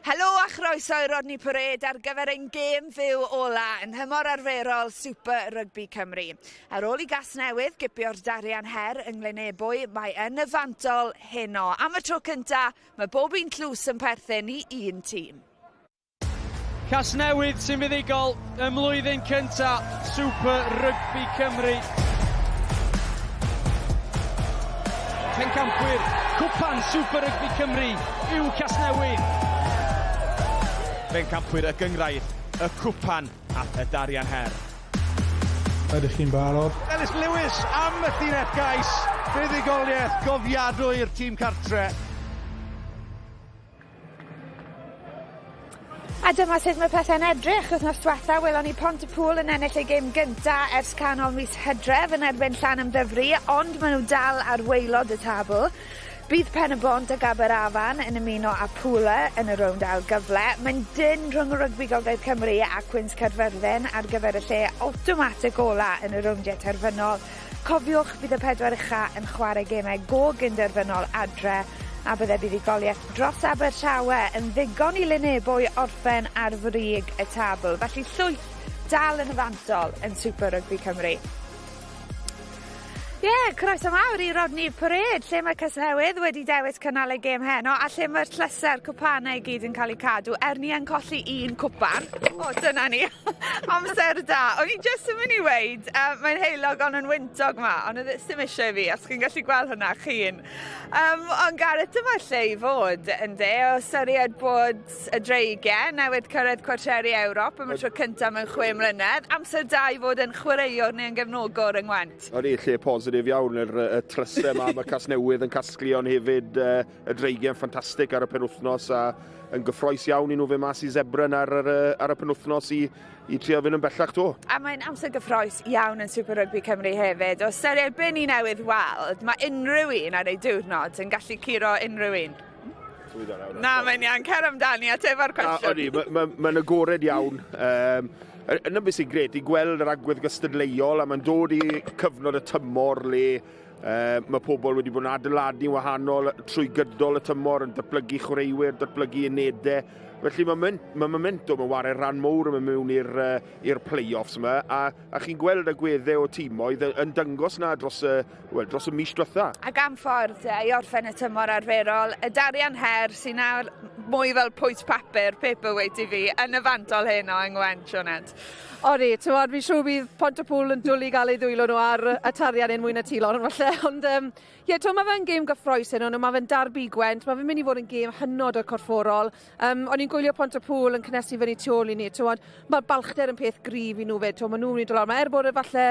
Helo a chroeso i Rodney Parade ar gyfer ein gêm fyw ola yn nhymor arferol Super Rygbi Cymru. Ar ôl i Gasnewydd gipio'r Darian Her yng Nglynebwy, mae yn y fantol heno. Am y tro cynta, mae bob un tlws yn perthyn i un tîm. Casnewydd sy'n fuddugol ym mlwyddyn cynta Super Rygbi Cymru. Pencampwyr Cwpan Super Rygbi Cymru yw Casnewydd. Pencampwyr y gynghrair, y cwpan a y Darian Her. Ydych chi'n barod? Ellis Lewis am y llinell gais, buddugoliaeth gofiadwy i'r tîm cartre. A dyma sut mae pethau'n edrych. Wythnos diwetha welon ni Pontypŵl yn ennill ei gêm gynta ers canol mis Hydref yn erbyn Llanymddyfri, ond maen nhw dal ar waelod y tabl. Bydd Pen-y-bont ag Aberafan yn ymuno â Pwle yn y rownd ail gyfle. Mae'n dynn rhwng Rygbi Gogledd Cymru a Cwins Caerfyrddin ar gyfer y lle awtomatig ola yn y rowndiau terfynol. Cofiwch, bydd y pedwar ucha yn chwarae gemau go gynderfynol adre, a bydde buddugoliaeth dros Abertawe yn ddigon i Lynebwy orffen ar frig y tabl. Felly llwyth dal yn y fantol yn Super Rygbi Cymru. Ie, yeah, croeso mawr i Rodney Parade, lle mae Casnewydd wedi dewis cynnal ei gêm heno, a lle mae'r tlyse'r cwpanau i gyd yn cael eu cadw, er ni yn colli un cwpan. O, dyna ni. Amser da. O'n i jyst yn mynd i weud, uh, mae'n heulog ond yn wyntog ma, ond oedd dim eisiau i fi, os chi'n gallu gweld hwnna, chi'n. Um, ond Gareth, dyma lle i fod, ynddo, o ystyried bod y dreigiau newydd cyrraedd cwarteri Ewrop am y tro cyntaf mewn chwe mlynedd. Amser da i fod yn chwaraewr neu yn gefnogwr yng Ngwent. Odi, lle positif iawn, yr, y trysau yma, mae Casnewydd yn casglu ond hefyd uh, y dreigiau'n ffantastig ar y penwythnos a yn gyffroes iawn i nhw fe mas i Zebra ar, ar, ar y penwythnos i, i trio fynd yn bellach to. A mae'n amser gyffroes iawn yn Super Rugby Cymru hefyd. O ystyried be ni newydd weld, mae unrhyw un ar ei diwrnod yn gallu curo unrhyw un. Na, mae'n iawn. Cer amdani, ateba'r cwestiwn. Odi, mae'n ma, ma agored iawn. Um, yna beth sy'n gret, i gweld yr agwedd gystadleuol, a mae'n dod i cyfnod y tymor le Uh, mae pobl wedi bod yn adeiladu'n wahanol trwy gydol y tymor, yn datblygu chwaraewyr, datblygu unedau. Felly mae, mae momentum yn wario rhan mowr yn mynd mewn i'r uh, play-offs yma, a, a chi'n gweld y gweddau o tîmoedd yn, yn dangos na dros y, well, dros y mis diwetha. Ac am ffordd i orffen y tymor arferol, y Darian Her sy'n nawr mwy fel pwynt papur, paperweight i fi, yn y fantol heno yng Ngwent, Sioned. Odi, t'mod, fi'n siŵr bydd Pontypool yn dwli gael eu ddwylo nhw ar y tarian un mwy na ti, Lauren, falle, ond um, ie, t'mod, mae fe'n gêm gyffroes heno, mae fe'n darbi Gwent, mae fe'n mynd i fod yn gêm hynod o corfforol. Um, o'n i'n gwylio Pontypool yn cynnesu fyny tu ôl i ni, t'mod, mae'r balchder yn peth gryf i nhw fyd, t'mod, maen nhw'n mynd i dod lawr. Mae er bod e falle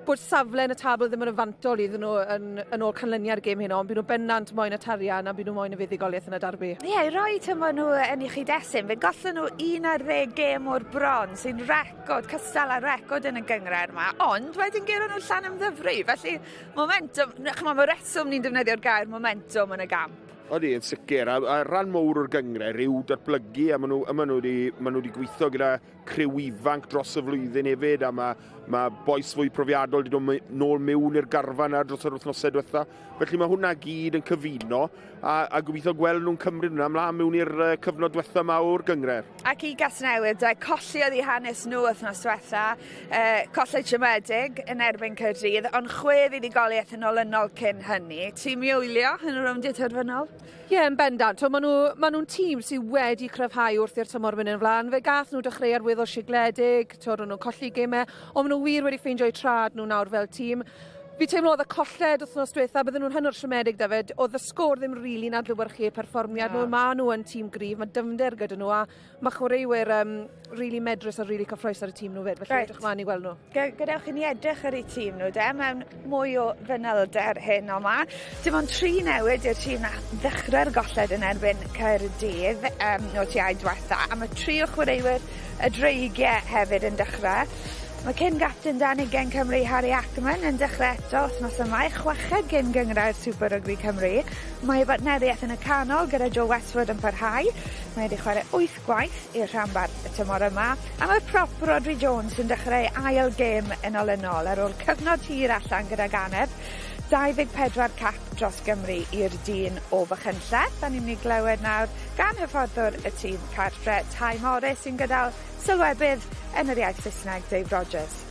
bod safle yn y tabl ddim yn y fantol iddyn nhw yn, yn ôl canlyniad gêm heno, ond byd nhw bendant moyn y tarian a byd nhw moyn y fuddugoliaeth yn y darbi. Ie, yeah, i roi tymor nhw yn ei chyd-destun, fe gollon nhw 11 gêm o'r bron, sy'n record, cystal â record yn y gynghrair yma, ond wedyn geron nhw Llanymddyfri, felly momentum, ch'mo' mae reswm ni'n defnyddio'r gair momentum yn y gamp. Odi, yn sicr, a, a rhan mowr o'r gynghrair yw datblygu, a maen nhw, a maen nhw wedi, maen nhw wedi gweithio gyda criw ifanc dros y flwyddyn hefyd, a mae, mae bois fwy profiadol wedi dod nôl mewn i'r garfan ar dros yr wythnosau diwetha. Felly mae hwnna gyd yn cyfuno, a, a gobeithio gweld nhw'n cymryd hwnna ymlaen mewn i'r cyfnod diwetha yma o'r gynghrair. Ac i Gasnewydd, de, colli oedd eu hanes nhw wythnos diwetha, uh, colled siomedig yn erbyn Caerdydd, ond chwe fuddugoliaeth yn olynol cyn hynny. Tîm i wylio yn y rowndiau terfynol? Ie, yn bendant. Maen nhw, maen nhw'n tîm sydd wedi cryfhau wrth i'r tymor mynd yn flaen. Fe gath nhw dechreuad weddol sigledig, twod, o'n nhw'n colli gemau, ond maen nhw wir wedi ffeindio'u trad nhw nawr fel tîm. Fi teimlo oedd y colled wythnos diwetha, bydden nhw'n hynod siomedig 'da fe, oedd y sgôr ddim rili'n adlewyrchu eu perfformiad nhw. Maen nhw yn tîm gryf, mae dyfnder gyda nhw a mae chwaraewyr um, really medrus a really cyffroes ar y tîm nhw fyd, felly right. edrych mlaen i gweld nhw. Gadewch i ni edrych ar eu tîm nhw de, mewn mwy o fanylder hyn o ma. Dim ond tri newid i'r tîm na ddechrau'r golled yn erbyn Caerdydd um, nos Iau diwetha, a mae tri o chwaraewyr y Dreigiau hefyd yn dechrau. Mae cyn gapten dan ugain Cymru Harry Ackerman yn dechrau eto wythnos yma i chweched gêm gynghrair Super Rugby Cymru. Mae ei bartneriaeth yn y canol gyda Joe Westwood yn parhau. Mae wedi chwarae wyth gwaith i'r rhanbarth y tymor yma, a mae'r prop Rhodri Jones yn dechrau ei ail gêm yn olynol ar ôl cyfnod hir allan gydag anedd. 24 cap dros Gymru i'r dyn o Fachynlleth. A ni'n mynd i glywed nawr gan hyfforddwr y tîm cartre, Ty Morris, sy'n gadael sylwebydd yn yr iaith Saesneg, Dave Rogers.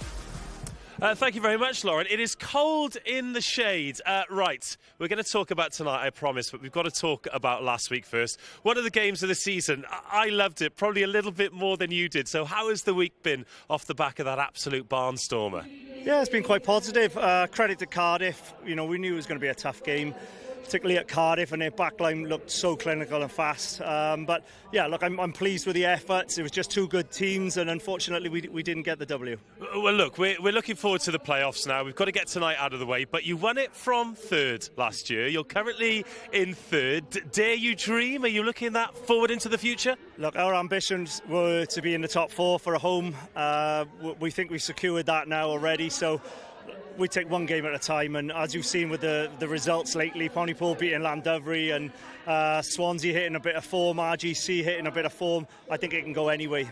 Thank you very much, Lauren. It is cold in the shade. Right, we're going to talk about tonight, I promise, but we've got to talk about last week first. One of the games of the season. I loved it, probably a little bit more than you did. So how has the week been off the back of that absolute barnstormer? Yeah, it's been quite positive. Credit to Cardiff. We knew it was going to be a tough game, particularly at Cardiff, and their backline looked so clinical and fast. But yeah, look, I'm pleased with the efforts. It was just two good teams, and unfortunately we didn't get the W. Well, look, we're looking forward to the playoffs now. We've got to get tonight out of the way, but you won it from third last year. You're currently in third. Dare you dream? Are you looking that forward into the future? Look, our ambitions were to be in the top four for a home. We think we've secured that now already, so we take one game at a time, and as you've seen with the results lately, Pontypool beating Llandovery and Swansea hitting a bit of form, RGC hitting a bit of form, I think it can go anyway.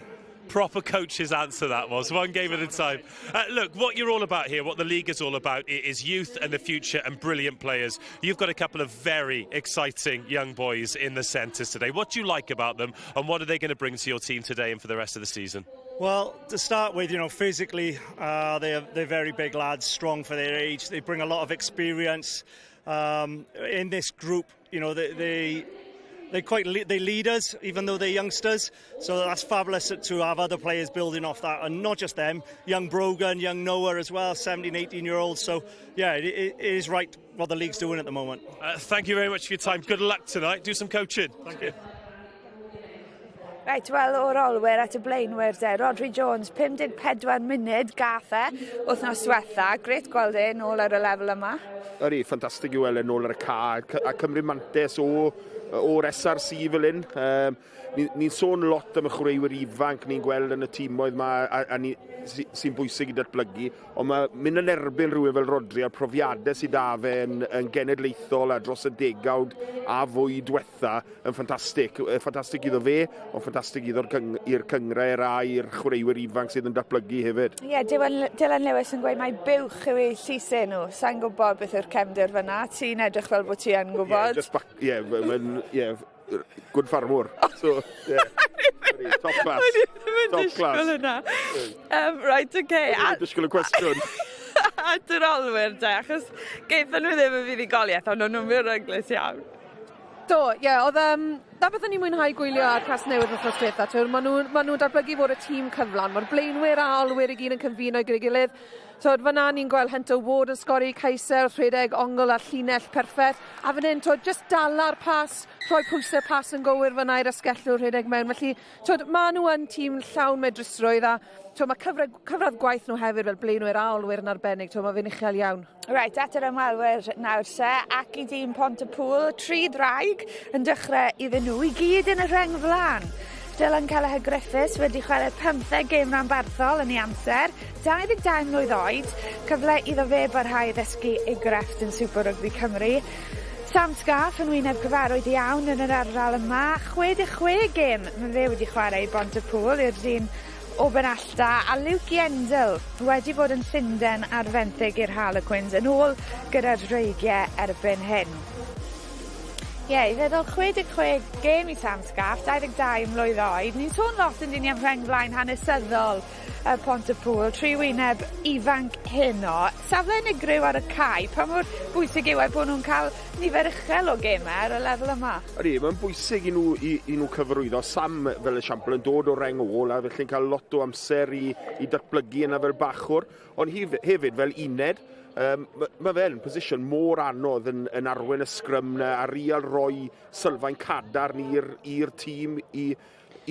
Proper coach's answer that was, one game at a time. Look, what you're all about here, what the league is all about, is youth and the future and brilliant players. You've got a couple of very exciting young boys in the centres today. What do you like about them, and what are they going to bring to your team today and for the rest of the season? Well, to start with, physically, they're very big lads, strong for their age. They bring a lot of experience in this group. They lead us, even though they're youngsters. So that's fabulous to have other players building off that, and not just them, young Brogan, young Noah as well, 17, 18-year-olds. So, yeah, it is right what the league's doing at the moment. Thank you very much for your time. Good luck tonight. Do some coaching. Thank you. Reit, wel, o'r olwyr at y blaenwyr de. Rodri Jones, 54 munud gath e wythnos diwetha. Grêt gweld e nôl ar y lefel yma. Ydy, ffantastig i weld e nôl ar y cae a cymryd mantais o'r SRC fel hyn. Ni sôn lot am y chwaraewyr ifanc ni'n gweld yn y timoedd yma a ni, sy'n bwysig i datblygu, ond mae mynd yn erbyn rhywun fel Rodri a'r profiadau sydd da fe yn genedlaethol a dros y degawd a fwy diwetha yn ffantastig. Ffantastig iddo fe, ond ffantastig iddo'r i'r cynghrair a i'r chwaraewyr ifanc sydd yn datblygu hefyd. Ie, yeah, Dylan Lewis yn gweud mai buwch yw ei llys enw. Sa'n gwybod beth yw'r cefndir fyna. Ti'n edrych fel bod ti yn gwybod. Yeah, just back, yeah, yeah, good farmwr. So, yeah. Top class. Top class. Yna. Right, okay. Disgwyl y cwestiwn. A dy'r olwyr de, achos gaethon nhw ddim y fuddugoliaeth, ond o'n nhw'n beryglus iawn. Do, ie, yeah, oedd, na beth o'n i'n mwynhau gwylio ar Casnewydd wythnos diwetha, maen nhw'n ma nhw datblygu fod y tîm cyflan, mae'r blaenwyr a olwyr i gyd yn cyfuno gyda'i gilydd. So, fyna ni'n gweld Hunter Ward yn sgori cais wrth rhedeg ongl a llinell perffaith. A fan hyn, twyd, just dala'r pas, rhoi pwysau pas yn gywir fyna i'r asgellwr rhedeg mewn. Felly, twyd, maen nhw yn tîm llawn medrusrwydd a twyd, mae cyfradd gwaith nhw hefyd fel blaenwyr a olwyr yn arbennig. Twyd, mae fe'n uchel iawn. Reit, at yr ymwelwyr nawr se, ac i dîm Pont-y-pŵl, tri draig yn dechrau iddyn nhw, i gyd yn y rheng flaen. Dylan Kelleher Griffiths wedi chwarae 15 gêm ranbarthol yn ei amser, 22 mlwydd oed, cyfle iddo fe barhau i ddysgu ei grefft yn Super Rugby Cymru. Sam Scarf yn wyneb cyfarwydd iawn yn yr ardal yma, 66 gêm mae fe wedi chwarae i Bont-y-pŵl i'r dyn o Benallta, a Luke Yendall wedi bod yn Llundain ar fenthyg i'r Harlequins yn ôl gyda'r Dreigiau erbyn hyn. Ie, yeah, i feddwl 66 gêm i Sam Scarf, 22 mlwydd oed. Ni'n sôn lot yn dyn ni am rheng flaen hanesyddol y Pont-y-pŵl, tri wyneb ifanc heno. Safle unigryw ar y cae, pa mor bwysig yw e bod nhw'n cael nifer uchel o gemau ar y lefel yma? Ydy, mae'n bwysig i nhw cyfarwyddo. Sam fel esiampl yn dod o reng ôl a felly'n cael lot o amser i datblygu yna fel bachwr. Ond hefyd fel uned, ma fe'n position mor anodd yn arwain y sgrym na a real roi sylfaen cadarn i'r tîm i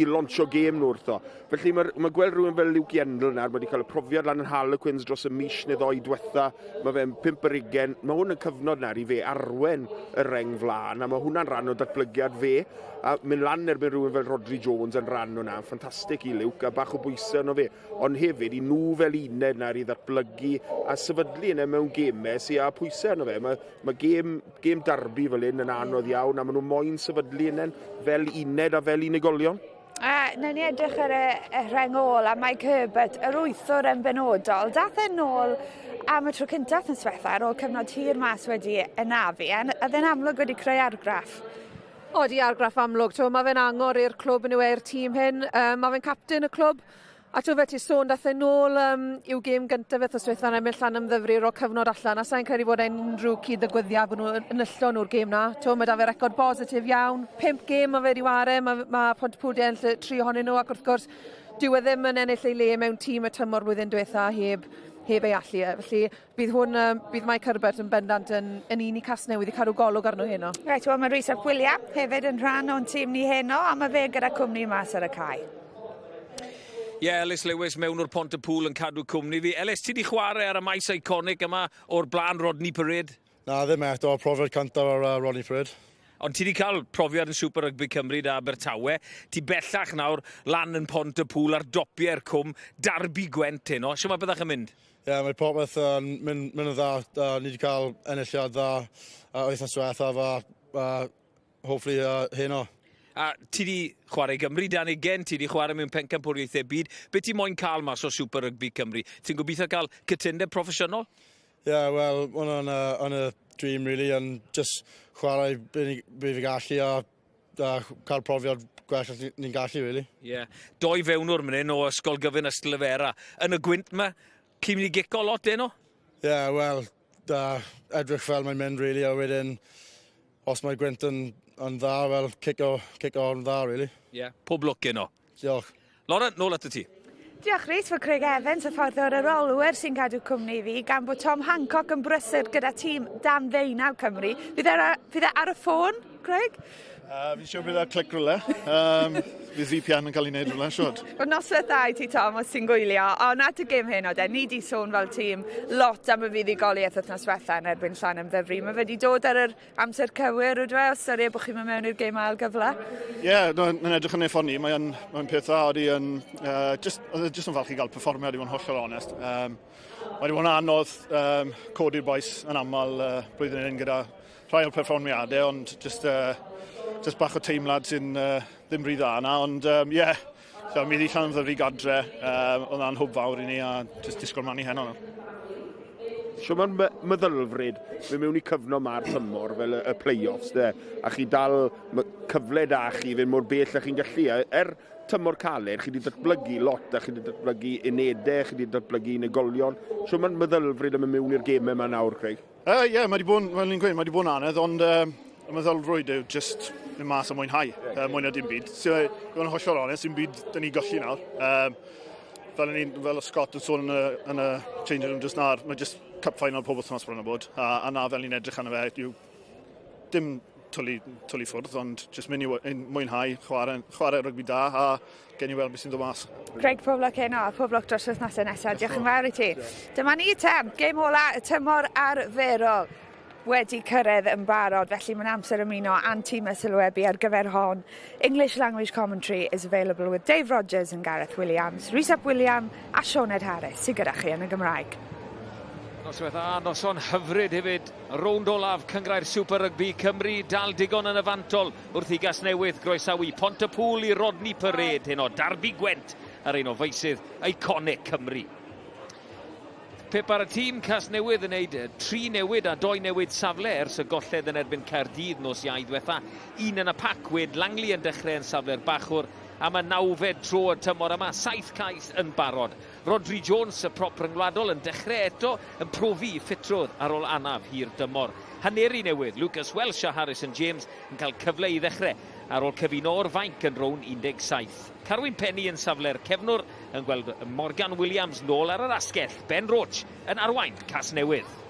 launcho gêm nhw wrtho. Felly mae gweld rhywun fel Luke Yendall nawr, mae wedi cael y profiad lan yn Harlequins dros y mis neu ddoi diwetha, mae fe'n 25, mae hwn yn cyfnod nawr i fe arwen y reng flaen, a mae hwnna'n rhan o datblygiad fe, a mynd lan erbyn rhywun fel Rodri Jones yn rhan o'na, ffantastig i Luke, a bach o bwysau yno fe, ond hefyd i nhw fel uned nawr i ddatblygu a sefydlu yna mewn gemau sy'n â pwysau yno fe. Mae gêm darbi fel hyn yn anodd iawn, a maen nhw moyn sefydlu yna fel uned a fel unigolion. A newn ni edrych ar y, y rheng ôl a Mike Herbert, yr wythwr yn benodol. Dath e nôl am y tro cyntaf yn swetha ar ôl cyfnod hir mas wedi anafu, a oedd e'n amlwg wedi creu argraff. Odi, argraff amlwg. Mae fe'n angor i'r clwb yn yw e i'r tîm hyn. Um, mae fe'n captain y clwb. A t'o' fel ti'n sôn dath e nôl yym i'w gêm gyntaf e wthnos dwetha yn erbyn Llanymddyfri ar ôl cyfnod allan a sai'n credu bod e'n unrhyw cyd-ddigwyddiad bod nhw yn enillon nhw'r gêm 'na. T'o' ma' 'da fe record bositif iawn. Pump gêm ma' fe 'di ware ma' ma' Pontypŵl 'di ennill y tri ohonyn nhw ac wrth gwrs dyw e ddim yn ennill ei le mewn tîm y tymor blwyddyn dwetha heb heb ei allu e. Felly bydd hwn yym bydd Mike Herbert yn bendant yn yn un i Casnewydd i cadw golwg arno heno. Reit wel ma' Rhys ap William hefyd yn rhan o'n tîm ni heno a ma' fe gyda cwmni mas ar y cae. Ie, yeah, Ellis Lewis mewn o'r Pont y Pŵl yn cadw cwmni fi. Ellis, ti di chwarae ar y maes iconic yma o'r blaen Rodney Parade? Na, ddim eto. Profiad cyntaf ar uh, Rodney Parade. Ond ti di cael profiad yn Super Rugby Cymru da Abertawe. Ti bellach nawr lan yn Pont y Pŵl ar dopiau'r cwm, Derby Gwent heno. Shwmae byddach yn mynd? Ie, yeah, mae popeth yn uh, mynd, mynd yn dda. Uh, ni wedi cael enilliad dda uh, wythnos diwethaf a uh, hopefully uh, heno. A ti di chwarae i Gymru dan ugen, ti di chwarae mewn pencampwriaethau byd. Be ti moyn cael mas o Super Rugby Cymru? Ti'n gobeithio cael cytundeb proffesiynol? Ie, yeah, wel, hwnna'n uh, on a dream, really, and just chwarae be, be fi gallu a, a cael profiad gwell ni'n gallu, really. Ie. Yeah. Doi fewnwr mynd hyn o Ysgol Gyfun Ystalyfera. Yn y gwynt yma, chi'n mynd i gico lot heno? Ie, yeah, wel, uh, edrych fel mae'n mynd, really, a wedyn os mae gwynt yn, yn dda, wel, cico, cico yn dda, really. Ie, yeah. pob lwc heno. Diolch. Lauren, nôl ato ti. Diolch Rhys, fod Craig Evans y ffordd o'r arolwyr sy'n cadw cwmni fi, gan bod Tom Hancock yn brysur gyda tîm dan ddeunaw Cymru. Fydd e, fydd e ar y ffôn, Craig? Uh, fi'n siŵr bydd ar clic rhywle. Um, fydd VPN yn cael ei wneud rhywle, siwr. Wel, noswaith dda i ti, Tom, os ti'n gwylio. Ond at y gêm hyn, de, ni di sôn fel tîm lot am y fuddugoliaeth wythnos diwetha yn erbyn Llanymddyfri. Mae fe wedi dod ar yr amser cywir, ydw e, os ystyried bod chi'n mynd mewn i'r gêm ail gyfle? Ie, yeah, no, mae'n edrych yn ei ffordd ni. Mae'n mae peth dda, oeddi yn... Uh, just, oedd e just yn falch i gael perfformiad, i fod yn hollol onest. Um, mae wedi bod yn anodd um, codi'r boes yn aml uh, blwyddyn hyn gyda rhai o'r perfformiadau, ond just, uh, just bach o teimlad sy'n uh, ddim rhy dda yna, ond um, yeah, so, mi ddi Llanymddyfri gadre, um, oedd na'n hwb fawr i ni a just disgwyl mlaen i heno. Shwt mae'r my meddylfryd mynd mewn i cyfnod ma'r tymor fel y, y play-offs de, a chi dal cyfle da chi fynd mor bell a chi'n gallu. Er tymor caled, chi wedi datblygu lot a chi wedi datblygu unedau, chi wedi datblygu unigolion. Shwt mae'r meddylfryd yn mynd mewn i'r gemau yma nawr, Craig? Yy uh, ie, yeah, mae wedi bod, fel ni'n gweud, mae wedi bod yn anodd, ond uh, y meddylfryd yw just mynd mas a mwynhau, uh, mwy na dim byd. So, i fod yn hollol onest, dim byd dyn ni golli nawr. Um, fel, ni, fel o Scott yn sôn yn y, yn y changing room just nawr, mae just cup final pob wythnos bron o bod, a, a na fel ni'n edrych arno fe, yw dim twli, twli ffwrdd, ond jyst mynd i mwynhau, chwarae, chwarae rygbi da a gen i weld beth sy'n dod mas. Craig, pob lwc heno a pob lwc dros wythnosau nesaf. Diolch yn fawr i ti. Dyma ni te, gêm ola y tymor arferol wedi cyrraedd yn barod, felly mae'n amser ymuno â'n tîm sylwebu ar gyfer hon. English language commentary is available with Dave Rogers and Gareth Williams, Rhys ap William a Sioned Harris sydd gyda chi yn y Gymraeg. Noswaith dda, noson hyfryd hefyd. Rownd olaf Cynghrair Super Rygbi Cymru, dal digon yn y fantol wrth i Gasnewydd groesawu Pontypŵl i Rodney Parade heno, Derby Gwent ar un o feysydd iconic Cymru. Pip ar y tîm, Casnewydd yn neud tri newid a doi newid safle ers y golled yn erbyn Caerdydd nos Iau ddiwetha. Un yn y pac, Wade Langley yn dechrau yn safle'r bachwr am y nawfed tro y tymor yma, saith cais yn barod. Rhodri Jones, y prop ryngwladol, yn dechrau eto yn profi ffitrwydd ar ôl anaf hir dymor. Haneri newydd, Lucas Welsh a Harrison James yn cael cyfle i ddechrau ar ôl cyfuno o'r fainc yn rownd 17. Carwyn Penny yn safle'r cefnwr yn gweld Morgan Williams nôl ar yr asgell, Ben Roach yn arwain Casnewydd.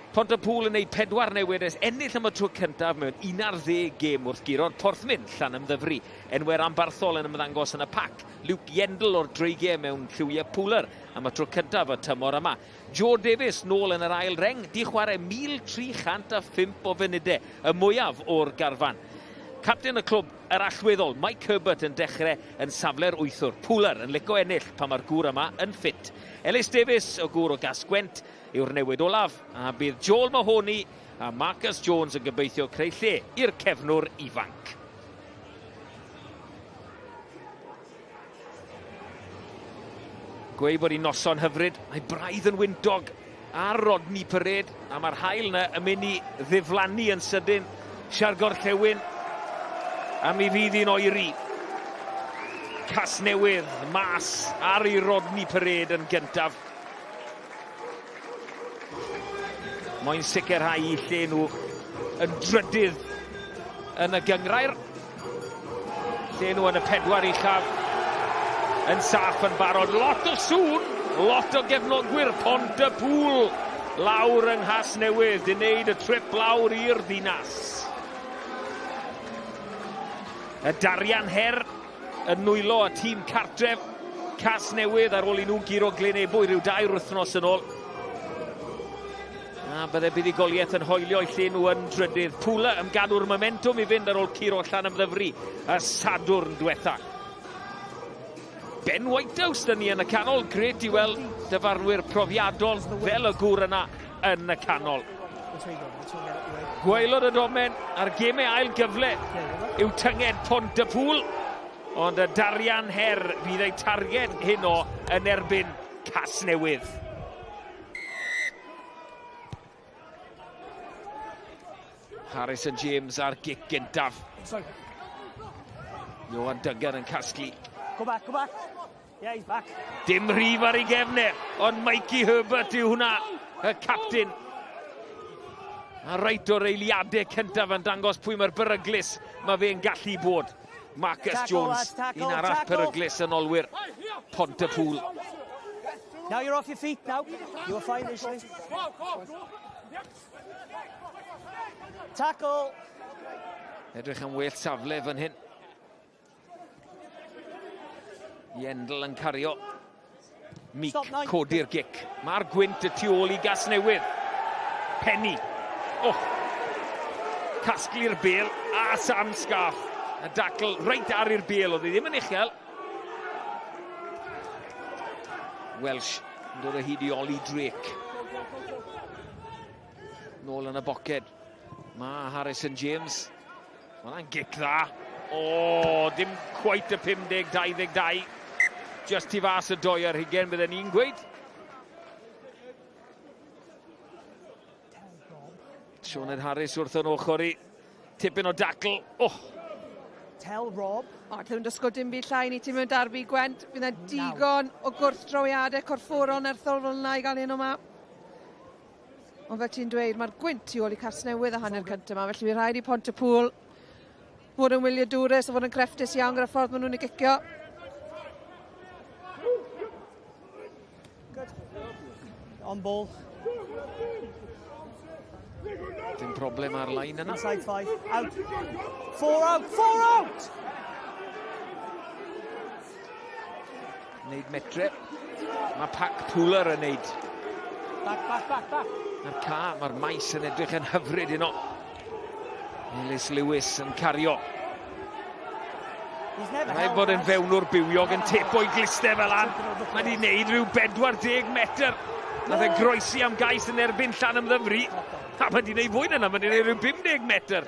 Pontypŵl yn neud pedwar newid ers ennill am y tro cyntaf mewn 11 gêm wrth guro'r Porthmyn, Llanymddyfri. Enwau ranbarthol yn ymddangos yn y pac, Luke Yendall o'r Dreigiau mewn lliwiau Pooler am y tro cyntaf y tymor yma. Joe Davies nôl yn yr ail reng, di chwarae 1,305 o funudau, y mwyaf o'r garfan. Capten y clwb, yr allweddol, Mike Herbert yn dechrau yn safle'r wythwr. Pooler yn lico ennill pan mae'r gŵr yma yn ffit. Ellis Davies, y gŵr o Gas-gwent, yw'r newid olaf, a bydd Joel Mahoney a Marcus Jones yn gobeithio creu lle i'r cefnwr ifanc. Gweud bod hi'n noson hyfryd, mae braidd yn wyntog ar Rodney Parade, a mae'r haul yna yn mynd i ddiflannu yn sydyn. Siar Gorllewin, a mi fydd hi'n oeri. Casnewydd mas ar ei Rodney Parade yn gyntaf. Moyn sicrhau i lle nhw yn drydydd yn y gyngrair. Lle nhw yn y pedwar uchaf yn saff yn barod. Lot o sŵn, lot o gefnogwyr Pont y Pŵl lawr yng Nghasnewydd, di wneud y trip lawr i'r ddinas. Y Darian Her yn nwylo y tîm cartref Casnewydd ar ôl i nhw guro Glyn Ebwy rhyw dair wythnos yn ôl. A bydde buddugoliaeth yn hoelio i lle nhw yn drydydd. Pwla yn gadw'r momentum i fynd ar ôl curo Llanymddyfri y Sadwrn diwetha. Ben Whitehouse dyn ni yn y canol. Gret i weld dyfarnwyr profiadol fel y gŵr yna yn y canol. Gwaelod y domen a'r gemau ail gyfle yw tynged Pont y Pŵl. Ond y Darian Her fydd ei targed heno yn erbyn Casnewydd. Harrison James ar gic gyntaf. Johan Duggan yn casglu. Go back, go back. Yeah, he's back. Dim rhif ar ei gefn e, ond Mikey Herbert yw hwnna, y captain. A reit o'r eiliadau cyntaf yn dangos pwy mae'r beryglus mae fe'n gallu bod. Marcus Tackle, Jones, lads, tackle, un arall tackle. peryglus yn olwyr Pontypool. Now you're off your feet now. You were fine initially. Tackle. Edrych am well safle fan hyn. Yendl yn cario. Meek codi'r gic. Mae'r gwynt y tu ôl i Gasnewydd. Penny. Oh. Casglu'r bel a Sam Scarf. Y dacl reit ar i'r bel. Oedd hi ddim yn uchel. Welsh yn dod o hyd i Ollie Drake. Nôl yn y boced. Mae Harrison James. Mae hwnna'n gic dda. O, dim quite y 50-22. Just tu fas y doi ar hugen, bydden ni'n gweud. Sioned Harris wrth yn ochr i. Tipyn o dacl. Oh. Tell Rob. O, oh, nhw'n dysgo dim byd llai ni ti mewn darbi, Gwent. Fydd yna digon o gwrthdrawiadau corfforol nerthol fel yna i gael hyn o ma. Ond fel ti'n dweud, mae'r gwynt tu ôl i Casnewydd a hanner cyntaf yma, felly fydd rhaid i Pontypool fod yn wyliadwrus a fod yn crefftus iawn gyda'r ffordd maen nhw'n ei gicio. Good. On ball. Dim problem ar lain yna. Inside five. Out. Four out. Four out! Wneud metre. Mae Pac Pooler yn neud. Back, back, back, back. Mae'r ca, mae'r maes yn edrych yn hyfryd yno. Ellis Lewis yn cario. Rhaid bod yn fewnwr bywiog yn tepo i gliste fel an. Mae wedi gwneud rhyw 40 metr. Nath e groesi am gais yn erbyn Llanymddyfri. A mae wedi gwneud fwy na yna, mae wedi gwneud rhyw 50 metr.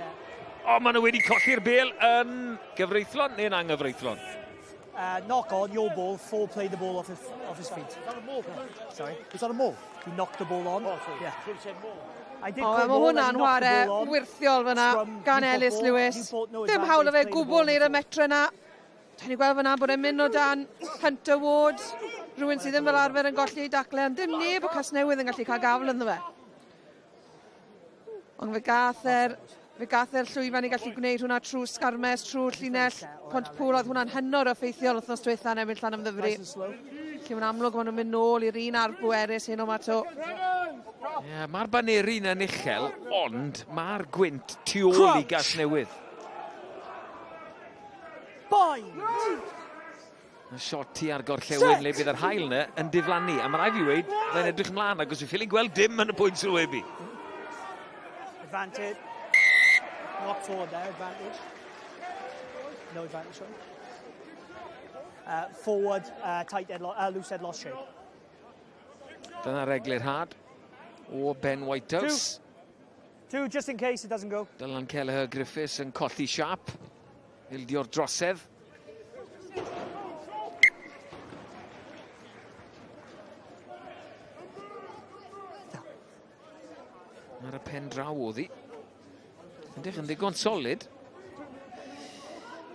O, maen nhw wedi colli'r bel yn gyfreithlon neu'n anghyfreithlon. Uh, knock on, your ball, four played the ball off his, off his feet. Is that a maul? Sorry? Is that a maul? He knocked the ball on. Oh, sorry. Yeah. Should have said maul. I did O, call mae maul, hwnna'n and he knocked the whare ball on. wirthiol fyna Scrum, gan Newport Ellis ball. Lewis. Newport, no Dim hawl o fe advantage, play the gwbl ball neu'r on the metre yna. Ta'n ni gweld fyna bod e'n mynd o dan Hunter Ward, rhywun sydd ddim fel arfer yn golli ei dacle, ond dim neb o Casnewydd yn gallu cael gafel ynddo fe. Ond fe gath e'r fe gath e'r llwyfan i gallu gwneud hwnna trwy sgarmes, trwy'r llinell Pontypŵl, oedd hwnna'n hynod o effeithiol wythnos diwetha yn erbyn Llanymddyfri. Lle mae'n amlwg maen nhw'n mynd nôl i'r un arf bwerus hyn o ma to. Yeah, mae'r baneri'n yn uchel, ond mae'r gwynt tu ôl i Gasnewydd. Bind! Y shot tu ar gorllewin le bydd yr haul yna yn diflannu. A mae rai fi weid, mae'n edrych mlaen ac os fi ffili gweld dim yn y pwynt sylwebu. Advantage. Knock forward there, advantage. No advantage, sorry. Uh, forward, uh, tight head, uh, loose head lost shape. Dyna'r eglurhad o Ben Whitehouse. Two. Two, just in case it doesn't go. Dylan Kelleher Griffiths yn colli siap. Ildio'r drosedd. Ar y pen draw oedd hi. Ydych yn ddigon solid.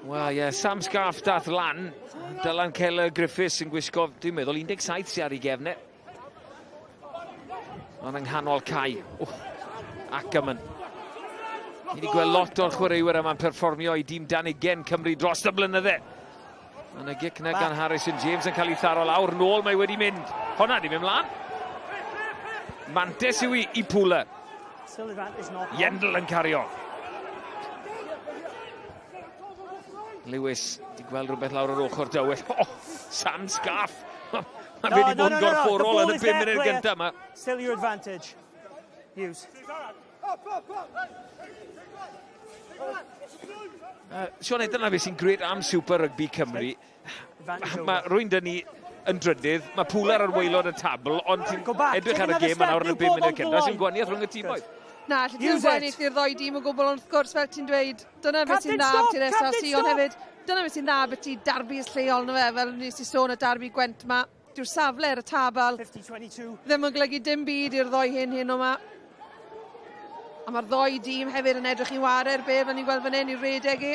Wel, ie, yeah, Sam Scarf dath lan. Dylan Keller Griffiths yn gwisgo, dwi'n meddwl, 17 sy'n ar ei gefne. Ond yng nghanol cae. Oh, Ackerman. Ni wedi gweld lot o'r chwaraewyr yma'n perfformio i dîm dan ugen Cymru dros y blynydde. Yn y gic na gan Harrison James yn cael ei tharo lawr. Nôl mae wedi mynd. Honna di mynd mlaen. Mantes yw i, i Pwla. Yendl yn cario. Lewis, di gweld rhywbeth lawr yr ochr dywyll. Oh, Sam Scarf. Mae fe wedi bod yn gorfforol yn y 5 munud gyntaf yma. Still your advantage. Hughes. Sioned, dyna beth sy'n gret am Super Rugby Cymru. Mae rwy'n dyn ni yn drydydd, mae Pwler ar waelod y tabl, ond ti'n edrych ar y gêm yna o'r 5 munud cyntaf, sy'n gwaniaeth rhwng y tîmoedd. Na, lle ti'n gwaniaeth i'r ddoi dîm o gwbl, ond wrth gwrs, fel ti'n dweud, dyna beth sy'n dda beth SRC, ond hefyd, dyna beth sy'n dda beth ti darbys lleol na fe, fel nes i sôn y darbi Gwent ma. Dyw'r safle ar y tabl ddim yn golygu dim byd i'r ddoi hyn hyn o ma. A mae'r ddoi dîm hefyd yn edrych i ware'r bel, fel ni'n gweld fan hyn, i redeg i.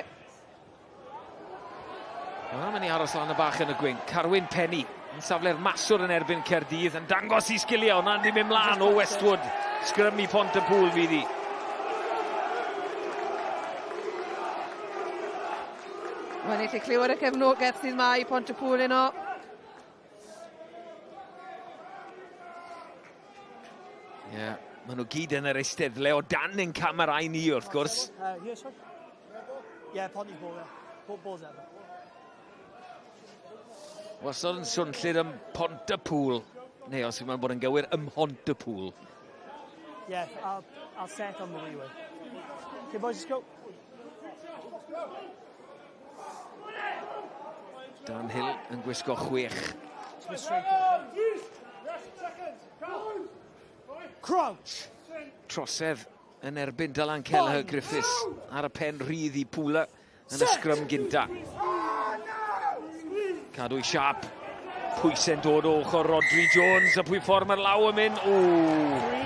Wel, mae'n i aros lan y bach yn y gwyn. Carwyn Penny yn safle'r maswr yn erbyn Cerdydd, yn dangos i sgiliau, ond na'n mynd mlaen o Westwood. Sgrym i Pont y Pŵl fydd hi. Wel, ni'n gallu clywed y cefnogaeth sydd ma i Pont y Pŵl heno. Ie, yeah, maen nhw gyd yn yr eisteddle o dan ein camerau ni wrth gwrs. Yeah, Ponty's ball there. Ball's there. Wastad yn swnllyd ym Pont-y-pŵl. Neu os yw'n bod yn gywir, ym Mhont-y-pŵl. Yeah, I'll, I'll set on the leeway. Okay, boys, let's go. Dan Hill yn gwisgo chwech. Crouch! Trosedd yn erbyn Dylan Kelleher Griffiths ar y pen rhydd i Pwla yn y sgrym gynta. Cadw i siap. Pwysau'n dod o ochr Rodri Jones a pwy ffordd mae'r law yn mynd. Ww.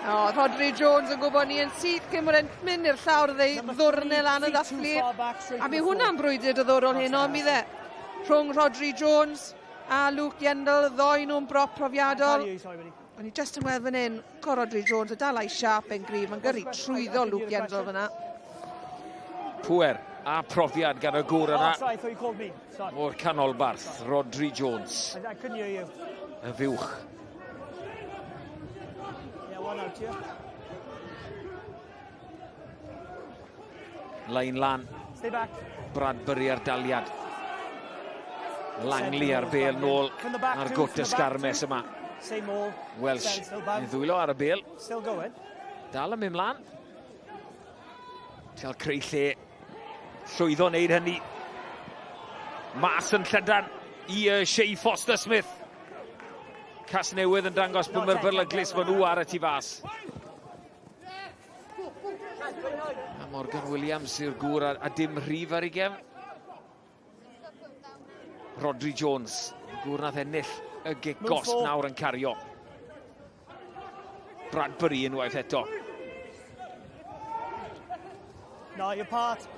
O, Rhodri Jones yn gwybod ni yn syth cyn bod e'n mynd i'r llawr ddeu ddwrne lan y ddathlu. A mi hwnna'n brwydr diddorol heno, mi dde. Rhwng Rhodri Jones a Luke Yendall, ddoi nhw'n brop profiadol. O'n i jyst yn weld fan hyn, co Rhodri Jones, y dal a'i siap e'n gryf, mae'n gyrru trwyddo Luke Yendall fyna. Pwer a profiad gan y gŵr yna. O'r canolbarth, Rhodri Jones. Y fuwch. Lein lan. Bradbury ar daliad. Langley ar bel nôl ar gwt y sgarmes yma. Welsh yn ddwylo ar y bel. Dal yn mynd mlaen. Cael creu lle. Llwyddo wneud hynny. Mas yn llydan i Shea Foster Smith. Casnewydd yn dangos bod mor berlyglus maen nhw ar y tu fas. A Morgan Williams yw'r gŵr a, a dim rhif ar ei gefn. Rodri Jones, gŵr nath ennill y gic gosb nawr yn cario. Bradbury unwaith eto. No, you're part.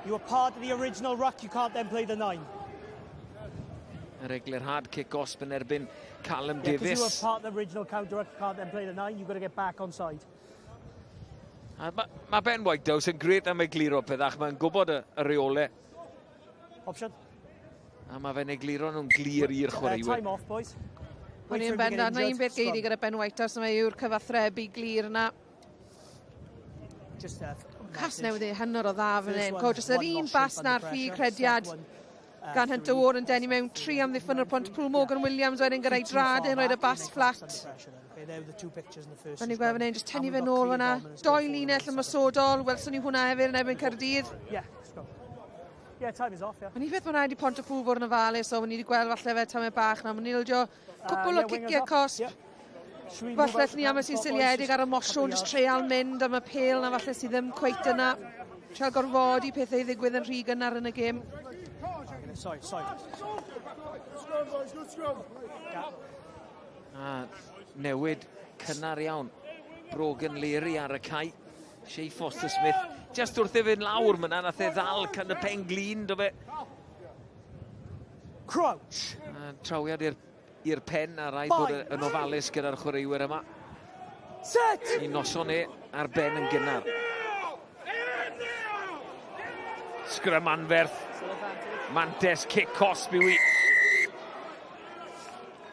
You were part of the original ruck, you can't then play the nine. Yr eglurhad cic gosb yn erbyn Callum yeah, Davies. You were part of the original counter ruck, you can't then play the nine, you've got to get back on side. A mae ma Ben Whitehouse yn gret am egluro pethach, mae'n gwybod y, y reolau. Option. A mae fe'n egluro nhw'n glir i'r chwaraewyr. Time off, boys. Mae'n un bendant, mae un beth geidi gyda Ben Whitehouse, yma yw'r cyfathrebu glir yna. Just, Cas newydd ei hynod o dda fan hyn. Co, jyst yr un bas na'r ffug rhediad gan Hunter Ward yn denu mewn tri amddiffynwr Pontypool Morgan Williams wedyn gyda'i drad yn rhoi'r y bas fflat. Fan ni'n gweld fan hyn, jyst tynnu fe nôl fan'na. Doi linell ymosodol, welson ni hwnna hefyd yn erbyn Caerdydd. Yeah, Yeah, time is off, yeah. O'n i beth mae'n rhaid i Pontypool fod yn ofalus, so o'n i wedi gweld falle fe tamed bach na, mae'n ildio cwpl o ciciau cosp. Yeah. Falle allan ni am y sy'n seiliedig ar emosiwn, jyst treial mynd am y pêl na falle sydd ddim cweit yna. Treial gorfodi pethau i ddigwydd yn rhy gynnar yn y gêm. Sorry, sorry. Scrum, boys, good scrum. A newid cynnar iawn. Brogan Leary ar y cae. Shea Foster Smith. Just wrth ei fynd lawr myna, nath e ddal can y pen glin, do fe. Crouch. A trawiad i'r i'r pen a rhaid bod yn ofalus gyda'r chwaraewyr yma. Set! I noson e ar ben yn gynnar. Sgrym anferth. Mantes, cic cosb i wi.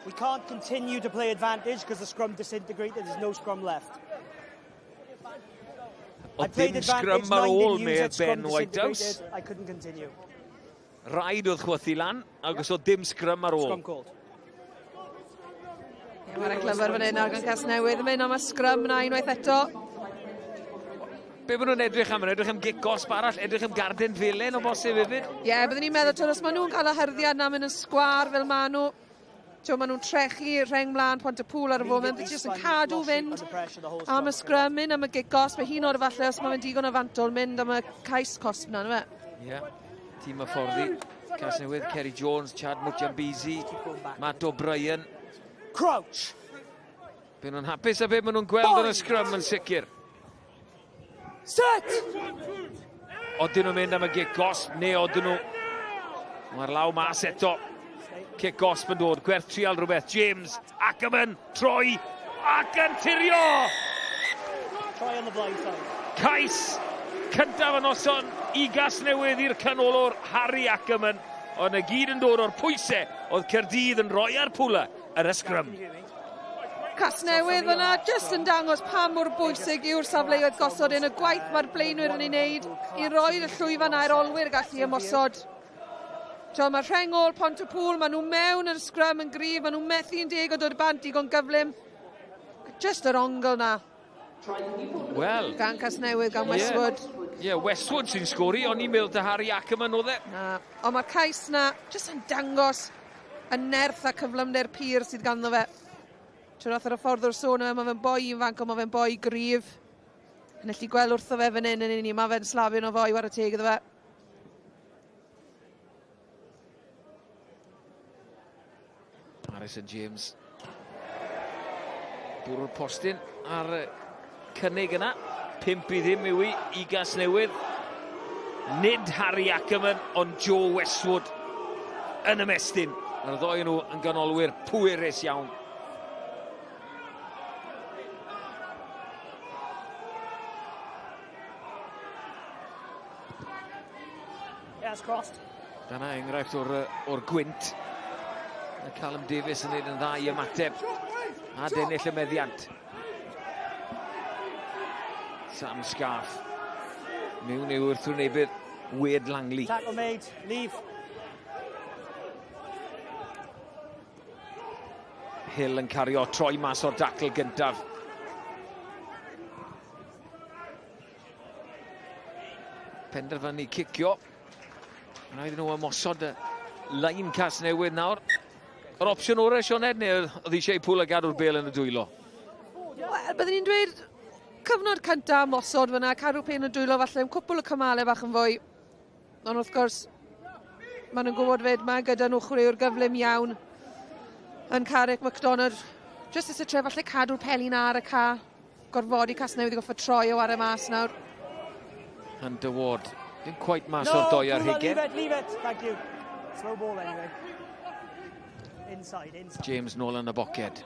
We can't continue to play advantage because the scrum disintegrated, there's no scrum left. O dim sgrym ar ôl medd Ben Whitehouse. I couldn't continue. Rhaid oedd chwythu lan, ac os oedd dim sgrym ar ôl. Scrum called. Mae'r clyfar fan hyn ar gan Casnewydd yn mynd am y sgrym na unwaith eto. Be maen nhw'n edrych am? Maen edrych am gic gosb arall, edrych am garden felen o bosib hefyd. Ie, yeah, byddwn ni'n meddwl, os maen nhw'n cael y hyrddiad na mynd yn sgwar fel maen nhw, Tio, maen nhw'n trechu rheng mlaen Pont-y-pŵl ar y foment, bydd jyst yn cadw fynd am y sgrym, mynd am y gic gosb, mae hi'n oed falle os mae fe'n digon o fantol mynd am y cais cosb na, na fe? Ie, yeah. tîm hyfforddi, Casnewydd, Kerry Jones, Chad Mutjambizi, Matt O'Brien. Crouch! Be nhw'n hapus a be maen nhw'n gweld yn y sgrym yn sicr. Set! Odyn nhw'n mynd am y gic gosb, neu odyn nhw... Mae'r law mas eto. Cic gosb yn dod, gwerth trial rhywbeth. James Ackerman, troi, ac yn tirio! Try on the blind side. Cais cyntaf y noson i Gasnewydd i'r canolwr Harry Ackerman. Ond y gyd yn dod o'r pwysau oedd Caerdydd yn rhoi ar Pwla yr ysgrym. Casnewydd fyna, jyst yn dangos pa mor bwysig yw'r safleoedd gosod yn y gwaith mae'r blaenwyr yn ei wneud i roi'r llwyfan a'r olwyr gallu ymosod. Tio, mae rheng ôl Pont-y-pŵl, maen nhw mewn yn y sgrym yn gryf, maen nhw methu yn deg o dod bant digon gyflym. Just yr ongl na. Wel. Gan Casnewydd, gan Westwood. Ie, yeah, Westwood sy'n sgori, o'n i'n meddwl dy Harry Ackerman oedd e. Na, ond mae'r cais na jyst yn dangos y nerth a cyflymder pur sydd ganddo fe. Trwy nath yr hyfforddwr sôn am, mae fe'n boi ifanc, ond mae fe'n boi gryf. Yn allu gweld wrtho fe fan hyn yn unig, mae fe'n slafio o foi, war y teg iddo fe. Harrison James. Bwrw'r postyn ar cynnig yna. 5 i ddim yw i i Gasnewydd. Nid Harry Ackerman, ond Joe Westwood yn ymestyn. Mae'r ddoi nhw yn ganolwyr pwerus iawn. Yeah, it's crossed. Dyna enghraifft o'r, or gwynt. Mae Callum Davies yn neud yn dda i ymateb. A dennill y meddiant. Sam Scarf. Mewn i'w wrthwynebydd Wade Langley. Tackle made, leave. Hill yn cario troi mas o'r dacl gyntaf. Penderfynu cicio. Rhaid iddyn nhw ymosod y lein Casnewydd nawr. Yr opsiwn orau, Sioned, neu oedd eisiau pwl a gadw'r bel yn y dwylo? Wel, byddwn ni'n dweud cyfnod cyntaf ymosod fyna, cadw pen y dwylo falle, cwpl o cymalau bach yn fwy. Ond wrth gwrs, maen nhw'n gwybod fyd, mae gyda nhw chwaraewr gyflym iawn yn Carrick McDonald. Jyst eisiau tre falle cadw'r pelin ar y ca. Gorfodi Casnewydd i goffo troi o ware mas nawr. Hunter Ward. Dim quite mas no, o'r doi ar hugen. Leave it, leave it. Thank you. Slow ball anyway. Inside, inside. James nôl yn y boced.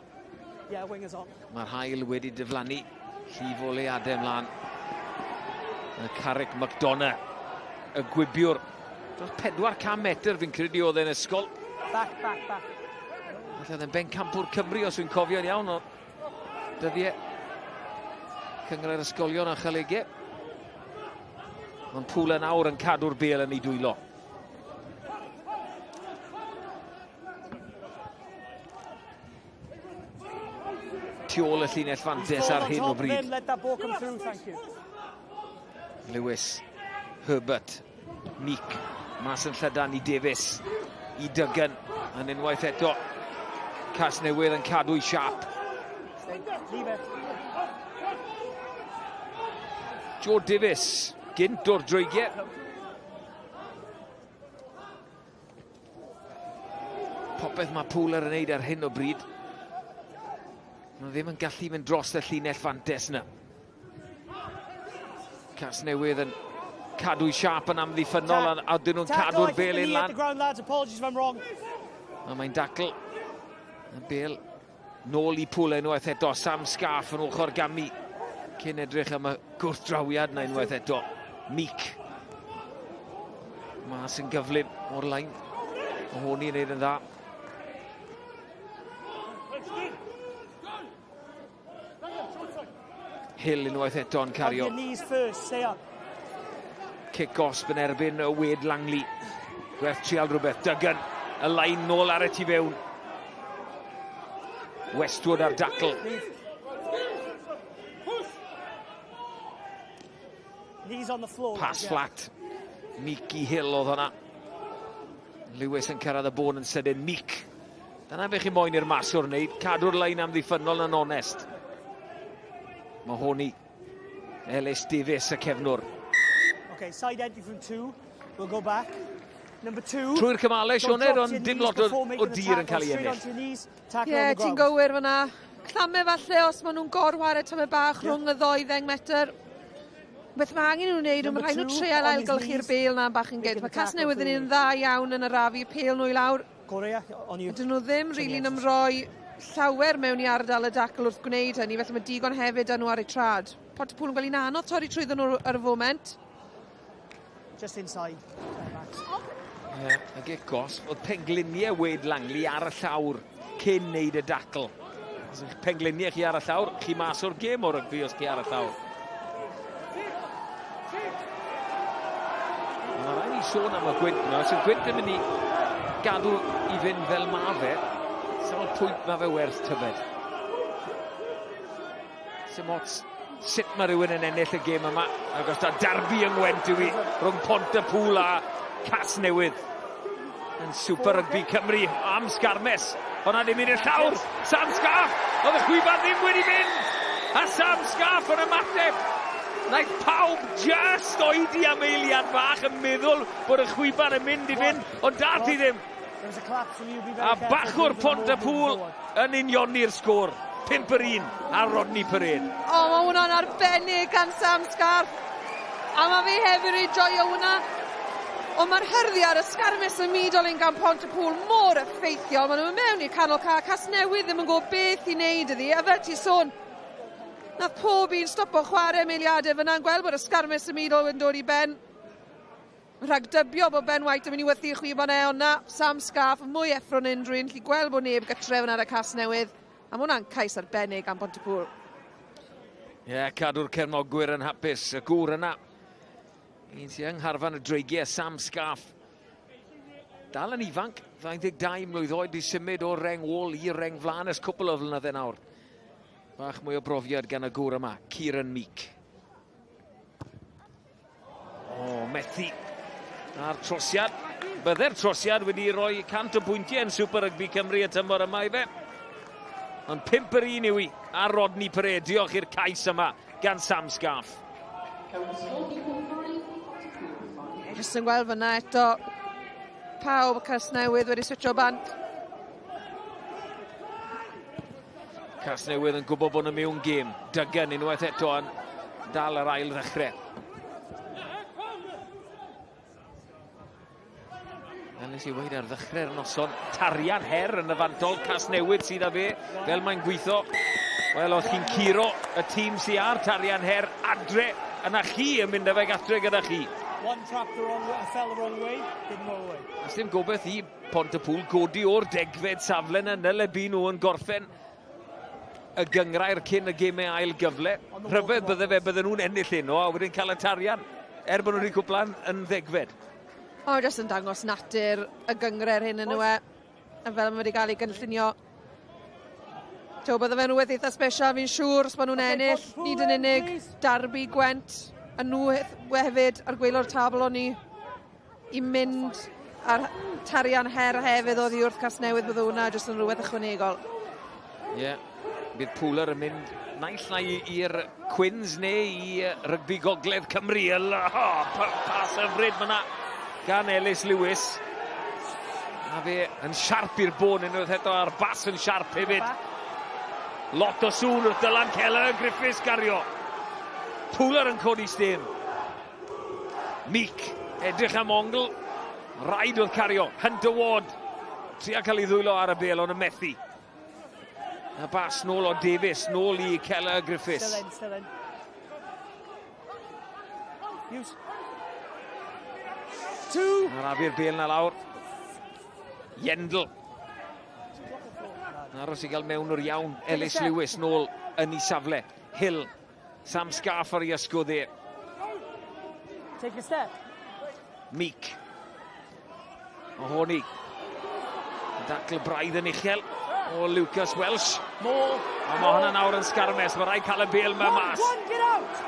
Yeah, wingers on. Mae'r hael wedi diflannu. Llif o leiadau ymlaen. Y Carrick McDonough, y gwibiwr. Dros 400 metr fi'n credu oedd e'n ysgol. Back, back, back. Falle oedd e'n bencampwr Cymru os fi'n cofio'n iawn. O dyddiau Cynghrair Ysgolion a Cholegau. Ond Pwla nawr yn cadw'r bel yn ei dwylo. Tu ôl y llinell fantes ar hyn o bryd. Lewis, Herbert, Meek, mas yn llydan i Davies, i Duggan, yn unwaith eto. Casnewydd yn cadw i siap. Joe Davies, gynt o'r dreigiau. Popeth mae Pooler yn neud ar hyn o bryd. Mae ddim yn gallu mynd dros y llinell fantes yna. Casnewydd yn cadw'i siap yn amddiffynnol a, a dyn nhw'n cadw'r bel i'n lan. A mae'n dacl. Y bel nôl i Pwle unwaith eto. Sam Scarf yn ochr gamu cyn edrych am y gwrthdrawiad na unwaith eto. Meek. Mas yn gyflym o'r lain. Mae honi yn neud yn dda. Hill unwaith eto yn cario. Cic gosb yn erbyn y Wade Langley. Gwerth trial rhywbeth. Duggan, y lain nôl ar y tu fewn. Westwood ar dacl. Pass flat. Mickey Hill oedd hwnna. Lewis yn cyrraedd y bôn yn sydyn. Meek. Dyna be chi moyn i'r maswr wneud. Cadw'r lein amddiffynnol yn onest. Mahoney. Ellis Davies y cefnwr. Okay, side entry from two. We'll go back. Number two. Trwy'r cymalau, Sioned, ond dim lot o, o dir yn cael ei ennill. Ie, yeah, ti'n gywir fyna. Clame falle os maen nhw'n gorware tymed bach rhwng y ddoi ddeng metr. Beth mae angen nhw'n wneud, mae rhaid nhw treial ailgylchu'r bêl na'n bach yn gynt. Mae Casnewydd yn un dda iawn yn arafu pêl nhw i lawr. Ydyn nhw ddim rili'n ymroi llawer mewn i ardal y dacl wrth gwneud hynny, felly mae digon hefyd â nhw ar eu trad. Pontypŵl yn gweld hi'n anodd torri trwyddyn nhw ar y foment. Just inside. Ie, yeah, y gic gosb, oedd pengliniau Wade Langley ar y llawr cyn neud y dacl. Os ych pengliniau chi ar y llawr, chi mas o'r gêm o rygbi os chi ar y llawr. Mae rhaid i sôn am y gwynt yma. Os yw'r gwynt yn mynd i gadw i fynd fel ma fe, sawl pwynt ma fe werth tybed? Sim ots sut mae rhywun yn ennill y gêm yma. Ac os da darbi yng Ngwent yw i rhwng Pont-y-pŵl a Casnewydd yn Super Rugby Cymru am sgarmes. Hwnna ddim mynd i'r llawr. Sam Scarf! Oedd y chwiban ddim wedi mynd! A Sam Scarf yn ymateb! Naeth pawb just oedi am eiliad fach yn meddwl bod y chwiban yn mynd i fynd, ond dath i ddim. A bachwr Pont-y-pŵl yn unioni'r sgôr. 5 yr 1 ar Rodney Parade. O, mae hwnna'n arbennig gan Sam Scarf. A mae fe hefyd wedi joio hwnna. Ond mae'r hyrddiad y sgarmes symudol un gan Pont-y-pŵl mor effeithiol. Maen nhw'n mewn i'r canol ca. Casnewydd ddim yn gwybod beth i wneud iddi. A fel ti'n sôn, nath pob un stopo chwarae meiliadau fyna'n gweld bod y sgarmes symudol wedi dod i ben. Rhagdybio bod Ben White yn mynd i wythu chwiban e, ond na, Sam Scarf, mwy effro na unrhyw un, lli gweld bod neb gytre fyna ar y Casnewydd. A mae hwnna'n cais arbennig am Bontypŵl. Ie, yeah, cadw'r cefnogwyr yn hapus. Y gŵr yna, un sy'n yng ngharfan y dreigiau, Sam Scarf. Dal yn ifanc, 22 mlwydd oed, di symud o'r reng ôl i reng flaen ers cwpl o flynydde nawr. Bach mwy o brofiad gan y gŵr yma, Kieran Meek. O, methu. A'r trosiad. Bydde'r trosiad wedi rhoi 100 o bwyntiau yn Super Rugby Cymru y tymor yma i fe. Ond 5 yr 1 yw i ar Rodney Parade. Diolch i'r cais yma gan Sam Scarf. Jyst yn gweld fyna eto pawb y Casnewydd wedi switcho bant. Casnewydd yn gwybod bod nhw mewn gêm. Duggan unwaith eto yn dal yr ail ddechrau. Fel nes i weid ar ddechrau'r noson, tarian her yn y fantol, Casnewydd sydd â fe, fel mae'n gweithio. Wel, os chi'n curo y tîm sydd ar tarian her adre, yna chi yn mynd â fe gatre gyda chi. One trap the wrong way, fell the wrong way, didn't roll away. Does dim gobeith i Pont-y-pŵl godi o'r degfed safle 'na yn le bu nhw yn gorffen y gynghrair cyn y gemau ail gyfle. Rhyfedd bydde fe bydden nhw'n ennill heno a wedyn cael y tarian er bod nhw wedi cwpla'n yn ddegfed. O, jyst yn dangos natur y gynghrair hyn yn yw e, a fel mae wedi cael ei gynllunio. To, bydde fe'n rhywbeth eitha special, fi'n siŵr, os maen nhw'n ennill, nid yn unig Derby Gwent, a nhw hefyd ar gwaelod tabl o'n i. i mynd ar tarian her hefyd oddi wrth Casnewydd bydde hwnna jyst yn rhywbeth ychwanegol. Ie, yeah. bydd Pooler yn mynd naill ai i'r Cwins neu i Rygbi Gogledd Cymru. Oh, pas hyfryd fyna gan Ellis Lewis. A fe yn siarp i'r bôn unwaith eto a'r bas yn siarp hefyd. Lot o sŵn wrth Dylan Keller, Griffiths gario. Pooler yn codi stêm. Meek, edrych am ongl. Rhaid oedd cario. Hunter Ward, tria cael ei ddwylo ar y bel, ond yn methu. A bas nôl o Davies, nôl i Keller Griffiths. Still in, still in. Use. Two. Arafu'r bel na lawr. Yendl. Aros i gael mewn o'r iawn. Ellis Lewis nôl yn ei safle. Hill. Sam Scarf ar ei ysgwdd e. Take a step. Meek. Ohoni. Dacl braidd yn uchel o Lucas Welsh. More. Ond mae hwnna nawr yn sgarmes. Mae rhaid cael y bel yma mas. One, get out!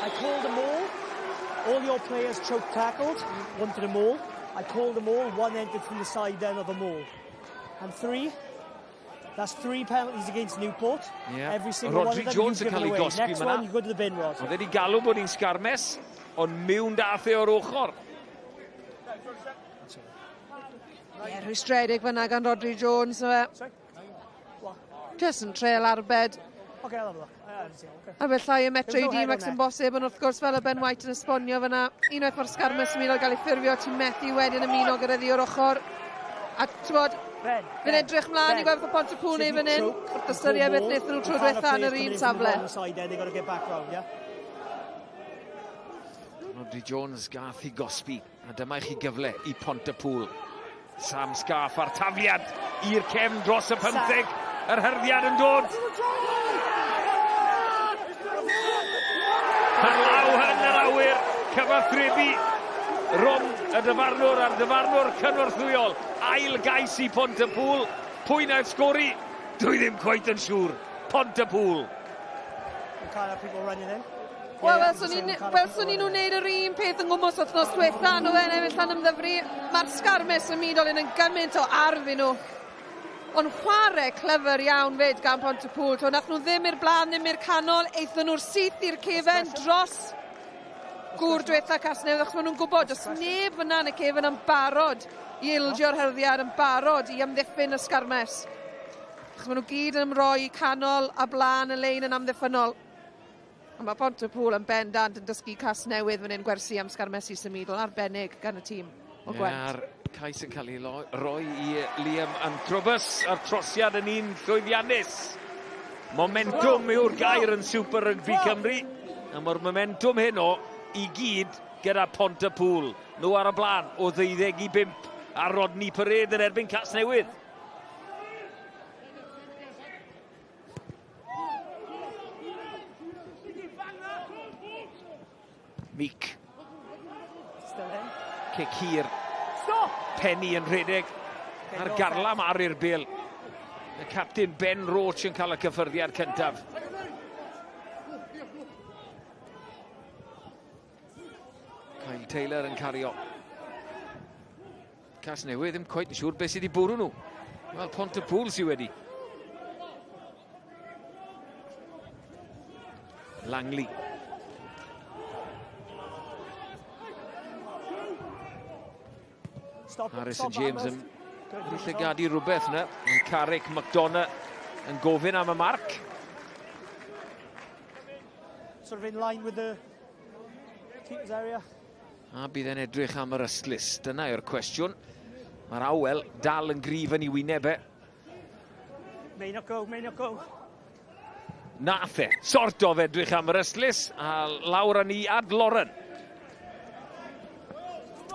I called them all. All your players choke tackled. Wanted them all. I called them all. One entered from the side then of a maul. And three, That's three penalties against Newport. Yeah. Every single Rodri one of them Jones yn you've cael given ei away. gosbi Next fyna. one, you go to the bin, Rod. Oedd wedi galw bod hi'n sgarmes, ond miwn dath e o'r ochr. Ie, rhwystredig fyna gan Rodri Jones. Yw e. Just yn treol arbed. Okay, I'll have a look. Okay. A fe llai y metro i dîm ac sy'n bosib, ond wrth gwrs fel y Ben White yn esbonio fyna, unwaith mae'r sgarmes yn mynd o gael ei ffurfio, ti'n methu wedyn ymuno gyda ddi o'r ochr. A ti'n Fi'n edrych mlaen i gweld beth Pontypool neu fan hyn, wrth ystyried beth wnaethon nhw tro diwetha yn yr un safle. Rodri Jones gath i gosbi, a dyma i chi gyfle i Pontypool. Sam Scarf a'r tafliad i'r cefn dros y pymtheg, yr hyrddiad yn dod. Harlaw yn yr awyr, cyfathrebu rhwng y dyfarnwr a'r dyfarnwr cynorthwyol. Ail gais i Pont-y-pŵl. Pwy wnaeth sgori? Dwi ddim cweit yn siŵr. Pont-y-pŵl. Wel, welswn ni, welswn ni nhw'n neud yr un peth yng Nghwmwys wythnos diwetha, nhw fe'n efo Llanymddyfri. Mae'r sgarmes yn mynd yn gymaint o arf i nhw. Ond chwarae clyfar iawn fyd gan Pontypool. To, nath nhw ddim i'r blaen, ddim i'r canol, aethon nhw'r syth i'r cefen dros gŵr diwetha Casnewydd, achos maen nhw'n gwybod, does neb fyna yn y cefen yn barod i ildio'r hyrddiad, yn barod i amddiffyn y sgarmes. Achos maen nhw gyd yn ymroi canol a blaen y lein yn amddiffynnol. A mae Pontypool yn bendant yn dysgu Casnewydd fan hyn gwersi am sgarmesu symudol arbennig gan y tîm o Gwent. A'r cais yn cael ei roi i Liam Antrobus a'r trosiad yn un llwyddiannus. Momentum yw'r gair yn Super Rugby Cymru. A mae'r momentum heno i gyd gyda Pontypool. Nhw ar y blaen o ddeuddeg i bump a Rodney Parade yn erbyn Casnewydd. Meek. Cic hir. Penny yn rhedeg. A'r garlam ar i'r bel. Y captain Ben Roach yn cael y cyffyrddiad cyntaf. Kyle Taylor yn cario. Casnewydd ddim cweit yn siŵr beth sydd wedi bwrw nhw. Wel, Pont y Pŵl sydd wedi. Langley. Stop, Harrison stop James yn wedi llygadu rhywbeth yna. Ond Carrick McDonough yn gofyn am y marc. Sort of in line with the keeper's area. A bydd e'n edrych am yr ystlys. Dyna yw'r cwestiwn. Mae'r awel dal yn gryf yn ei wyneb e. May not go, may not go. Nath e. Sort of edrych am yr ystlys. A lawr â ni at Lauren.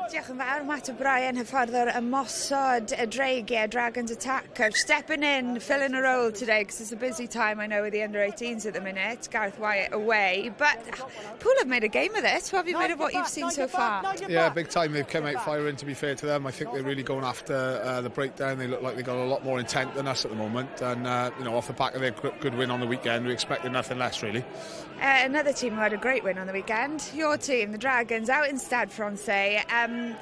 Diolch yn fawr, Matt O'Brien, hyfforddwr ymosod y Dreigiau, Dragons Attack coach. Stepping in, filling a role today, because it's a busy time, I know, with the under-18s at the minute. Gareth Wyatt away. But Poole have made a game of this. What have you made of what you've seen so far? Yeah, big time. They've come out firing, to be fair to them. I think they're really going after the breakdown. They look like they've got a lot more intent than us at the moment. And, you know, off the back of their good win on the weekend, we expected nothing less, really. Another team who had a great win on the weekend, your team, the Dragons, out in Stade Francais.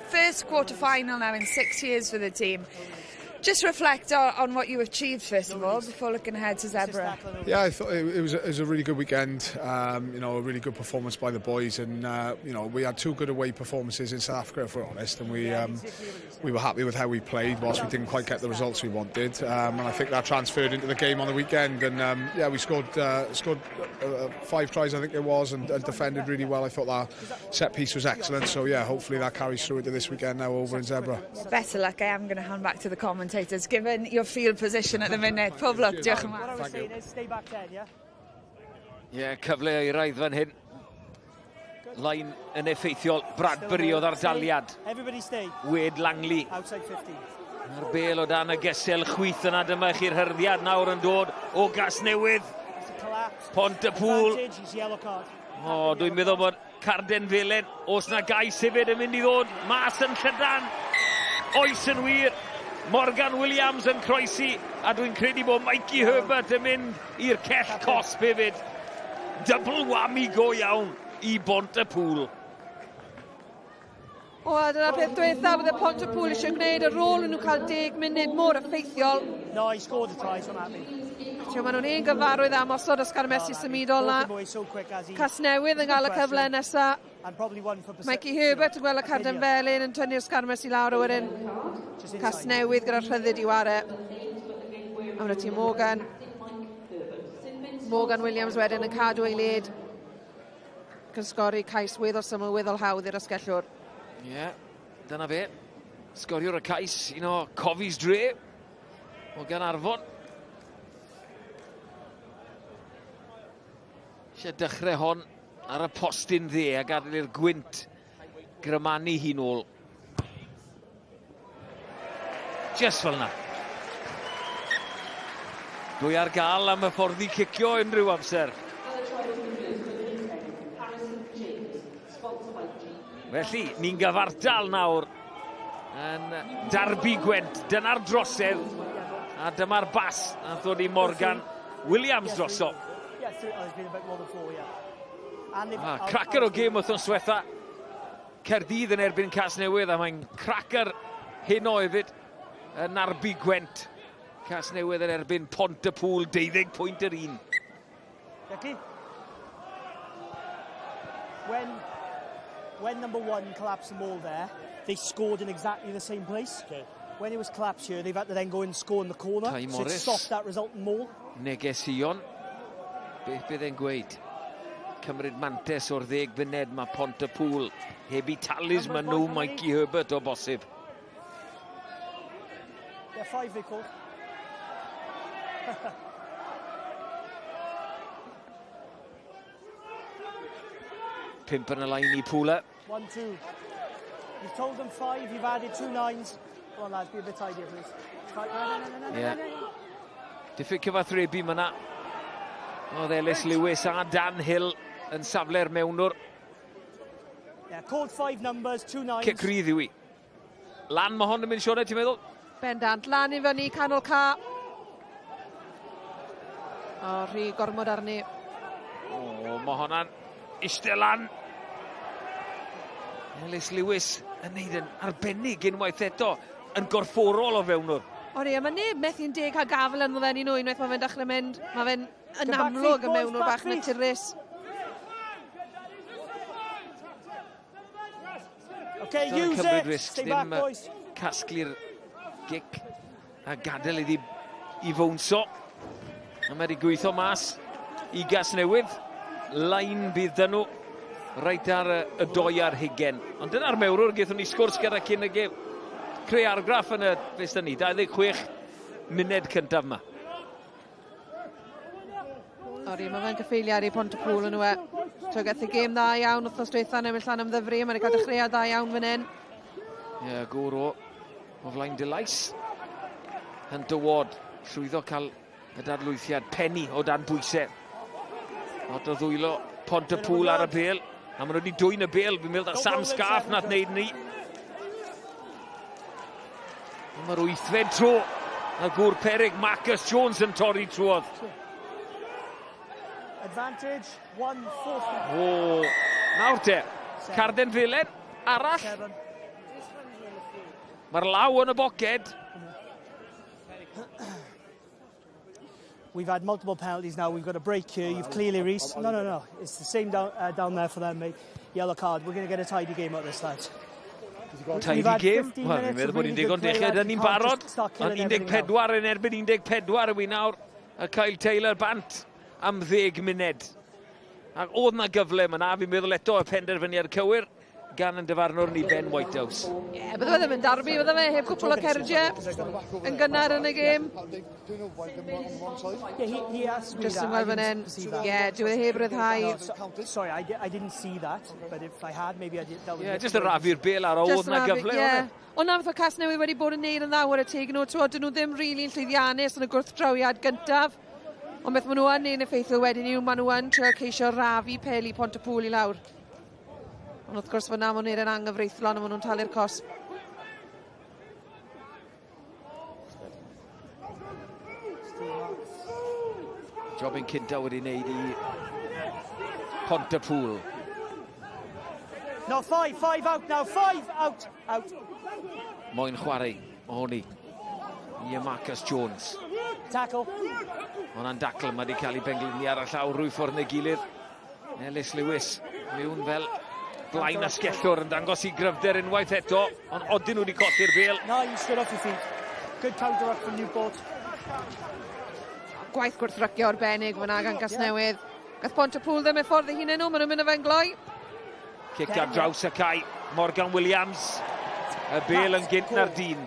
First quarter final now in 6 years for the team. Just reflect on, on what you achieved, first of all, before looking ahead to Zebre. Yeah, I thought it, it, was, a, it was a really good weekend. Um, you know, a really good performance by the boys, and uh, you know, we had two good away performances in South Africa, if we're honest, and we um, we were happy with how we played, whilst we didn't quite get the results we wanted. Um, and I think that transferred into the game on the weekend. And um, yeah, we scored uh, scored uh, uh five tries, I think it was, and, and defended really well. I thought that set piece was excellent. So yeah, hopefully that carries through into this weekend now over in Zebre. Better luck. I am going to hand back to the commentators, given your field position at the minute. Pob lwc, diolch yn fawr. Thank you. Ie, yeah, cyfle eiraidd fan hyn. Lain yn effeithiol. Bradbury oedd ar daliad. Wade Langley. Mae'r bel o dan y gesel chwith yna. Dyma chi'r hyrddiad nawr yn dod o gas newydd. Pont y pŵl. O, dwi'n meddwl bod carden felen. Os na gais hefyd yn mynd i ddod mas yn llydan. Oes yn wir. Morgan Williams yn croesi a dwi'n credu bod Mikey Herbert yn mynd i'r cell cosb hefyd. Double whammy go iawn i Bont y Pŵl. O, a dyna'r peth diwetha bydde Pont y Pŵl eisiau gwneud ar ôl nhw cael deg munud mor effeithiol. No, he scored the try, so I'm happy. Tio, maen nhw'n un gyfarwydd am osod ysgarmesu symudol na. Casnewydd yn cael y cyfle nesa. Mikey Herbert yn gweld y carden felyn yn tynnu'r sgarmes i lawr o wedyn. Casnewydd gyda'r rhyddid i ware. A wna ti Morgan. Morgan Williams wedyn yn cadw ei led. Ac yn sgori cais weddol syml, weddol hawdd i'r asgellwr. Ie, yeah, dyna fe. Sgoriwr y cais, un o Cofis Dre o Ganarfon. Eisiau dechrau hon ar y postyn dde a gadael i'r gwynt grymanu hi nôl. Just fel yna. Dwy ar gael am y ffordd i cicio unrhyw amser. Felly, ni'n gyfartal nawr yn Darbi Gwent. Dyna'r drosedd a dyma'r bas a ddod i Morgan Williams droso. Ah, cracker o gêm wythnos diwetha. Caerdydd yn erbyn Casnewydd a mae'n cracker heno hefyd yn Arbi Gwent. Casnewydd yn erbyn Pont y Pŵl, 12 pwynt yr un. Jackie? When, when number one collapsed the ball there, they scored in exactly the same place. Okay. When it was collapsed here, they've had to then go and score in the corner. Ty so Morris. it stopped that resultant maul. Negeseuon. Beth bydd e'n gweud? Cymryd mantes o'r ddeg funed mae Pont y Pŵl. Heb i talisman nhw Mikey Herbert o bosib. Yeah, five they called. Pimp yn y lain i Pwla. One, two. You've told them five, you've added two nines. Come on, lads, be a bit tidier, please. Five, no, no, no, no, no, yeah. no, no. Diffyg cyfathrebu myna. Oedd Ellis Lewis a Dan Hill yn safle'r mewnwr. Yeah, called five numbers, two nines. Cic rydd yw i. Lan mae hon yn mynd, Sioned, ti'n meddwl? Bendant, lan i fyny, canol ca. O, rhy gormod arni. O, mae honna'n eistedd lan. Ellis Lewis yn neud yn arbennig unwaith eto, yn gorfforol o fewnwr. Ori, a mae neb methu'n deg cael gafel ynddo fe un unwaith mae fe'n dechrau mynd. Mae fe'n yn amlwg yn mewnwr bach naturus. Okay, use cymryd it. risg, Stay back, ddim boys. casglu'r gic a gadael iddi i fownso. A mae wedi gweithio mas i gas newydd. Lain bydd dyn nhw reit ar y, y doi ar hugen. Ond dyna'r mewrwr gaethon ni sgwrs gyda cyn y gêm. Creu argraff yn y, beth dyn ni, 26 munud cyntaf yma. Sori, mae fe'n gyffeiliad i Pontypŵl yn yw e. So, gath y gêm dda iawn wythnos diwetha yn ymwneud llan ymddyfru, mae'n cael dechreuad dda iawn fan hyn. Ie, yeah, gŵr o, o flaen Dulais. Hunter Ward, llwyddo cael y dadlwythiad, penny o dan bwysau. Lot o ddwylo Pontypŵl ar y bel. A maen nhw wedi dwyn y bel, fi'n meddwl Sam Scarf nath wneud ni. Mae'r wythfed tro. A gŵr perig Marcus Jones yn torri trwodd. Advantage, one, four. O, nawr te. Carden felen arall. Mae'r law yn y boced. We've had multiple penalties now. We've got a break here. You've clearly Reese. No, no, no. It's the same down, down there for them, mate. Yellow card. We're going to get a tidy game out this, lads. Tidy game? Wel, fi'n meddwl bod ni'n digon dechrau, dyn ni'n barod. Ond 14 yn erbyn 14 yw i nawr. A Kyle Taylor bant am ddeg munud. Ac oedd na gyfle yma na, fi'n meddwl eto y penderfyniad cywir gan yn dyfarnwr ni Ben Whitehouse. Ie, yeah, bydde fe ddim yn darbi, bydde fe heb cwpl o cerdiau yn gynnar yn y gêm. Just yn gweld fan hyn. Ie, dyw e heb ryddhau. Sorry, I, I didn't see that, but if I had, maybe I did. Yeah, just y rafu'r bel ar ôl na gyfle. Yeah. Ond na fath o Casnewydd wedi bod yn neud yn dda ar y teg nhw. Twod, dyn nhw ddim rili'n really llwyddiannus yn y gwrthdrawiad gyntaf. Ond beth maen nhw yn neud yn effeithiol wedyn yw maen nhw yn trio ceisio rafu peli Pontypŵl i lawr. Ond wrth gwrs fyna maen nhw'n neud yn anghyfreithlon a maen nhw'n talu'r cosb. Jobyn cynta wedi wneud i Pontypŵl. No, five, five out now, five out, out. Moyn chwarae, ohoni. I Marcus Jones. Tackle. Hwna'n dacl, mae wedi cael ei benglini ar y llaw rwy ffordd neu gilydd. Ellis Lewis mewn fel blaen asgellwr yn dangos i gryfder unwaith eto, ond odyn nhw wedi colli'r bel. Nine, stood off your feet. Good counter up from Newport. Gwaith gwrthrycio arbennig fyna gan Gasnewydd. Gath Pontypool ddim eu ffordd eu hunain nhw, maen nhw'n mynd o fe'n gloi. Cic ar draws y cae, Morgan Williams. Y bel yn gynt na'r dyn.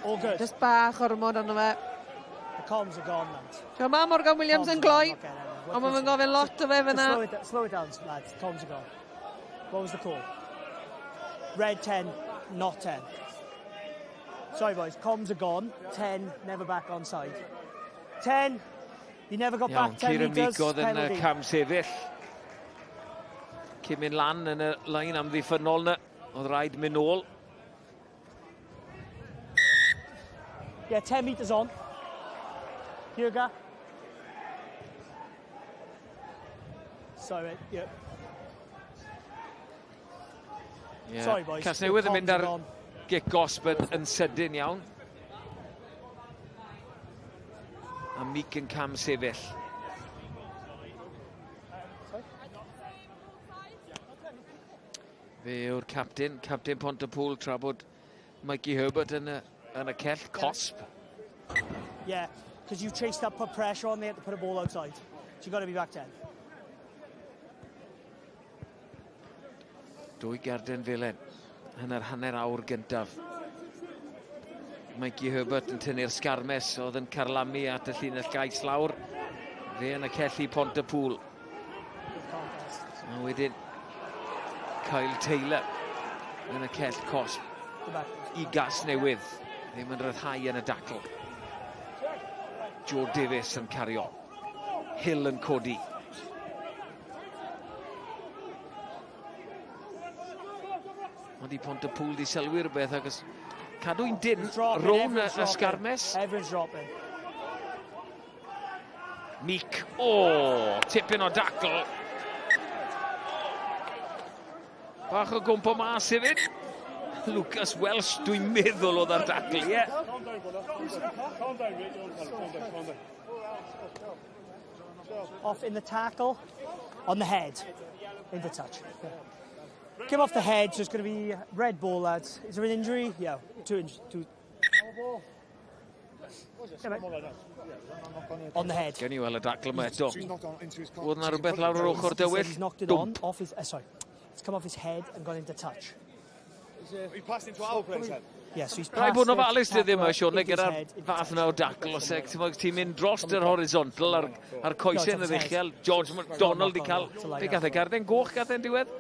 All good. Just bach ormod arno fe. The comms are gone, lads. Ti'n mae Morgan Williams yn gloi, ond mae'n gofyn lot o fe fyna. Slow it, slow it down, lads. Comms are gone. What was the call? Red 10, not 10. Sorry, boys. Comms are gone. 10, never back on side. 10, he never got Iawn, back 10 Kieran metres. Meek oedd yn Penalty. cam sefyll. Cyn mynd lan yn y lein amddiffynnol na, oedd rhaid mynd nôl. Yeah, 10 metres on. Here go. Sorry, mate. Yeah. Yeah. Sorry, boys. Casnewydd yn mynd Comms ar are gone. gic gosb yn, yn sydyn iawn. A Meek yn cam sefyll. Fe yw'r captain, captain Pontypool, tra bod Mikey Herbert yn y, yn y cell, cosp. Yeah, because you chased up, put pressure on, they had to put a ball outside. So you've got to be back 10. Dwy garden felen yn yr hanner awr gyntaf. Mikey Herbert yn tynnu'r sgarmes oedd yn carlamu at y llinell gais lawr. Fe yn y cellu Pontypool. A wedyn Kyle Taylor yn y cell cosb i gas newydd. Ddim yn rhyddhau yn y dacl. Joe Davis yn cario. Hill yn codi. Ond i Pontypool di sylwi rhywbeth ac os cadw'n dyn rown y, y sgarmes. Everyone's dropping. Meek, o, oh, tipyn o dacl. Bach o gwmpo mas hefyd. Lucas Welsh, dwi'n meddwl oedd ar dacl, ie. Yeah. Off in the tackle, on the head, into touch. Yeah. Came off the head, so it's going to be red ball, lads. Is there an injury? Yeah, two injuries. Two. Yeah, mate. On the head. Gen i weld y dacl yma eto. Oedd na rhywbeth lawr yr ochr dywyll. He's knocked it on, off his, sorry. It's come off his head and gone into touch. He passed into our player's head. Yeah, so he's Rhaid bod yn ofalus passed dyddiau yma, Siôn, into his gyda'r head, into fath touch. yna o dacl, os e, ti'n mynd dros yr horizontal a'r, ar coesau yn yr uchel. George McDonald i cael, be gath e, garden goch gath e'n diwedd?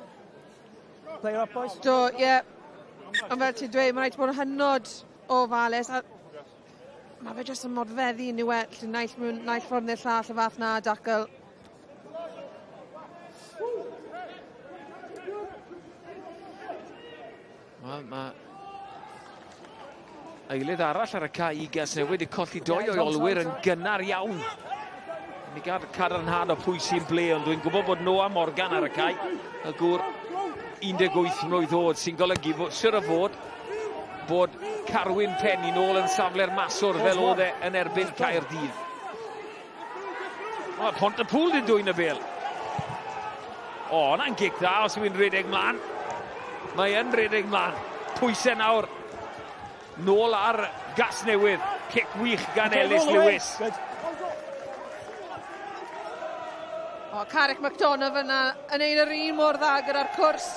Player up, boys. Do, ie. Yeah. Ond fel ti'n dweud, mae'n rhaid bod yn hynod o ofalus. A mae fe jyst yn modfeddu yn yw e, lle naill, mewn, naill ffordd neu'r llall y fath na dacl. Wel, mae eilydd arall ar y cae i Gasnewydd wedi colli doi o'i olwyr yn gynnar iawn. Ni gael cadarnhad o pwy sy'n ble, ond dwi'n gwybod bod Noah Morgan ar y cae, y gŵr 18 mlwydd oed, sy'n golygu bod, siwr o fod, bod Carwyn Penny nôl yn safle'r maswr fel oedd e yn erbyn Caerdydd. Mae Pont y Pŵl di dwyn y bel. O, hwnna'n gic dda os yw'n rhedeg mlaen. Mae yn rhedeg mlaen. Pwysau nawr. Nôl ar gas newydd. Cic wych gan Ellis Lewis. O, Carrick McDonough fyna yn ein yr un mor dda gyda'r cwrs.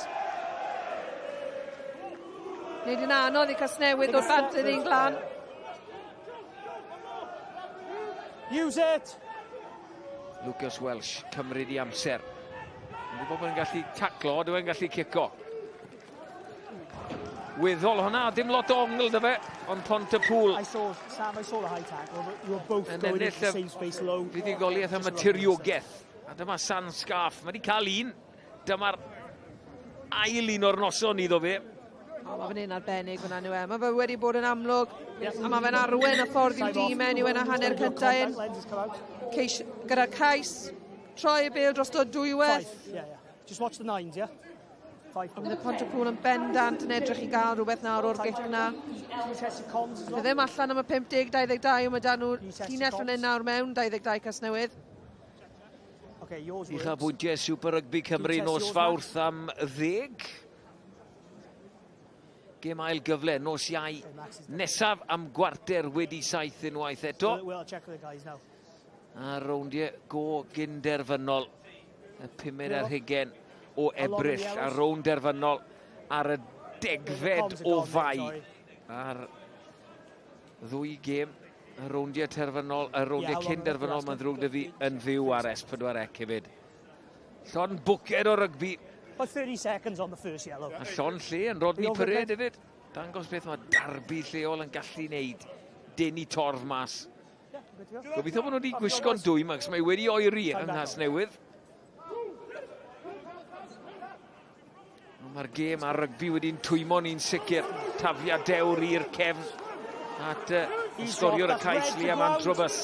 Neud yn anodd i Casnewydd o'r bant iddi'n glan. Use it! Lucas Welsh, cymryd i amser. Yn gwybod bod yn gallu taclo, dwi yn gallu cico. Weddol hwnna, dim lot o ongl dy fe, ond Pont y Pŵl. I saw, Sam, I saw the high tackle, but you were both yn going ennill into the same space low. Fuddugoliaeth am y tiriogaeth. A dyma Sam Scarf, mae wedi cael un. Dyma'r ail un o'r noson iddo fe. O, mae fe'n un arbennig fyna, yw e. Mae fe wedi bod yn amlwg, a mae fe'n arwen y ffordd i'w dîm e, yw e'n a hanner cyntaf un. Ceis, gyda'r cais, troi y bêl dros dod dwywaith. Yeah, yeah. Just watch the nines, yeah? Five. Bydd y Pontypool yn bendant yn edrych i gael rhywbeth nawr o'r gic na. Bydd ddim allan am y 50-22, ond mae dan nhw llinell fan hyn nawr mewn 22 Casnewydd. Uchafbwyntiau Super Rugby Cymru nos Fawrth am ddeg. Gêm ail gyfle nos Iau nesaf am gwarter wedi saith unwaith eto. A rowndiau go gynderfynol y pumed ar hugen o Ebrill a rownd derfynol ar y degfed o Fai ar ddwy gêm y rowndiau terfynol, y rowndiau yeah, cyn derfynol, mae'n ddrwg dy fi, yn fyw ar S4C hefyd. Llon bwced o rygbi. About 30 seconds on the first yellow. A llon lle yn Rodney Parade hefyd. Dangos beth mae darbu lleol yn gallu wneud. Denu torf mas. Gobeithio bod nhw wedi gwisgo'n dwym, ac mae wedi oeri yng Nghasnewydd. Mae'r gêm ar rygbi wedi'n twymo ni'n sicr. Tafliad dewr i'r cefn at uh, sgoriwr y cais Liam Antrobus.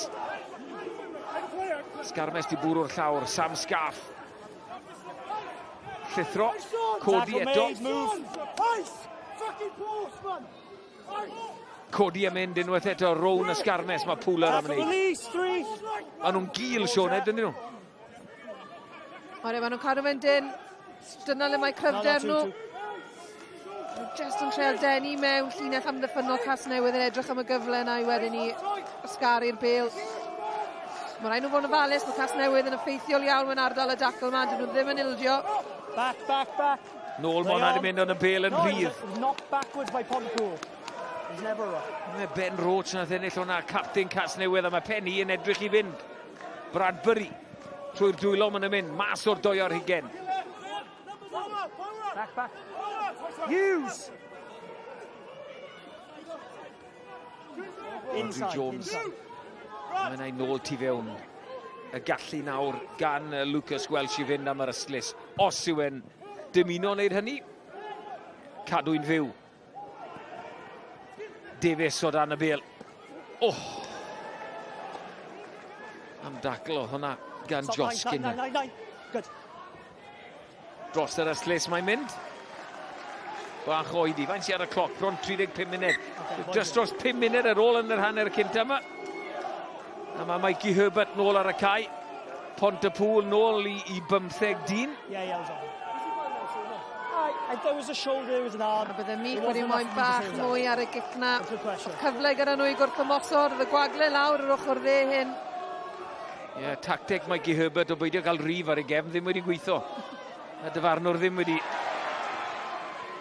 Sgarmes di bwrw'r llawr, Sam Scaff. Llithro, codi eto. Codi a mynd unwaith eto, rown y sgarmes mae Pooler am wneud. Maen nhw'n gil, Sioned, dyn nhw? Oedden, maen nhw'n cadw fe'n dyn. Dyna le mae cryfder nhw. Just yn treol denu mewn llinell amddiffynnol Casnewydd yn edrych am y gyfle yna i wedyn i ysgaru'r bel. Mae rhaid nhw fod yn ofalus, mae Casnewydd yn effeithiol iawn mewn ardal y dacl yma, dyn nhw ddim yn ildio. Back, back, back. Nôl mae hwnna wedi mynd ond y bel yn rhydd. Knocked backwards by Pontypool. He's never right. Mae Ben Roach nath ennill hwnna, captain Casnewydd, a mae Penny yn edrych i fynd. Bradbury trwy'r dwylo maen nhw'n mynd mas o'r doi ar hugen. Back, back. Hughes! Andrew Jones. Mae'n ei nôl tu fewn. Y gallu nawr gan Lucas Welsh i fynd am yr ystlys. Os yw e'n dymuno wneud hynny, cadw'n fyw. Davies o dan y bel. Oh! Am dacl o hwnna gan Josh Skinner. Nine, nine, nine. Good. Dros yr ystlys mae'n mynd. Bach oedi. Faint sy'n ar y cloc? Bron 35 munud. Okay, Just dros 5 munud ar ôl yn yr hanner cynta yma. A mae Mikey Herbert nôl ar y cae. Pont y Pŵl nôl i, i bymtheg dyn. Yeah, yeah, was on. There was a shoulder, there was an arm. A bydde Mick wedi moyn bach mwy ar y gic na. Cyfle gyda nhw i gwrthymosod, oedd y gwagle lawr yr ochr dde hyn. Ie, yeah, tacteg Mikey Herbert o beidio cael rif ar ei gefn ddim wedi gweithio. Y dyfarnwr ddim wedi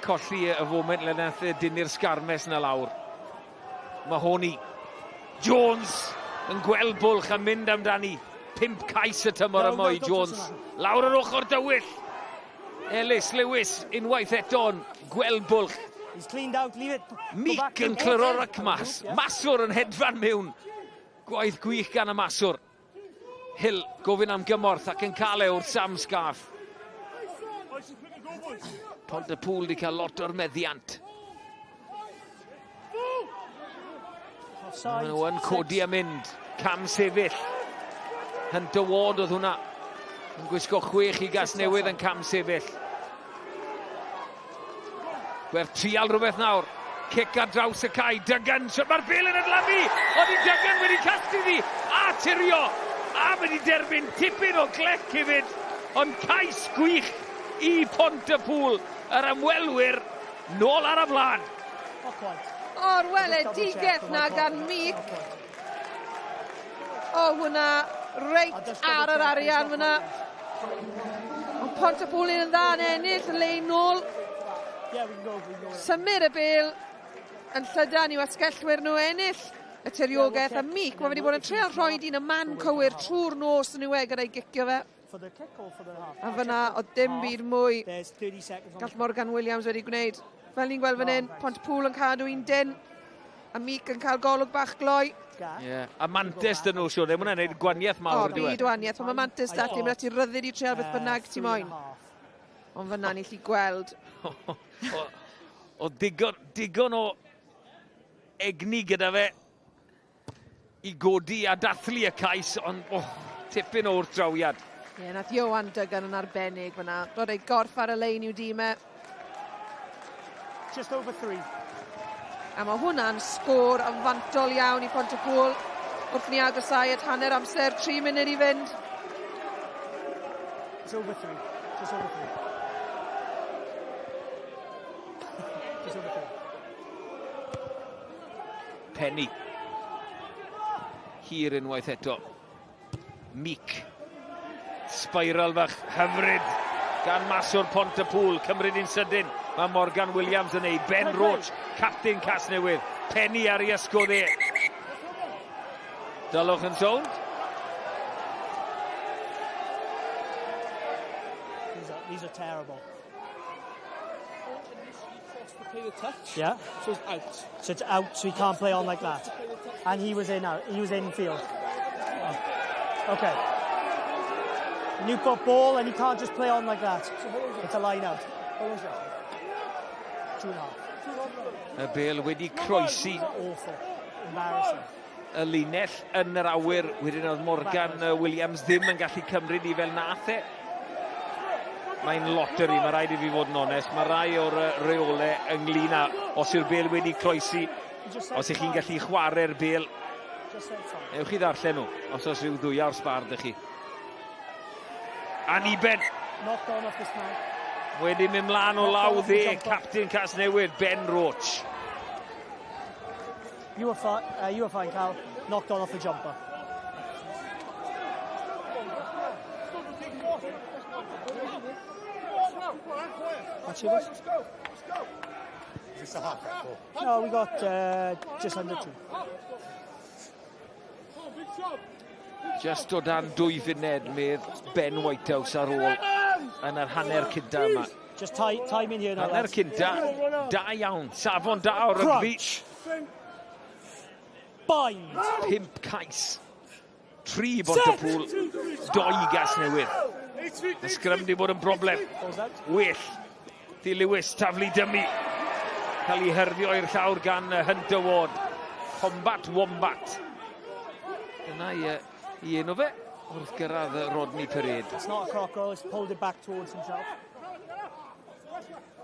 colli y foment le nath e dynnu'r sgarmes na lawr. Mahoney. Jones yn gweld bwlch a mynd amdani. Pimp cais y tymor yma i Jones. Lawr yr ochr dywyll. Ellis Lewis unwaith eto'n gweld bwlch. Meek yn cliro'r ryc mas. Maswr yn hedfan mewn. Gwaith gwych gan y maswr. Hill gofyn am gymorth ac yn cael e wrth Sam Scarf. Pont y Pŵl wedi cael lot o'r meddiant. Maen nhw yn codi a mynd. Cam sefyll. Hunter Ward oedd hwnna. Yn gwisgo chwech i gas newydd yn cam sefyll. Gwerth trial rhywbeth nawr. Cic ar draws y cae. Duggan. Mae'r bel yn adlamu. Ond i Duggan wedi casglu ddi. A tirio. A mae wedi derbyn tipyn o glec hefyd, ond cais gwych i Pont-y-pŵl, yr ymwelwyr nôl ar y blaen. O'r weledigaeth na gan Mick. O, hwnna reit ar yr arian fyna. Ond Pont-y-pŵl yn dda yn ennill, y lein nôl. Symud y bel yn llydan i'w asgellwyr nhw ennill y tiriogaeth a Mick, mae wedi bod yn treial rhoi dyn y man cywir trwy'r nos yn yw e gyda'i gicio fe. A fyna, oedd dim byd mwy gall Morgan Williams wedi gwneud. Fel ni'n gweld fan hyn, Pont-pŵl yn cadw un dyn, a Mick yn cael golwg bach gloi. Yeah. A mantes dyn nhw, siwr, ddim hwnna'n gwneud gwaniaeth mawr. O, byd waniaeth. Pan mae mantes da ti, mae'n ti ryddid i treol beth bynnag ti moyn. Ond fyna ni lli gweld. o, o digon, digon o egni gyda fe i godi a dathlu y cais, ond oh, tipyn o wrthdrawiad. Ie, yeah, nath Johan Duggan yn arbennig fyna. Rod ei gorff ar y lein i'w dîm e. Just over three. A mae hwnna'n sgôr yn fantol iawn i Pontypŵl. Wrth ni agosau at hanner amser, 3 munud i fynd. It's over three. Just over three. Just over three. Penny. Hir unwaith eto. Meek. Spiral fach hyfryd gan maswr Pont y Pŵl. Cymryd un sydyn. Mae Morgan Williams yn ei. Ben Roach, captain Casnewydd. Penny ar ei ysgwdd e. Dylwch yn sownd. These are, these are terrible. Play the touch. Yeah. So it's out. So it's out, so he can't play on like that. And he was in out. He was in field. Oh. Okay. Newport ball, and he can't just play on like that. So how It's a line out. How long's that? Two and a half. Y bel wedi croesi. Awful. Embarrassing. Y linell yn yr awyr. Wedyn oedd Morgan Williams ddim yn gallu cymryd i fel nath e. Mae'n lottery, mae rhaid i fi fod yn onest. Mae rai o'r reolau ynglyn â os yw'r bel wedi croesi, os ych chi'n gallu chwarae'r bel. Ewch chi ddarllen nhw, os oes rhyw ddwy awr sbar dych chi. Aniben. Wedi mynd mlaen o law dde, captain Casnewydd, Ben Roach. You were, fi you were fine, Cal. Knocked on off the jumper. That's it. Let's go. Let's go. Is this a half or? No, we got just under two. Just o dan dwy funed medd Ben Whitehouse ar ôl yn yr hanner cynta yma. Just time, time in here now. Hanner cynta, da iawn. Safon da o rygbi. Bind. Pump cais. Tri Bontypŵl, doi gas newydd. Y sgrym di bod yn broblem. Well. Di Lewis taflu dymu. Cael ei hyrddio i'r llawr gan Hunter Ward. Combat Wombat. Dyna i, i enw fe wrth gyrraedd Rodney Parade. It's not a crocodile, it's pulled it back towards himself.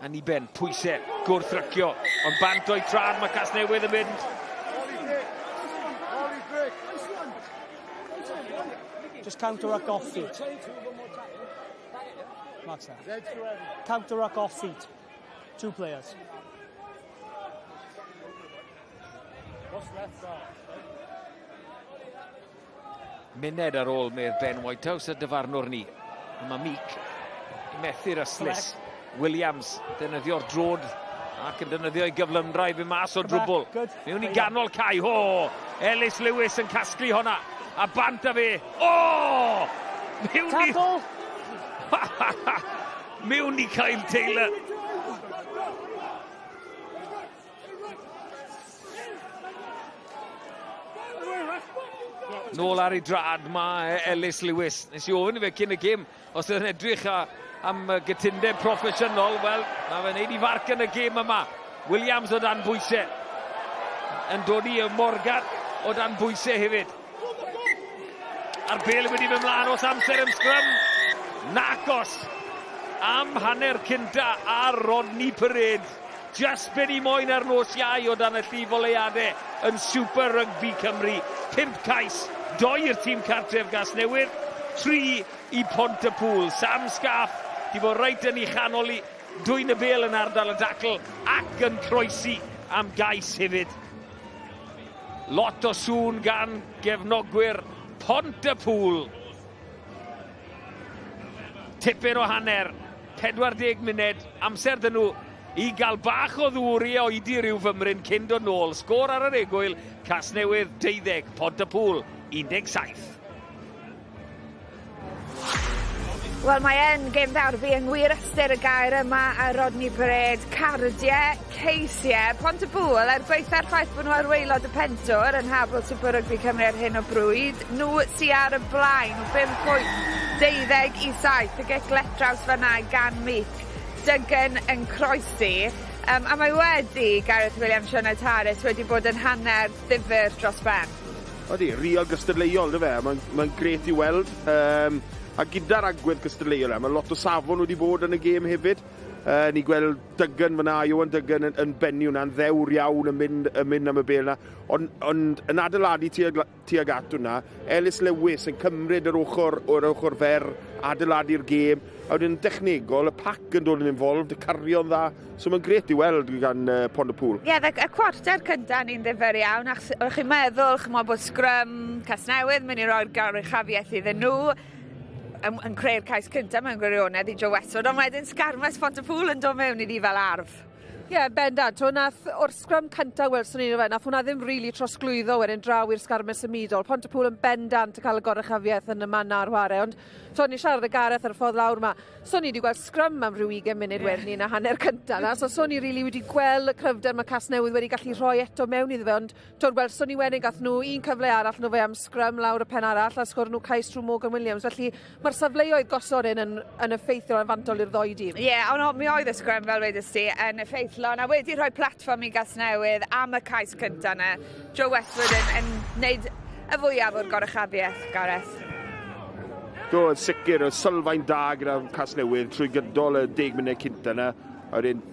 Aniben, pwysau, gwrthrycio, ond bant o'i trad, mae Casnewydd yn mynd. Just counter ruck off feet. Mark that. Counter ruck off feet. Two players. Muned ar ôl medd Ben Whitehouse a dyfarnwr ni. A mae Meek yn methu'r ystlys. Williams defnyddio'r drod ac yn defnyddio ei gyflymdra i fy mas o drwbl. Mewn i ganol cae. Ho! Ellis Lewis yn casglu honna. A bant â fe. O! Mewn i... Tackle! Mewn i Kyle Taylor. Nôl ar ei drad mae Ellis Lewis. Nes i ofyn i fe cyn y gêm os oedd yn edrych a, am gytundeb proffesiynol. Wel, mae fe'n neud i farc yn y gêm yma. Williams o dan bwysau. Yn dod i Morgan o dan bwysau hefyd. A'r bel wedi mynd mlaen os amser am sgrym. Nacos am hanner cynta ar Rodney Parade. Just be ni moyn ar nos Iau o dan y llif oleuadau yn Super Rugby Cymru. Pump cais, Doi i'r tîm cartref Gasnewydd, 3 i Pont-y-pŵl. Sam Scarf di bod reit yn ei chanol i dwyn y bêl yn ardal y dacl ac yn croesi am gais hefyd. Lot o sŵn gan gefnogwyr Pont-y-pŵl. Tipyn o hanner, 40 munud, amser dyn nhw i gael bach o ddŵr i oedi rhyw fymryn cyn dod nôl. Sgôr ar yr egwyl, Casnewydd 12, Pont-y-pŵl 17. Wel mae yn gêm ddarbi yng ngwir ystyr y gair yma ar Rodney Parade. Cardiau, ceisiau, Pont-y-pŵl er gwaetha'r ffaith bod nhw ar waelod y pentwr yn nhabl Super Rygbi Cymru ar hyn o bryd, nhw sy ar y blaen, 5 pwynt, 12 i 7, y gic letraws fan'na gan Meek. Duggan yn croesi. Um, a mae wedi, Gareth Williams, Sioned Harris, wedi bod yn hanner ddifyr dros ben. Odi, real gystadleuol, dy fe? Mae'n mae gret i weld. Um, a gyda'r agwedd gystadleuol yna, mae lot o safon wedi bod yn y gêm hefyd. Ni gweld Duggan fyna, Iwan Duggan yn, yn bennu hwnna'n ddewr iawn yn mynd, yn mynd am y bel yna. Ond, ond yn adeiladu tuag, tuag at hwnna, Ellis Lewis yn cymryd yr ochr, o'r ochr fer, adeiladu'r gêm, a wedyn yn dechnegol, y pac yn dod yn involved, y cario'n dda, so mae'n gret i weld gan uh, Pont-y-pŵl. Ie, yeah, y cwarter cyntaf ni'n ddifyr iawn, achos o'ch chi'n meddwl, chymod, bod sgrym Casnewydd mynd i roi'r goruchafiaeth iddyn nhw, yn, yn creu'r cais cyntaf mewn gwirionedd i Joe Westwood, ond wedyn sgarmes Pont-y-pŵl yn dod mewn iddi fel arf. Ie, yeah, bendant. So, nath, o'r sgrym cyntaf welson ni fe, nath hwnna ddim rili really trosglwyddo wedyn draw i'r sgarmes symudol. Pont-y-pŵl yn bendant yn cael y goruchafiaeth yn y man ar whare, ond so, ni siarad y Gareth ar y ffordd lawr ma, so ni wedi gweld sgrym am rhyw 20 munud yeah. wedyn ni na hanner cyntaf na, so, so ni rili really wedi gweld y cryfder mae Casnewydd wedi gallu rhoi eto mewn iddo fe, ond Twr welson ni wedyn gath nhw un cyfle arall nhw fe am sgrym lawr y pen arall a sgor nhw cais trwy Morgan Williams. Felly mae'r safleoedd gosod hyn yn, yn effeithiol yn fantol i'r ddoi dîm. Ie, yeah, ond mi oedd y sgrym fel wedys ti yn effeithlon a wedi rhoi platfform i Gasnewydd am y cais cyntaf yna. Joe Westwood yn, yn wneud y fwyaf o'r goruchafiaeth, Gareth. Do, yn sicr, y sylfaen da gyda Casnewydd trwy gydol y 10 munud cynta yna. A wedyn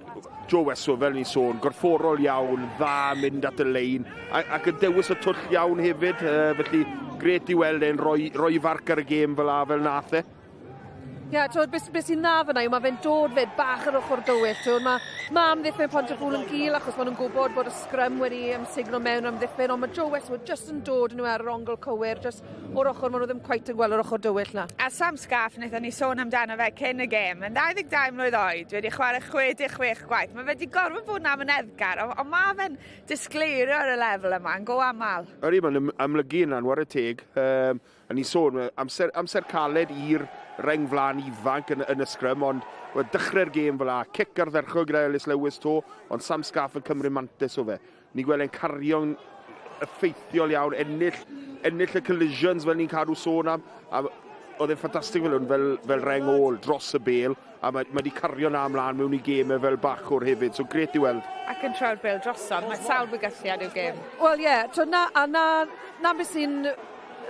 Joe Westwood, fel ni'n sôn, gorfforol iawn, dda mynd at y lein, ac yn dewis y twll iawn hefyd, felly gret i weld e'n rhoi, rhoi farc ar y gêm fel a, fel nath e. Ie, yeah, twyd, beth, beth sy'n dda fyna yw mae fe'n dod fed bach ar ochr dywyll. Twyd, mae ma amddiffyn Pontypool yn gul achos maen nhw'n gwybod bod y sgrym wedi ymsugno mewn amddiffyn, ond mae Joe Westwood just yn dod yn nhw ar yr ongl cywir, just o'r ochr, maen nhw ddim cweit yn gweld yr ochr dywyll na. A Sam Scarf, wnaethon ni sôn amdano fe cyn y gêm, yn 22 mlwydd oed, wedi chwarae 66 gwaith. Mae fe wedi gorfod bod yn amyneddgar, ond on mae fe'n disgleirio ar y lefel yma yn go aml. Ydy, mae'n amlygu yna'n ware teg. Um, a ni'n sôn, amser, amser caled i'r reng flaen ifanc yn, yn y sgrym, ond well, dechrau'r gêm fel la, cic ardderchog gyda Ellis Lewis to, ond Sam Scarf yn cymryd mantis o fe. Ni'n gweld e'n cario'n effeithiol iawn, ennill, ennill y collisions fel ni'n cadw sôn am. A oedd e'n ffantastig fel hwn, fel, fel reng ôl dros y bel, a mae, mae wedi cario na ymlaen mewn i gemau fel bachwr hefyd, so gret i weld. Ac yn troi'r bel drosodd, mae sawl bygythiad i'w gêm. Wel ie, yeah, na, a na, na beth sy'n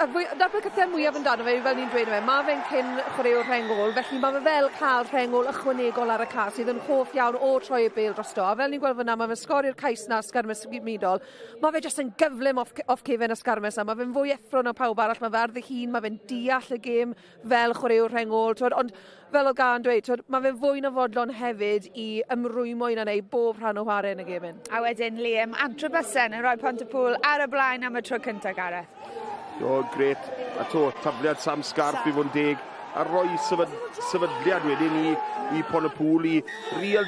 Y fwy... 'Na'r bygythiad mwyaf amdano fe yw fel ni'n dweud 'ma, ma' fe'n cyn chwaraewr rheng ôl, felly ma' fe fel ca'l rheng ôl ychwanegol ar y ca' sydd yn hoff iawn o troi y bêl drosto. A fel ni'n gweld fynna, ma' fe'n sgorio'r cais 'na sgarmes symudol. Ma' fe jyst yn gyflym off off cefen y sgarmes 'na. Ma' fe'n fwy effro na pawb arall, ma' fe ar ddihun, ma' fe'n deall y gêm fel chwaraewr rheng ôl, t'wod, ond fel o'dd Ga'n dweud, t'wod, ma' fe'n fwy na fodlon hefyd i ymrwymo i hunan e i bob rhan o whare yn y gêm 'yn. A wedyn Liam Antrobusson yn rhoi Pontypŵl ar y blaen am y tro cynta, Gareth. O, gret. A to, tafliad Sam Scarf i fod yn deg. A roi sefyd, sefydliad wedyn i, i Pont-y-pŵl i real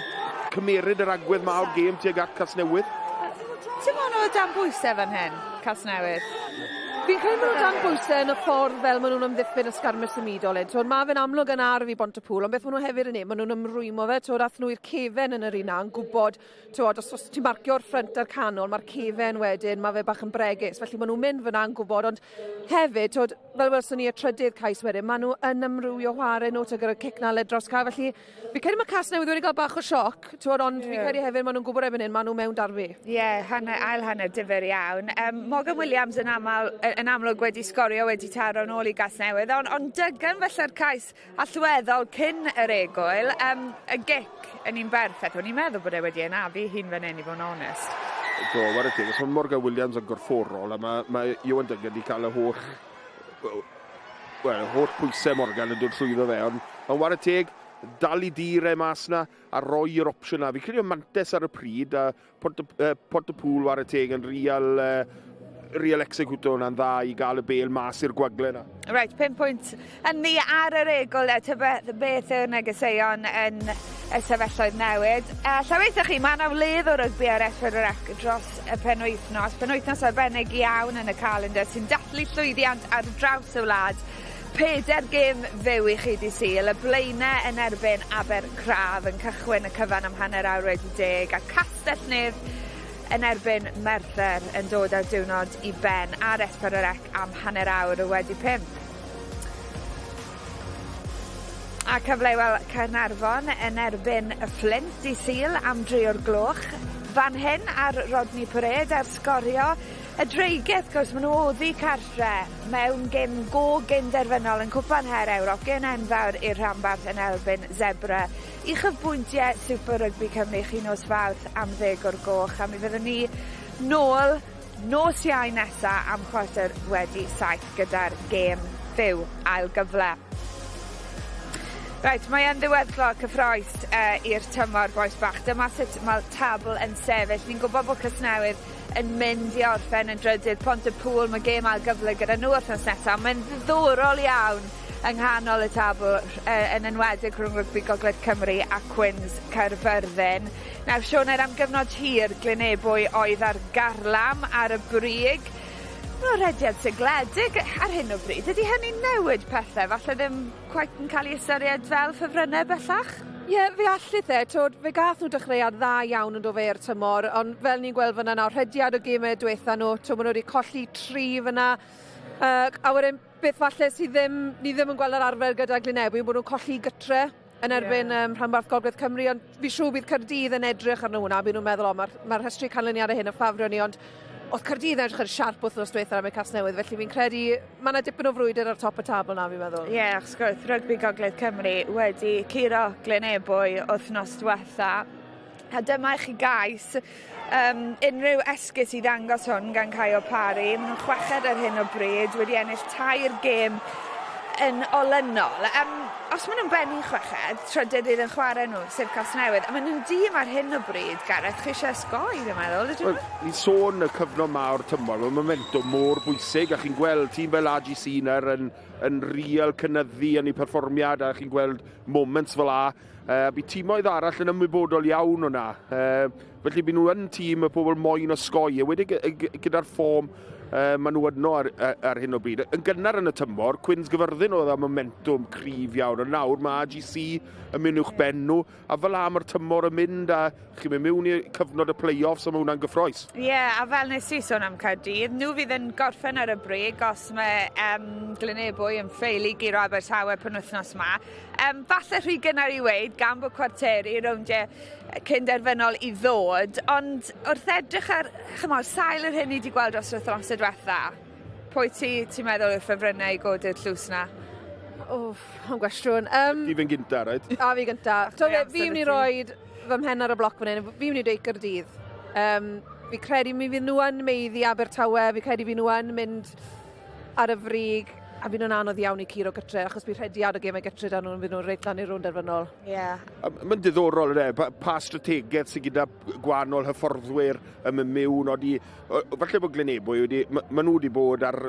cymeryd yr agwedd ma o'r gêm tuag at Casnewydd. Ti'n meddwl nhw dan bwysau fan hyn, Casnewydd? Fi'n credu maen nhw dan bwysau yn y ffordd fel maen nhw'n amddiffyn y sgarmes symudol hyn. Twod, mae fe'n amlwg yn arf i Bontypŵl, ond beth maen nhw hefyd yn ei, maen nhw'n ymrwymo fe. Twod, ath nhw i'r cefen yn yr un yn gwybod T'wod, os, os ti'n marcio'r ffrynt a'r canol, mae'r cefen wedyn, mae fe bach yn bregus. Felly maen nhw'n mynd fyna yn gwybod, ond hefyd, t'wod, fel welson ni y trydydd cais wedyn, maen nhw yn ymrwyo chwarae nhw gyda'r cic na led dros ca. Felly fi credu mae Casnewydd wedi cael bach o sioc, t'wod, ond yeah. fi credu hefyd maen nhw'n gwybod erbyn hyn, maen nhw mewn darfu. Ie, yeah, hanner, ail hanner difyr iawn. Um, Morgan Williams yn, aml, yn amlwg wedi sgorio, wedi taro nôl i Gasnewydd, ond on Duggan felly'r cais allweddol cyn yr egwyl, um, y gic yn un berffaith. O'n i'n meddwl bod e wedi anafu hun fan hyn, i fod yn onest. Do, whare teg, os mae Morgan Williams yn gorfforol a mae, mae Iwan Duggan wedi cael y holl, wel, y holl pwysau Morgan yn dod trwyddo fe, ond, ond whare teg, dal i dir e mas na a roi yr opsiwn na. Fi'n credu mantes ar y pryd a Pont-y-pŵl whare teg yn real, real executo hwnna'n dda i gael y bel mas i'r gwagle yna. Reit, 5 pwynt yn ni ar yr egwl, tybed beth yw'r negeseuon yn y sefylloedd newid. Llaweithoch chi, mae yna wledd o rygbi ar S4C dros y penwythnos. Penwythnos arbennig iawn yn y calendar sy'n dathlu llwyddiant ar draws y wlad. Pedair gêm fyw i chi di Sul, y Blaenau yn erbyn Abercraf yn cychwyn y cyfan am hanner awr wedi deg a Castell Nedd yn erbyn Merthyr yn dod â'r diwrnod i ben ar S4C am hanner awr wedi pump. A cyfle i weld Caernarfon yn erbyn y Fflint i Sul am dri o'r gloch. Fan hyn ar Rodney Parade ar sgorio y Dreigiau wrth gwrs maen nhw oddi cartre mewn gêm go gyn-derfynol yn Cwpan Her Ewrop, gêm enfawr i'r rhanbarth yn erbyn Zebre. Uchafbwyntiau Super Rygbi Cymru chi nos Fawrth am ddeg o'r goch a mi fyddwn ni nôl nos Iau nesa am chwarter wedi saith gyda'r gêm fyw ail gyfle. Reit, mae yn ddiweddglo cyffroes uh, i'r tymor, bois bach. Dyma sut mae'r tabl yn sefyll. Ni'n gwybod bod Casnewydd yn mynd i orffen yn drydydd. Pont y Pŵl, mae gêm ail gyfle gyda nhw wythnos nesaf. Mae'n ddiddorol iawn yng nghanol y tabl, uh, yn enwedig rhwng Rygbi Gogledd Cymru a Cwins Caerfyrddin. Nawr, Sioned, am gyfnod hir, Glynebwy oedd ar garlam ar y brig. Mae'n rhediad sigledig ar hyn o bryd. Ydy hynny'n newid pethau? Falle ddim cweit yn cael ei ystyried fel ffefrynnau bellach? Ie, yeah, fe allith e. Twod, fe gath nhw dechreuad dda iawn yn do fe i'r tymor, ond fel ni'n gweld fyna nawr, rhediad o gemau diwetha nhw, twod, maen nhw wedi colli tri fyna. A wedyn, beth falle sydd ddim, ni ddim yn gweld yr arfer gyda Glynebwy, bod nhw'n colli gytre yn erbyn yeah. um, rhanbarth Gogledd Cymru, ond fi siŵr bydd Caerdydd yn edrych arno hwnna, bydd nhw'n meddwl, o, mae'r ma rhestru canlyniadau hyn yn ffafrio ni, ond oedd Caerdydd yn edrych yn siarp wythnos diwethaf am y Casnewydd, felly fi'n credu mae yna dipyn o frwydr ar top y tabl na, fi'n meddwl. Ie, yeah, achos gwrth Rygbi Gogledd Cymru wedi curo Glynebwy wythnos diwetha. A dyma i chi gais um, unrhyw esgus i ddangos hwn gan Caio Parry. Maen nhw'n chweched ar hyn o bryd, wedi ennill tair gêm yn olynol. Um, os maen nhw'n bennu chweched, trydydd fydd yn chwarae nhw, sef Casnewydd, a maen nhw'n dîm ar hyn o bryd, Gareth, chi eisiau osgoi, dwi'n meddwl, ydyn nhw? Ni'n sôn y cyfnod ma o'r tymor, mae momentum mor bwysig, a chi'n gweld tîm fel AGC nawr yn, yn real cynyddu yn ei perfformiad, a chi'n gweld moments fel a, Uh, bu tîmoedd arall yn ymwybodol iawn o'na. Uh, felly bu nhw yn tîm y pobl moyn osgoi, a wedi gyda'r ffôm uh, maen nhw yno ar, ar hyn o bryd. Yn gynnar yn y tymor, Cwins Gyfyrddin oedd â momentum cryf iawn, ond nawr mae AGC yn mynd uwch ben nhw, a fel am mae'r tymor yn mynd, a chi'n mynd mewn i cyfnod y play-offs, a mae hwnna'n gyffroes. Ie, yeah, a fel nes i sôn am Caerdydd, nhw fydd yn gorffen ar y brig os mae um, Glynebwy yn ffeili guro Abertawe penwythnos yma. Um, falle rhy gynnar i weud, gan bod cwarteri rowndiau cynderfynol i ddod, ond wrth edrych ar, chymod, sail yr hyn ni wedi gweld dros yr wythnosau diwetha, pwy ti, ti'n meddwl yw'r ffefrynnau i godi'r tlws na? Wff, am gwestiwn. Ti fy'n gynta, right? A fi gynta. So, fi mynd i roi fy mhen ar y bloc fan hyn, fi mynd i dweud Gaerdydd. Um, fi credu mi fydd nhw yn meiddi Abertawe, fi credu fydd nhw yn mynd ar y frig, a fydd nhw'n anodd iawn i curo gytre, achos bydd rhediad o gemau gytre dan nhw'n fydd nhw'n reit lan i'r rownd derfynol. Ie. Yeah. Mae'n diddorol yna, pa, pa strategaeth sydd gyda gwahanol hyfforddwyr yn mynd mewn, oeddi, falle bod Glynebwy wedi, ma, ma nhw wedi bod ar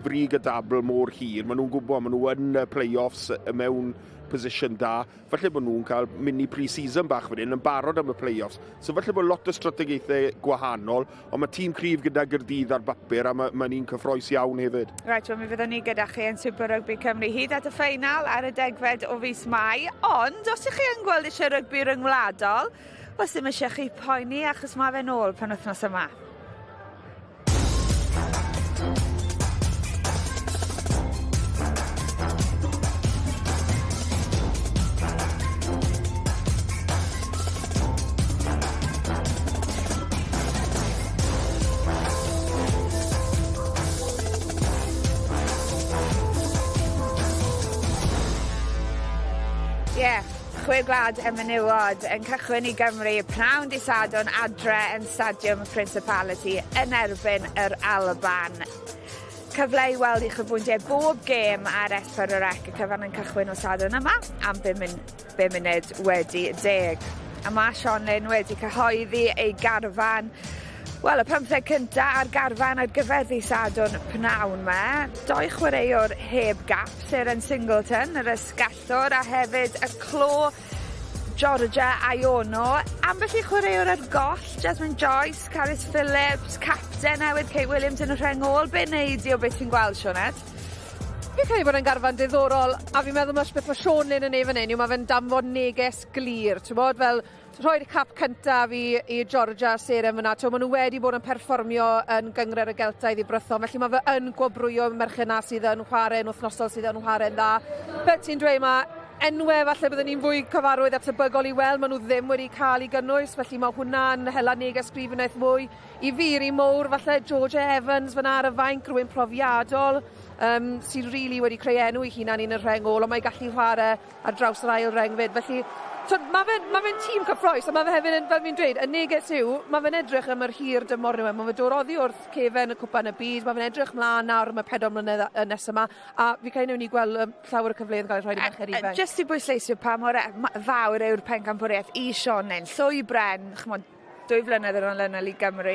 frig y dabl mor hir, maen nhw'n gwybod, maen nhw yn y play-offs mewn position da, falle bod nhw'n cael mini pre-season bach fan hyn yn barod am y play-offs. So falle bod lot o strategaethau gwahanol, ond mae tîm cryf gyda Gyrdydd ar bapur a mae'n ma un cyffroes iawn hefyd. Reit, wel mi fyddwn ni gyda chi yn Super Rugby Cymru hyd at y ffeinal ar y degfed o fis Mai, ond os ych chi yn gweld eisiau rygbi ryngwladol, wel ddim eisiau chi poeni achos mae fe'n ôl pan wythnos yma. Ie, yeah. Chwe Gwlad y Menywod yn cychwyn i Gymru pnawn dy Sadwrn adre yn Stadiwm Principality yn erbyn yr Alban. Cyfle i weld uchafbwyntiau bob gêm ar S4C y cyfan yn cychwyn o Sadwrn yma am 5 munud wedi 10. A mae Sean Lynn wedi cyhoeddi ei garfan Wel, y pymtheg cynta a'r garfan ar gyfer ddydd Sadwrn pnawn 'ma. Doi chwaraewr heb gap, Seren Singleton, yr ysgallwr, a hefyd y clo Georgia Aiono. Ambell i chwaraewr ar goll, Jasmine Joyce, Carys Phillips, capten newydd Kate Williams yn y rheng ôl. Be' wnei di o beth ti'n gweld, Sioned? Fi'n credu bod e'n garfan diddorol, a fi'n meddwl ma' beth ma' Siôn Lyn yn neud fan 'yn yw ma' fe'n danfon neges glir, t'mod, fel rhoi'r cap cyntaf i, i Georgia a Seren fyna. T'mo, maen nhw wedi bod yn perfformio yn Gynghrair y Geltaidd i Brython, felly mae fe yn gwobrwyo merched na sydd yn chwarae'n wythnosol, sydd yn chwarae'n dda. Fel ti'n dweud, mae enwau falle byddwn ni'n fwy cyfarwydd a tebygol i weld, maen nhw ddim wedi cael ei gynnwys, felly mae hwnna'n hela neges gryf unwaith mwy. I fi, yr un mowr falle, Georgia Evans fyna ar y fainc, rhywun profiadol, um, sydd rili really wedi creu enw i hunan yn y rheng ôl, ond mae'n gallu chwarae ar draws yr ail reng 'fyd. Felly, t'od, ma' fe'n ma' fe'n tîm cyffrous, a ma' fe hefyd yn, fel fi'n dweud, y neges yw, ma' fe'n edrych am yr hir dymor nhw, e. Ma' fe dod oddi wrth cefen y Cwpan y Byd, ma' fe'n edrych mlaen nawr am y pedwar mlynedd nes yma, a fi credu newn ni gweld um, llawer o cyfleoedd yn cael eu rhoi i'r merched ifanc. Jyst i bwysleisio pa mor e, fawr yw'r pencampwriaeth i Sean Lynn, llwy bren, ch'mod, Dwy flynedd yn olynol i Gymru.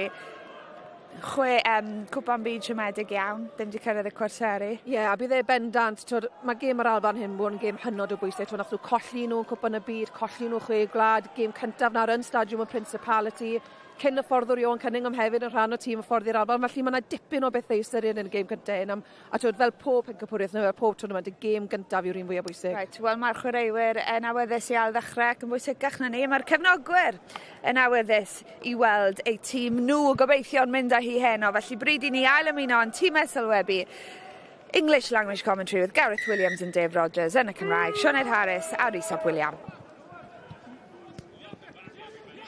Chwe um, cwpan byd siomedig iawn, ddim wedi cyrraedd y cwarteri. Ie, yeah, a bydd e bendant, twyd, mae gêm yr Alban hyn bod yn gêm hynod o bwysig. Twyd, nath nhw colli nhw yn cwpan y byd, colli nhw chwe gwlad, gêm cyntaf nawr yn Stadiwm y Principality, cyn y fforddwr Ioan Cunningham hefyd yn rhan o tîm y ffordd i'r Alban, felly mae yna dipyn o bethau i ystyried yn y gêm cyntaf hyn. Am, A twyd, fel pob pencampwriaeth neu fel pob twrnament, y gêm gyntaf yw'r un fwyaf bwysig. Reit, wel mae'r chwaraewyr yn awyddus i ail-ddechrau ac yn bwysicach na ni, mae'r cefnogwyr yn awyddus i weld eu tîm nhw gobeithio'n mynd â hi heno. Felly bryd i ni ail ymuno â'n tîmau sylwebu English Language Commentary with Gareth Williams and Dave Rogers yn y Cymraeg, Sioned Harris a Rhys ap William.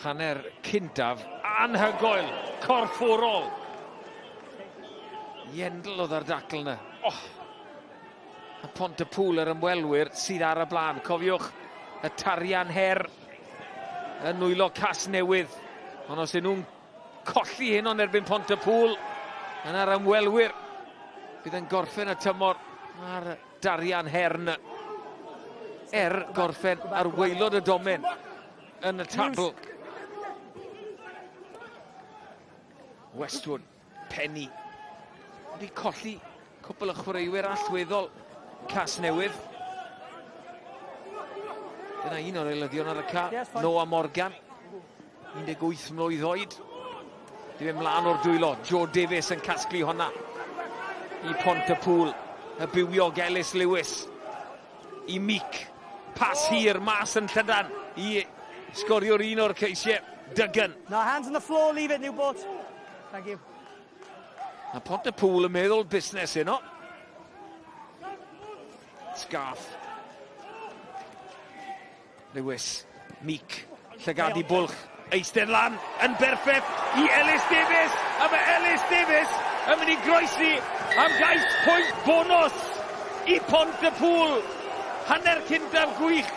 Hanner cyntaf anhygoel, corfforol. Iendl oedd ar dacl yna. Oh! A Pont y Pŵl yr ymwelwyr sydd ar y blaen. Cofiwch y tarian her yn nwylo Cas Newydd. Ond os ydyn nhw'n colli hyn o'n erbyn Pont y Pŵl, yna'r ymwelwyr bydd yn gorffen y tymor ar Darian Hern er gorffen ar waelod y domen yn y tabl. Westwood, Penny, wedi colli cwpl o chwaraewyr allweddol Casnewydd. Dyna un o'r eilyddion ar y ca, Noah Morgan, 18 mlwydd oed. Di fe mlaen o'r dwylo, Joe Davies yn casglu honna i Pont y Pŵl. Y bywiog Ellis Lewis i Meek. Pas hir mas yn llydan i sgorio'r un o'r ceisiau, Duggan. No, hands on the floor, leave it, Newport. Thank you. A Pont y Pŵl yn meddwl busnes heno. Scarf. Lewis, Meek, llygadu bwlch, eistedd lan yn berffeth i Ellis Davies, a mae Ellis Davies yn mynd i groesi am gais pwynt bonus i Pont y Pŵl. Hanner cyntaf gwych,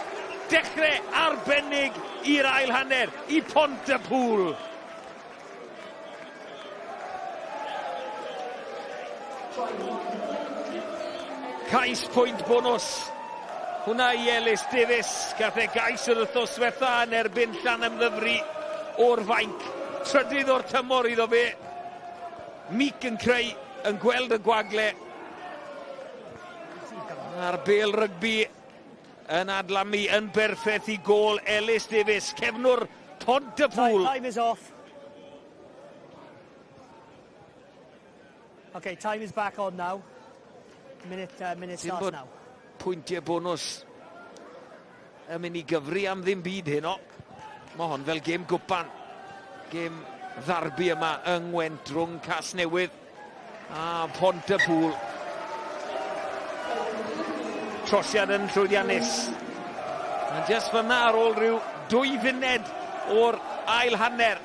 dechrau arbennig i'r ail hanner i Pont y Pŵl. Cais pwynt bonws. Hwna i Ellis Davies. Gath e gais yr wythnos ddiwetha yn erbyn Llanymddyfri o'r fainc. Trydydd o'r tymor iddo fe. Meek yn creu, yn gweld y gwagle. A'r bêl rygbi yn adlamu yn berffeth i gôl Ellis Davies, cefnwr Pont-y-pŵl. Time is off. Okay, time is back on now. Minute, minute Dim starts bod now. pwyntiau bonws yn mynd i gyfri am ddim byd heno. Mae hon fel gêm gwpan. Gêm ddarbi yma yng Ngwent rhwng Casnewydd a Pont-y-pŵl. Trosiad yn llwyddiannus. Yn jyst fyna ar ôl rhyw dwy funed o'r ail hanner.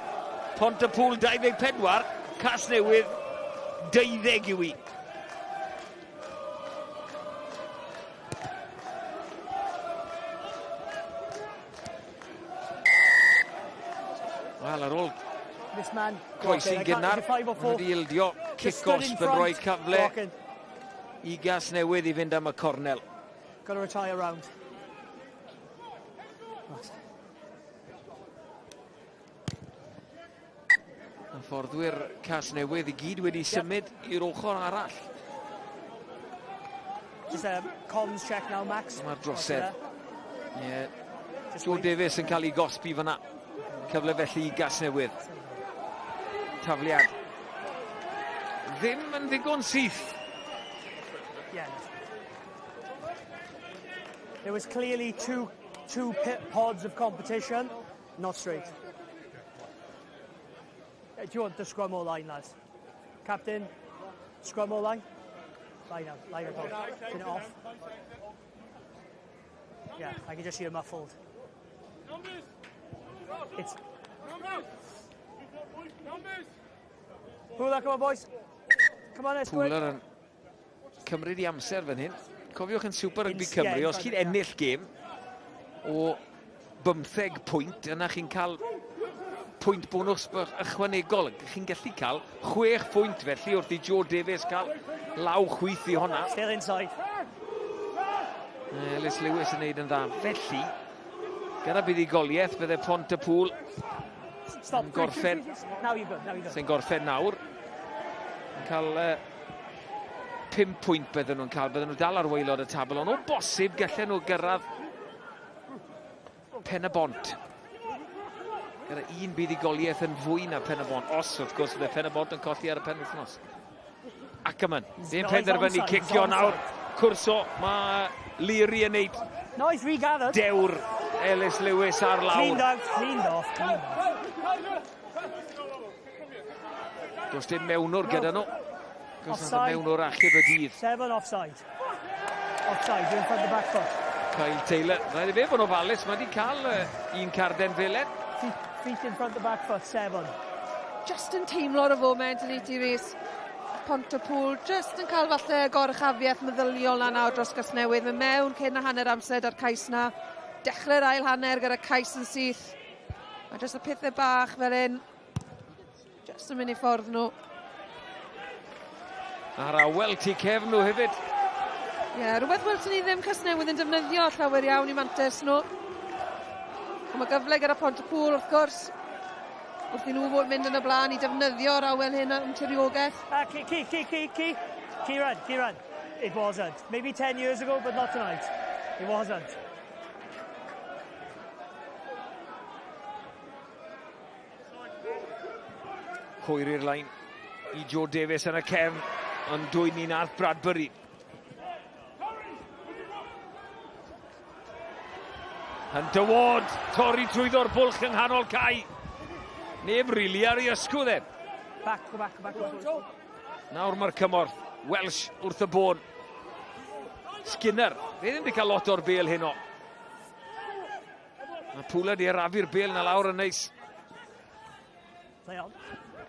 Pont-y-pŵl 24, Casnewydd 12 yw i. Wel, ar ôl croesi'n gynnar, maen nhw wedi ildio cic gosb yn rhoi cyfle i Gasnewydd i fynd am y cornel. Got to retire round. Hyfforddwyr Casnewydd i gyd wedi symud i'r ochr arall. Just a comms check now, Max. Mae'r drosedd. Ie. Yeah. Joe Davies yn cael ei gosbi fyna. Cyfle felly i Gasnewydd. Tafliad. Ddim yn ddigon syth. Yeah. There was clearly two, two pods of competition. Not straight. Do you want the scrum or line, lads? Captain, scrum or line? Line out, line out. Turn it off. Yeah, I can just hear muffled. It's... Pula, come on, boys. Come on, let's go. Pula yn cymryd i amser fan hyn. Cofiwch yn Super Rugby Cymru, os chi'n ennill gêm o bymtheg pwynt, yna chi'n cael pwynt bonws ychwanegol. Chi'n gallu cael chwech phwynt felly wrth i Joe Davies cael law chwith i honna. Still inside. Ellis Lewis yn neud yn dda. Felly, gyda buddugoliaeth, bydde Pont y Pŵl yn gorffen... Sy'n gorffen nawr. Yn cael 5 pwynt bydden nhw'n cael. Bydden nhw dal ar waelod y tabl, ond o bosib gallen nhw gyrraedd Pen y Bont. Gyda un buddugoliaeth yn fwy na Pen y Bont. Os, wrth gwrs, bydde Pen y Bont yn colli ar y penwythnos. Ackerman, ddim penderfynu cicio nawr. Cwrso, mae Leary yn neud. Nice regathered. Dewr Ellis Lewis ar lawr. Cleaned out, cleaned off, cleaned off. Does dim mewnwr gyda nhw. Does dim mewnwr achub y dydd. Seven offside. Offside, you're in front of the back foot. Kyle Taylor. Rhaid i fe fod yn ofalus, mae wedi cael un carden felen. Feet, feet in front of the back foot, seven. Just yn teimlo ar y foment yn i Rhys. Pontypool, just yn cael falle goruchafiaeth meddyliol na nawr dros Gasnewydd. Mae mewn cyn a hanner amser ar cais na. Dechrau'r ail hanner gyda cais yn syth. Mae jyst y pethau bach fel un. Just yn mynd i ffordd nhw. A'r awel tu cefn nhw hefyd. Ie, yeah, rhywbeth welson ni ddim Casnewydd yn defnyddio llawer iawn i mantes nhw. Ond mae gyfle gyda Pont-y-pŵl wrth gwrs. Wrth i nhw fod mynd yn y blaen i defnyddio'r awel hyn am tiriogaeth. Uh, Ki, Ki, Ki, Ki, Ki. Kieran, Kieran. It wasn't. Maybe 10 years ago, but not tonight. It wasn't. Hwyr i'r lein i Joe Davies yn y cefn, ond dwy'n ni'n arth Bradbury. Hunter Ward, torri trwyddo'r bwlch yng nghanol cae. Neb rili ar ei ysgwydd e. Back, go back, go back. Go back. Nawr mae'r cymorth. Welsh wrth y bôn. Skinner, fe ddim wedi cael lot o'r bel heno. Mae Pwla di arafu'r bel na lawr yn neis.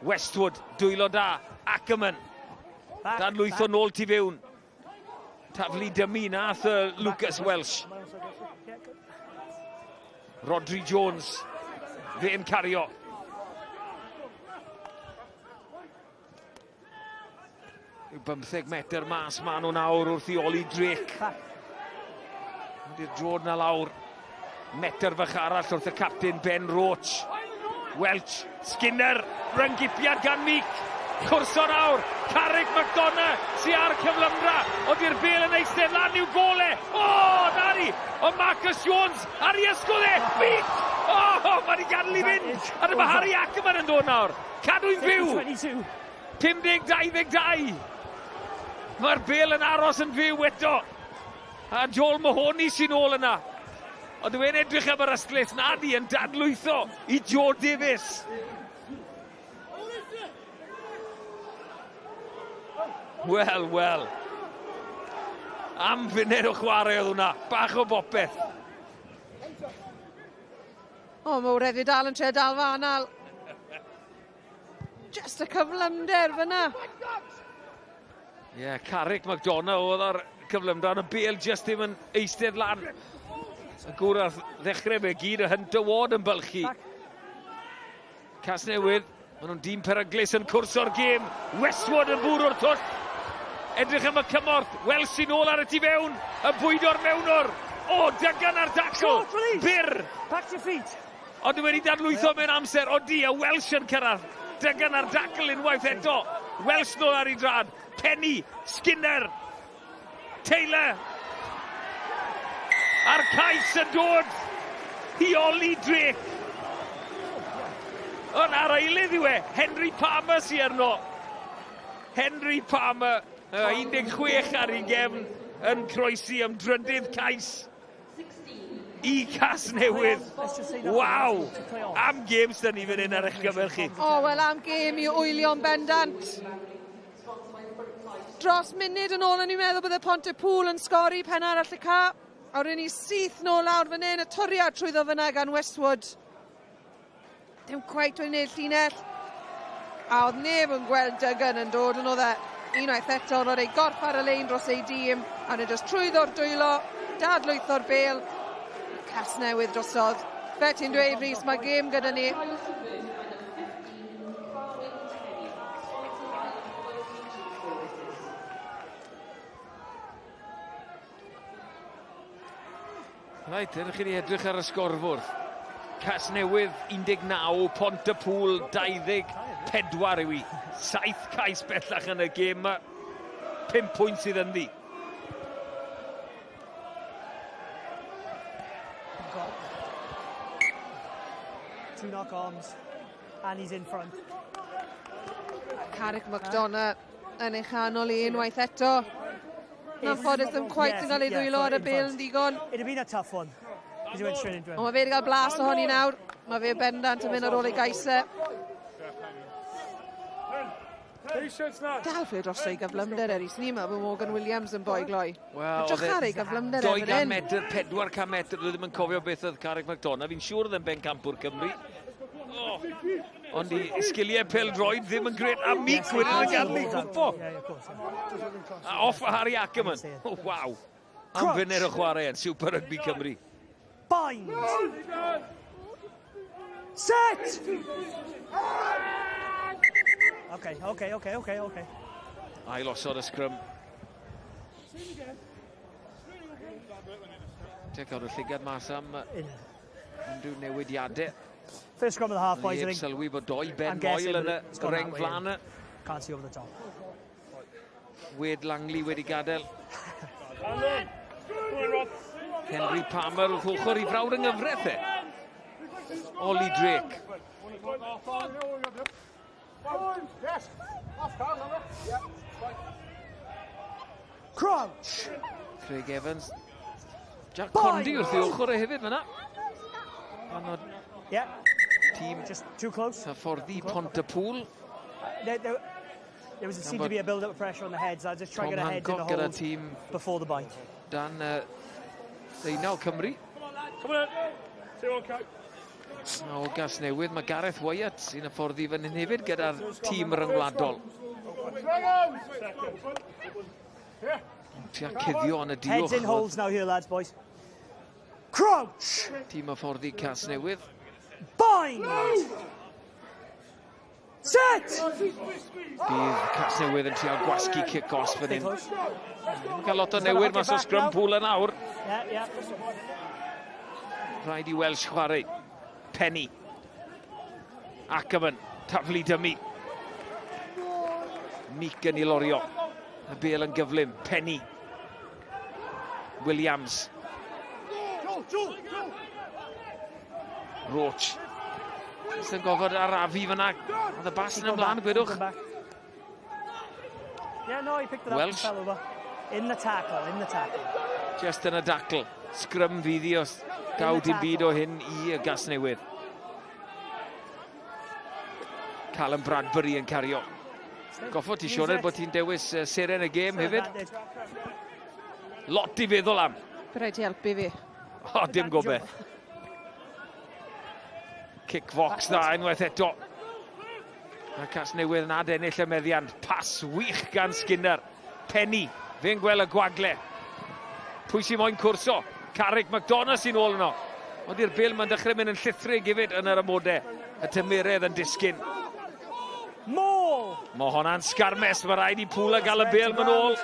Westwood, dwylo da. Ackerman. Dan lwytho nôl tu fewn. Taflu dymu nath Lucas Welsh. Rodri Jones. Fe'n cario. Yw 15 metr mas maen nhw nawr wrth i Oli Drake. Wedi'r drod na lawr. Metr fach arall wrth y captain Ben Roach. Welch, Skinner, ryngipiad gan Meek. Cwrso nawr, Carrick McDonough sy ar cyflymdra, ond i'r bel yn eistedd lan i'w gole. O, na ni! Ond Marcus Jones ar ei ysgwydd e! Meek! O, mae wedi gadael i fynd! A dyma Harry Ackerman yn dod nawr. Cadw'n fyw! 50-22! Mae'r bel yn aros yn fyw eto. A Joel Mahoney sy'n ôl yna. Ond yw e'n edrych am yr ystlys? Na di, yn dadlwytho i Joe Davies. Wel, wel. Am funud o chwarae oedd hwnna. Bach o bopeth. O, mae Wreddi dal yn trio dal fa anal. Just y cyflymder fyna. Ie, yeah, Carrick McDonough oedd ar cyflymder, ond y bel just ddim yn eistedd lan. Y gŵr ar ddechrau fe gyd, y Hunter Ward yn bylchu. Casnewydd, maen nhw'n dîm peryglus yn cwrso'r gêm. Westwood yn bwrw'r twll. Edrych am y cymorth. Welsh sy'n ôl ar y tu fewn. Y bwydo'r mewnwr. O, Duggan ar dacl. Byr. Back to your feet. Ond wedi dadlwytho mewn amser. Odi, a Welsh yn cyrraedd. Duggan ar dacl unwaith eto. Welsh nôl ar ei drad. Penny, Skinner, Taylor. A'r cais yn dod i Ollie Drake. Ond ar eilydd yw e, Henry Palmer sy arno. Henry Palmer, 16 ar ei gefn, yn croesi am drydydd cais i Casnewydd. Waw! Am gêm sy'n ni fan hyn ar eich gyfer chi. O, oh, wel am gêm i wylio'n bendant. Dros munud yn ôl o'n i'n meddwl bydde Pontypool yn sgori pen arall y ca. A wedyn ni syth nôl lawr fan hyn, y toriad trwyddo fyna gan Westwood. Dim cweit wedi gwneud llinell. A oedd neb yn gweld Duggan yn dod yn oedd e. Unwaith eto, roedd ei gorff ar y lein dros ei dîm, a nhw jyst trwyddo'r dwylo, dadlwytho'r bel. Casnewydd drosodd. Fe ti'n dweud, Rhys, mae gêm gyda ni. Reit, edrych i ni edrych ar y sgorfwrdd. Casnewydd 19, Pont-y-pŵl 24 yw i. Saith cais bellach yn y gêm. 5 pwynt sydd ynddi. Two knock arms, and he's in front. Carrick McDonough yn ei chanol i unwaith eto. Yn anffodus ddim cweit yn cael ei ddwylo ar y bêl yn ddigon. It'd have been a tough one. Because he went straight into him. Ond mae fe wedi cael blas ohoni nawr. Mae fe bendant yn mynd ar ôl ei gaisau. Dal fe dros ei gyflymder er, Ni'n meddwl bod Morgan Williams yn boi gloi. Wel, Edrych ar ei gyflymder e 200 metr, 400 metr, dwi ddim yn cofio beth oedd Carrick McDonough. Fi'n siŵr oedd e'n bencampwr Cymru. Oh. Ond i sgiliau pêl-droed ddim yn gret. A Meek wedyn yn gadw i gwmpo. A off a Harry Ackerman. Oh, waw. Am funud o chwarae yn Super Rugby Cymru. Bind! Set! Okay, okay, okay, okay, okay. Ail osod y sgrym. Tec ar y llygad mas am unrhyw newidiadau. First scrum of the half, boys, I think. sylwi bod doi Ben Moyle yn y reng flan. Can't see over the top. Wade Langley wedi gadael. Henry Palmer wrth ochr i frawd yng nghyfraith e. Ollie Drake. Crouch! Craig Evans. Jack Condy wrth ei ochr e hefyd fyna. Ond o yeah. tîm Just too close. Hyfforddi Pont-y-pŵl. There, there, there was seemed to be a build-up of pressure on the heads. I just try to get a head in the hold tîm before the bite. Dan deunaw Cymru. Come on, 2-1, coach. O Gasnewydd, mae Gareth Wyatt sy'n hyfforddi fan hyn hefyd gyda'r tîm ryngwladol. Tua cuddio yn y diwch. Heads in holds now here, lads, boys. Crouch! Tîm hyfforddi Casnewydd. Bind! Set! Bydd Casnewydd yn trial gwasgu cic os fan hyn. Mae'n cael lot o newid mas o scrum pool yn awr. Rhaid i Welsh chwarae. Penny. Ackerman, taflu dymu. Meek yn ei lorio. Y bel yn gyflym. Penny. Williams. Roach. Jyst yn gofod arafu fyna. Oedd y bas yn ymlaen, gwedwch. Yeah, no, he picked it up Welsh. and fell over. In the tackle, in the tackle. Just yn y dacl. Sgrym fydd i os daw dim byd o hyn i y Gasnewydd. Callum Bradbury yn cario. Goffod ti Sioned bod ti'n dewis seren y gêm hefyd. Lot i feddwl am. Bydd rhaid ti helpu fi. O, dim gobeith. Kick fox dda unwaith eto. A Casnewydd yn adennill y meddiant. Pas wych gan Skinner. Penny, fe'n gweld y gwagle. Pwy sy'n moyn cwrso? Carrick McDonough sy'n ôl yno. Ond i'r bil mae'n dechrau mynd yn llithrig hefyd yn yr amodau. Y tymeredd yn disgyn. Maul! Mae honna'n sgarmes, mae rhaid i Pwla gael y bel ma'n ôl.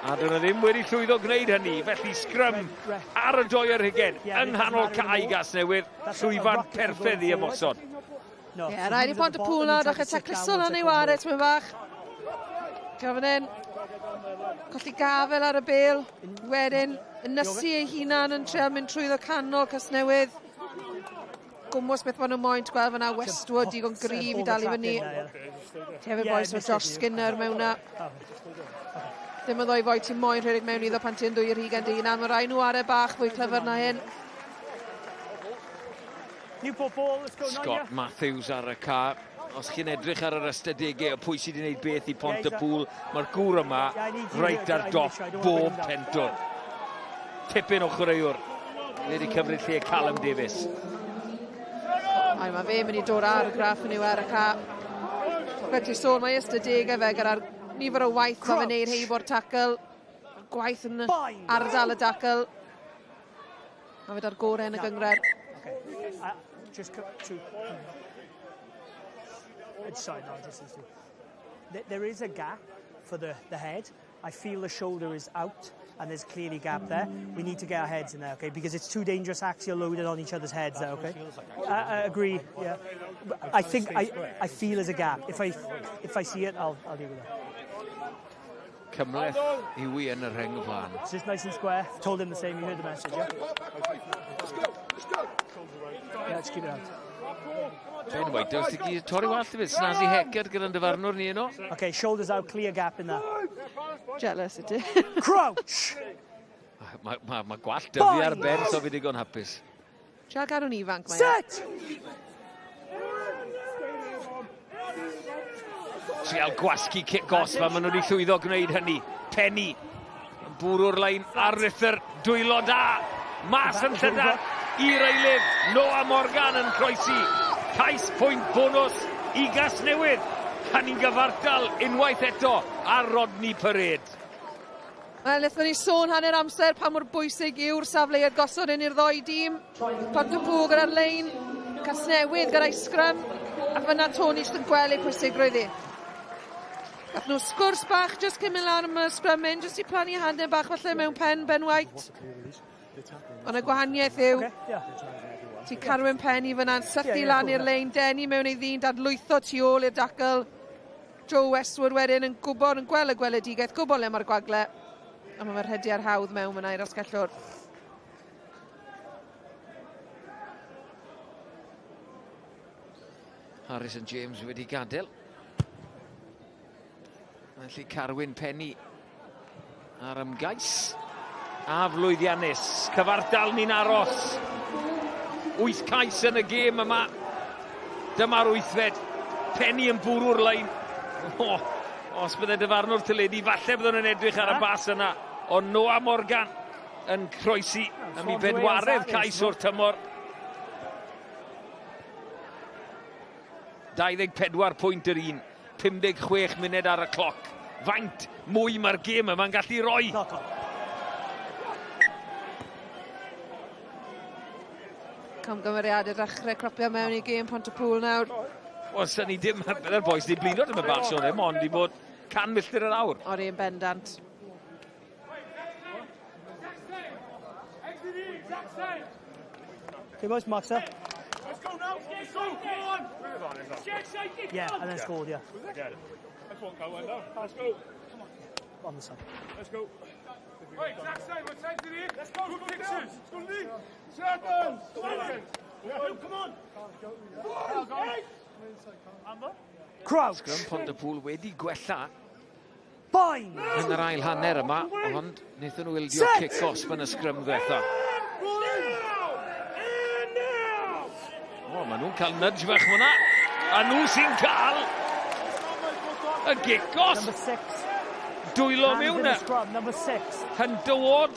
A dyn nhw ddim wedi llwyddo gwneud hynny, felly sgrym ar y doi ar hugen, yng nghanol cae Gasnewydd, llwyfan perfedd i ymosod. Ie, yeah, rhaid i Pont y Pŵl nawr, dechrau tacluso lan ei ware, ti'n fach. Gyda fan hyn, colli gafel ar y bel, wedyn ynysu ei hunan yn treial mynd trwyddo canol Casnewydd. Gwmws beth maen nhw moyn, ti'n gweld fyna Westwood digon gryf i dal i fyny. Hefyd boes o Josh Skinner mewn na. Ddim yn ddoi foi ti'n moyn rhedeg mewn iddo pan ti'n ddwy ar hugain dy hunan. Mae rai nhw are bach fwy clyfar na hyn. Newport ball, let's go Scott Matthews ar y ca. Os chi'n edrych ar yr ystadegau o pwy sydd wedi gwneud beth i Pont y Pŵl, mae'r gŵr yma reit ar dop bob pentwr. Tipyn o chwaraewr. Fe wedi cymryd lle Callum Davies. Ai, mae fe mynd i dod ar y graff yn yw ar y ca. Fel ti'n sôn, mae ystadegau fe gyda'r nifer o waith mae fe'n neud heibo'r tackle. Gwaith yn ardal y dacl. Mae fe da'r gorau yn y gynghrair. Okay. Just to... Sorry, no, just There is a gap for the, the head. I feel the shoulder is out and there's clearly gap there. We need to get our heads in there, okay? Because it's too dangerous axial loaded on each other's heads there, okay? I, I agree, yeah. I think I, I feel there's a gap. If I, if I see it, I'll, I'll deal with it. Cymhleth yw i yn y rheng flaen. It's just nice and square. Told him the same, you heard the message, yeah? Let's go, let's go. Yeah, let's keep it out. Ben White, os ti torri wallt hefyd, snazzy haircut gyda'n dyfarnwr ni yno. Okay, shoulders out, clear gap in there. Jealous ydy. Crouch! Mae ma, ma gwallt dyfu ar ben, so fi digon hapus. Trial gadw'n ifanc mae. E. Set! Trial gwasgu cic gosb a maen nhw wedi llwyddo gwneud hynny. Penny yn bwrw'r lein ar Rither, dwylo da. Mas yn llydan i'r eilydd. Noah Morgan yn croesi. Cais pwynt bonws i Gasnewydd. A ni'n gyfartal unwaith eto ar Rodney Parade. Wel, wnaethon ni sôn hanner amser pa mor bwysig yw'r safleoedd gosod hyn i'r ddoi dîm. Pontypŵl gyda'r lein, Casnewydd gyda'i sgrym, a fyna Tony jyst yn gweld ei pwysigrwydd hi. Gath nhw sgwrs bach jyst cyn mynd lan am y sgrym hyn, jyst i plannu handen bach falle mewn pen Ben White. Ond y gwahaniaeth yw, ti Carwyn Penny fyna'n sythu lan i'r lein, denu mewn ei ddyn, dadlwytho tu ôl i'r dacl. Joe Westwood wedyn yn gwybod, yn gweld y gweledigaeth, gwybod le mae'r gwagle. A mae fe'n rhediad hawdd mewn fyna i'r asgellwr. Harrison James wedi gadael. Felly Carwyn Penny ar ymgais. A flwyddiannus. Cyfartal ni'n aros. Wyth cais yn y gêm yma. Dyma'r wythfed. Penny yn bwrw'r lein. O, os bydde dyfarnwr teledu, falle byddwn yn edrych ar y bas yna. Ond Noah Morgan yn croesi am ei bedwaredd cais o'r tymor. 24 pwynt yr un. 56 munud ar y cloc. Faint mwy mae'r gêm yma'n gallu roi? Camgymeriadau dechrau cropio mewn i gêm Pontypool nawr. Wel, sy'n ni dim, bydde'r boys di blino dim y bach sôn ddim, ond di bod can milltir yr awr. Odi, yn bendant. Okay, boys, marks up. Let's go now. Let's go. Come on. Yeah, and then scored, yeah. Let's go. On the side. Let's go. Wait, exact same. What time did he? Let's go. Good pictures. Let's go, Lee. Seven. Come on. Crouch. Sgrym Pontypool wedi gwella Bind! Yn yr ail hanner yma, ond wnaethon nhw ildio cic gosb yn y sgrym ddiwetha. O, maen nhw'n cael nudge fach fyna. A nhw sy'n cael y gic gosb. Dwylo mewn e. Hunter Ward.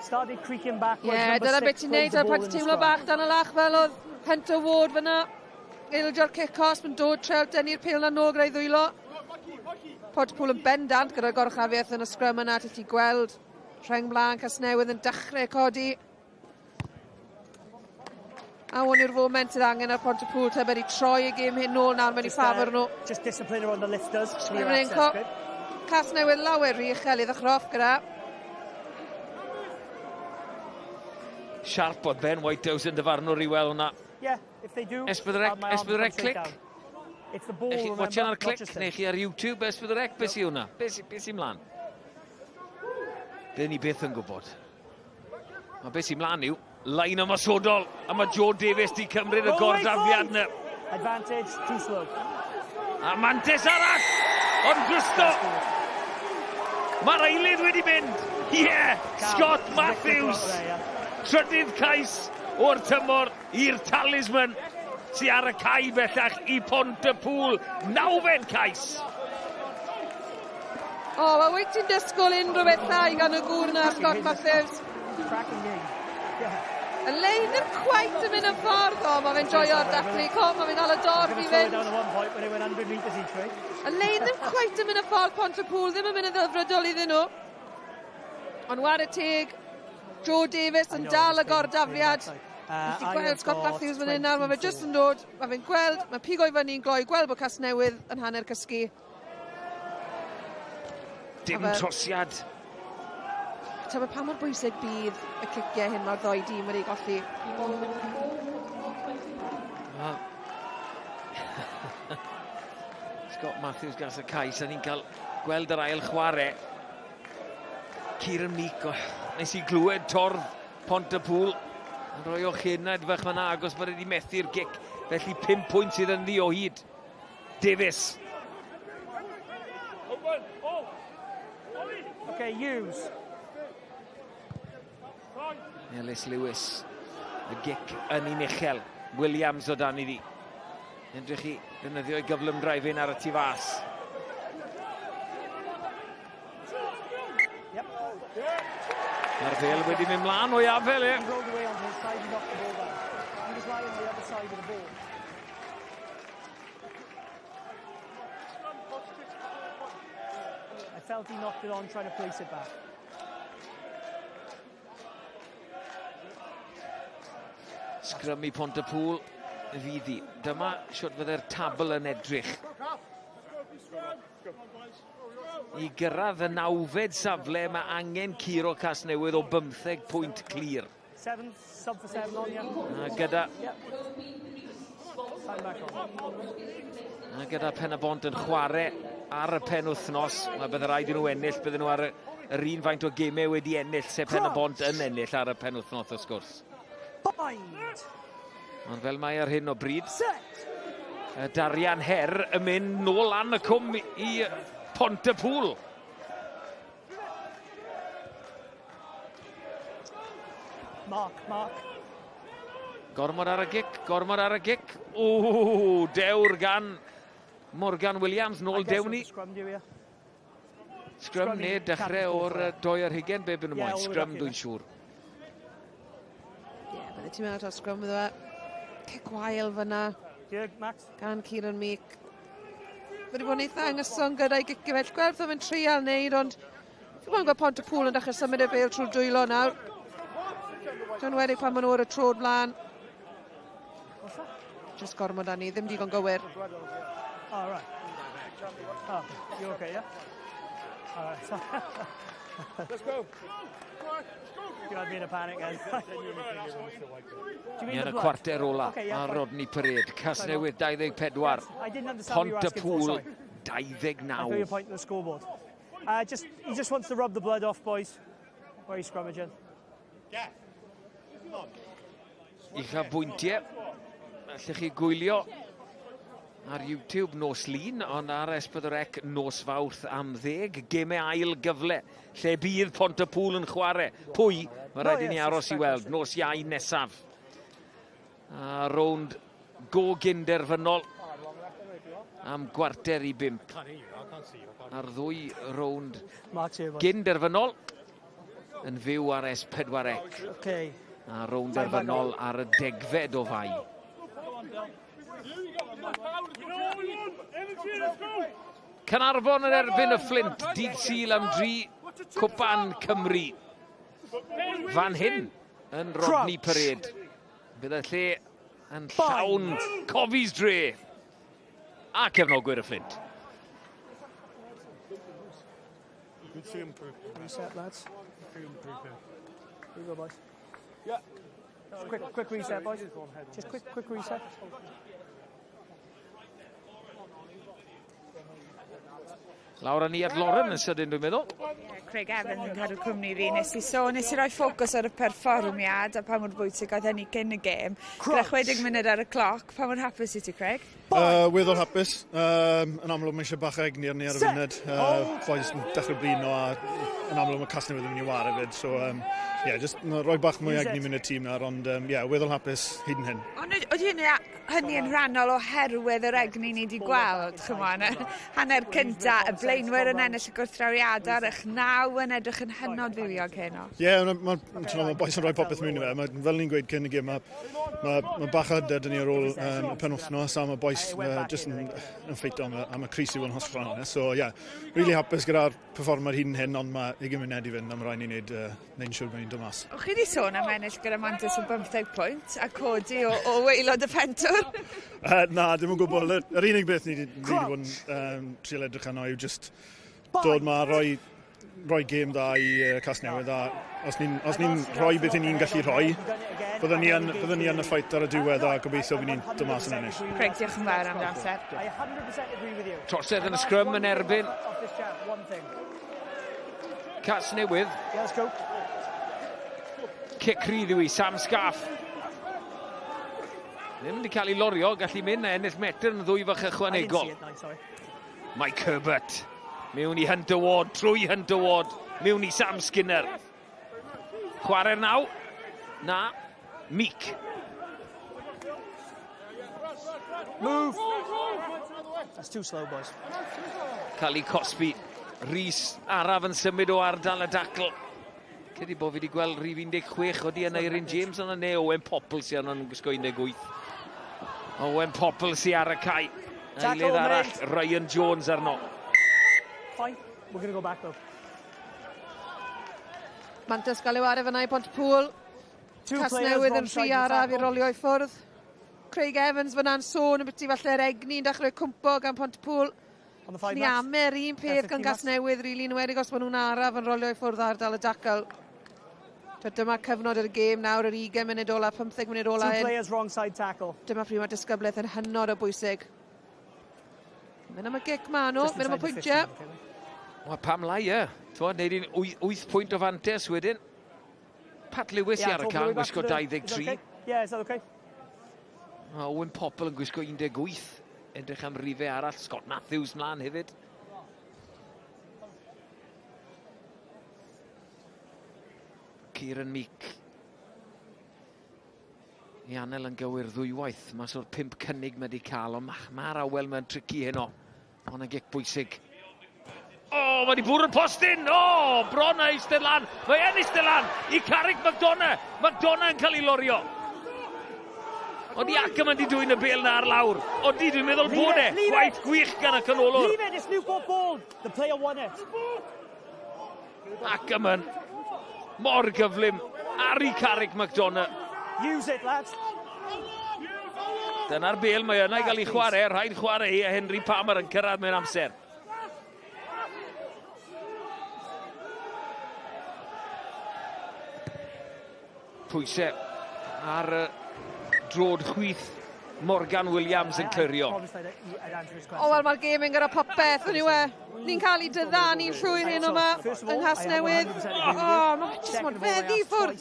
Started creaking backwards. Ie, yeah, dyna beth ti'n neud ar pan ti'n teimlo bach dan y lach fel oedd Hunter Ward fyna. Eildio'r cic cosb yn dod treol dynnu'r pêl 'na nôl gyda'i ddwylo. Pontypool yn bendant gyda'r goruchafiaeth yn y sgrym yna, ti'n gallu gweld rheng mlaen Casnewydd yn dechrau codi. A hwn yw'r foment sydd angen ar Pontypool tybed i troi y gêm hyn nôl nawr mewn i ffafr nhw. Just discipline around the lifters. Casnewydd lawer rhy uchel i ddechrau off gyda. Siarp oedd Ben Whitehouse yn dyfarnwr i weld hwnna. Yeah, if they do, S4C, S4C clic. It's the ball, Chi watchan ar clic, neu chi ar YouTube, S4C, beth sy'n hwnna? Beth sy, beth sy'n mlaen? Be ni byth yn gwybod. Mae beth sy'n mlaen yw, lein ymosodol, a mae Joe Davies di cymryd y gordafiad yna. Advantage, too slow. A mantes arall, ond Gusto. Mae'r eilydd wedi mynd. Ie, yeah, Scott Matthews. Trydydd cais o'r tymor i'r talisman sy ar y cae bellach i Pont-y-pŵl. Nawfed cais. O, oh, wel wyt ti'n disgwyl unrhyw beth llai gan y gŵr na, Scott Matthews. Y lein ddim cweit yn mynd yn ffordd, o, mae fe'n joio'r dathlu, co, mae fe'n dal y dorf i fynd. Y lein ddim cweit yn mynd y ffordd Pont-y-pŵl, ddim yn mynd yn ddelfrydol iddyn nhw. Ond ware teg, Joe Davies yn dal y gordafliad. Nes i gweld Scott Matthews fan hyn nawr, mae fe jyst yn dod, mae fe'n gweld, mae pigo i fyny'n gloi, gweld bod Casnewydd yn hanner cysgu. Dim trosiad. Tybed pa mor bwysig bydd y ciciau hyn mae'r ddoi dîm wedi golli. Wel. Scott Matthews gas y cais, a ni'n cael gweld yr ail chwarae. Kieran Meek, oh, nes i glywed torf Pont-y-pŵl yn rhoi o chenaid fach fan'na agos bod wedi methu'r gic. Felly 5 pwynt sydd ynddi o hyd. Davies. Okay, use. Ellis Lewis. Y gic yn un uchel. Williams o dan iddi. Edrych i ddefnyddio ei gyflymdra i fynd ar y tu fas. Mae'r fel wedi mynd mlaen o'i afel e. I felt he knocked it on trying to place it back. Sgrymu Pontypŵl fydd hi. Dyma siwt fydde'r tabl yn edrych. I gyrraedd y nawfed safle mae angen curo Casnewydd o bymtheg pwynt clir. Seven, sub for seven on, yeah. A gyda... A gyda Pen-y-bont yn chwarae ar y penwythnos, mae bydde rhaid i nhw ennill, bydden nhw ar yr un faint o gemau wedi ennill, sef Pen-y-bont yn ennill ar y penwythnos wrth gwrs. Bind. Ond fel mae ar hyn o bryd, y Darian Her yn mynd nôl lan y cwm i Pont-y-pŵl. Mark, Mark. Gormod ar y gic, gormod ar y gic. Ww, dewr gan Morgan Williams, nôl dewni. Scrum, Scrum neu dechrau o'r doi ar hugen, be byn nhw moyn? Scrum dwi'n siŵr. Ie, yeah, bydde ti'n meddwl taw scrum iddo fe. Cic wael fyna. Max. Gan Kieran Meek. Wedi bod yn eitha anghyson gyda'i gicio fe. Gweld beth o'n treial wneud, ond fi'n gweld gweld Pont y Pŵl yn dechrau symud y bêl trwy'r dwylo nawr. Dwi'n wedi pan maen nhw ar y trod mlaen. Just gormod â ni, ddim digon gywir. Oh, right. Oh, you okay, yeah? All right. Let's go. You had me in a panic then. Ni ar y cwarter ola ar Rodney Parade. Casnewydd 24, Pont-y-pŵl 29. I feel your point in the scoreboard. Uh, just, he just wants to rub the blood off, boys. Where are you scrummaging? Yeah. Uchafbwyntiau. Allwch chi gwylio ar YouTube nos Lun, ond ar S4C nos Fawrth am ddeg. Gemau ail gyfle, lle bydd Pont-y-pŵl yn chwarae. Pwy? Mae rhaid i ni aros i weld. Nos Iau nesaf. A rownd go gynderfynol am 4:45. A'r ddwy rownd gynderfynol yn fyw ar S4C. Okay. A rownd derfynol ar y degfed o Fai. Caernarfon yn erbyn y Fflint, dydd Sul am dri, Cwpan Cymru. Fan hyn yn Rodney Parade. Bydd y lle Yn llawn Cofis Dre a cefnogwyr y Fflint. Reset, lads. Here we go, boys. Yeah. Just quick, quick reset, boys. Just quick, quick reset. Lawr â ni at Lauren yn sydyn, dwi'n meddwl. Yeah, Craig Evans yn cadw cwmni fi. Nes i sôn, nes i roi ffocws ar y perfformiad a pa mor bwysig oedd hynny cyn y gêm. Gyda 60 munud ar y cloc, pa mor hapus i ti, Craig? Weddol hapus. Yn amlwg mae eisiau bach o egni arni ar y funud. Boys yn dechrau blino a yn amlwg mae Casnewydd yn mynd i ware fyd. So, yeah, just rhoi bach mwy egni mewn i'r tîm nawr, ond yeah, weddol hapus hyd yn hyn. Ond oedd hynny hynny yn rhannol oherwydd yr egni ni wedi gweld, chymod, yn y hanner cynta, y blaenwyr yn ennill y gwrthdrawiadau ar eich naw yn edrych yn hynod fywiog heno. Ie, yeah, mae ma, ma, ma bois yn rhoi popeth mewn i fe. Ma, fel ni'n gweud cyn y gêm, mae ma, ma bach o hyder dyn ni ar ôl y penwythnos a mae bois just yn, yn ffeito am, am y crys i fod yn hollol onest. So, ie, yeah, really hapus gyda'r perfformiad hyd yn hyn, ond mae 20 munud i fynd a mae rhaid ni wneud, wneud yn siŵr bod ni'n dod mas. O'ch chi wedi sôn am ennill gyda mantais o 15 pwynt a codi o, o waelod y pentwr? Na, dim yn gwybod. Yr unig beth ni wedi bod yn trial edrych arno yw just dod ma roi rhoi gêm dda i Casnewydd a os ni'n os ni'n rhoi beth ni'n gallu rhoi, byddwn ni yn, byddwn ni yn y ffait ar y diwedd a gobeithio bydd ni'n dod mas yn ennill. Craig, diolch yn fawr am dy amser. Trosedd yn y sgrym yn erbyn Casnewydd. Cic rhydd yw i Sam Scaff. Ddim wedi cael ei lorio, gallu mynd a ennill metr yn ddwy fach ychwanegol. Mike Herbert mewn i Hunter Ward, trwy Hunter Ward, mewn i Sam Skinner. Chwarae'r naw. Na. Meek. Move. That's too slow, boys. Cael ei cosbi. Rhys araf yn symud o ardal y dacl. Credu bod fi wedi gweld rhif 16 odi yna Eirin James yna neu Owen Popple sy'n arno'n gwisgo 18. Owen Popple sy'n ar y cae. Eilydd arall, Ryan Jones arno. Fine, we're going to go back though. Mantais gael ei wario fyna i Pontypŵl. Casnewydd yn rhy araf i rolio i ffwrdd. Craig Evans fyna'n sôn ambiti falle'r egni'n dechrau cwmpo gan Pontypŵl. Ni ame'r un peth gan Gasnewydd, rili, yn enwedig os maen nhw'n araf yn rolio i ffwrdd ardal y dacl. Dyma cyfnod yr gêm nawr, yr 20 munud ola, 15 munud ola. Two players wrong side tackle. Dyma pryd mae disgyblaeth yn hynod o bwysig. Mynd am y gic ma nhw, mynd am y pwyntiau. Wel, pam lai, ie. T'mod, neud un 8 pwynt o fantes wedyn. Pat Lewis yeah, ar y can, gwisgo 23. Yeah, is that okay? Mae Owen Popple yn gwisgo 18. Edrych am rifau arall. Scott Matthews mlaen hefyd. Kieran Meek. I anel yn gywir ddwywaith. Mas o'r pump cynnig mae wedi cael, ond mae'r ma awel mae'n tricky heno. Ond yn gic bwysig. O, oh, mae wedi bwrw'r postyn! O, oh, bron a eistedd lan. Mae e'n eistedd lan i Carrick McDonough. McDonough yn cael ei lorio. Odi Ackerman wedi dwyn y bel na ar lawr. Odi, dwi'n meddwl bod e. Gwaith gwych gan y canolwr. Leave it, it's Newport ball. The player won it. Ackerman mor gyflym ar i Carrick McDonough. Use it, lads. Dyna'r bel mae yna i gael ei chwarae, rhaid chwarae hi a Henry Palmer yn cyrraedd mewn amser. Pwysau ar y drod chwith Morgan Williams yn clirio. O, wel, mae'r gêm yn gyda popeth, yn yw e. Ni'n cael ei dyddanu'n llwyr hyn yma yng Nghasnewydd. O, mae jyst mor feddi i ffwrdd.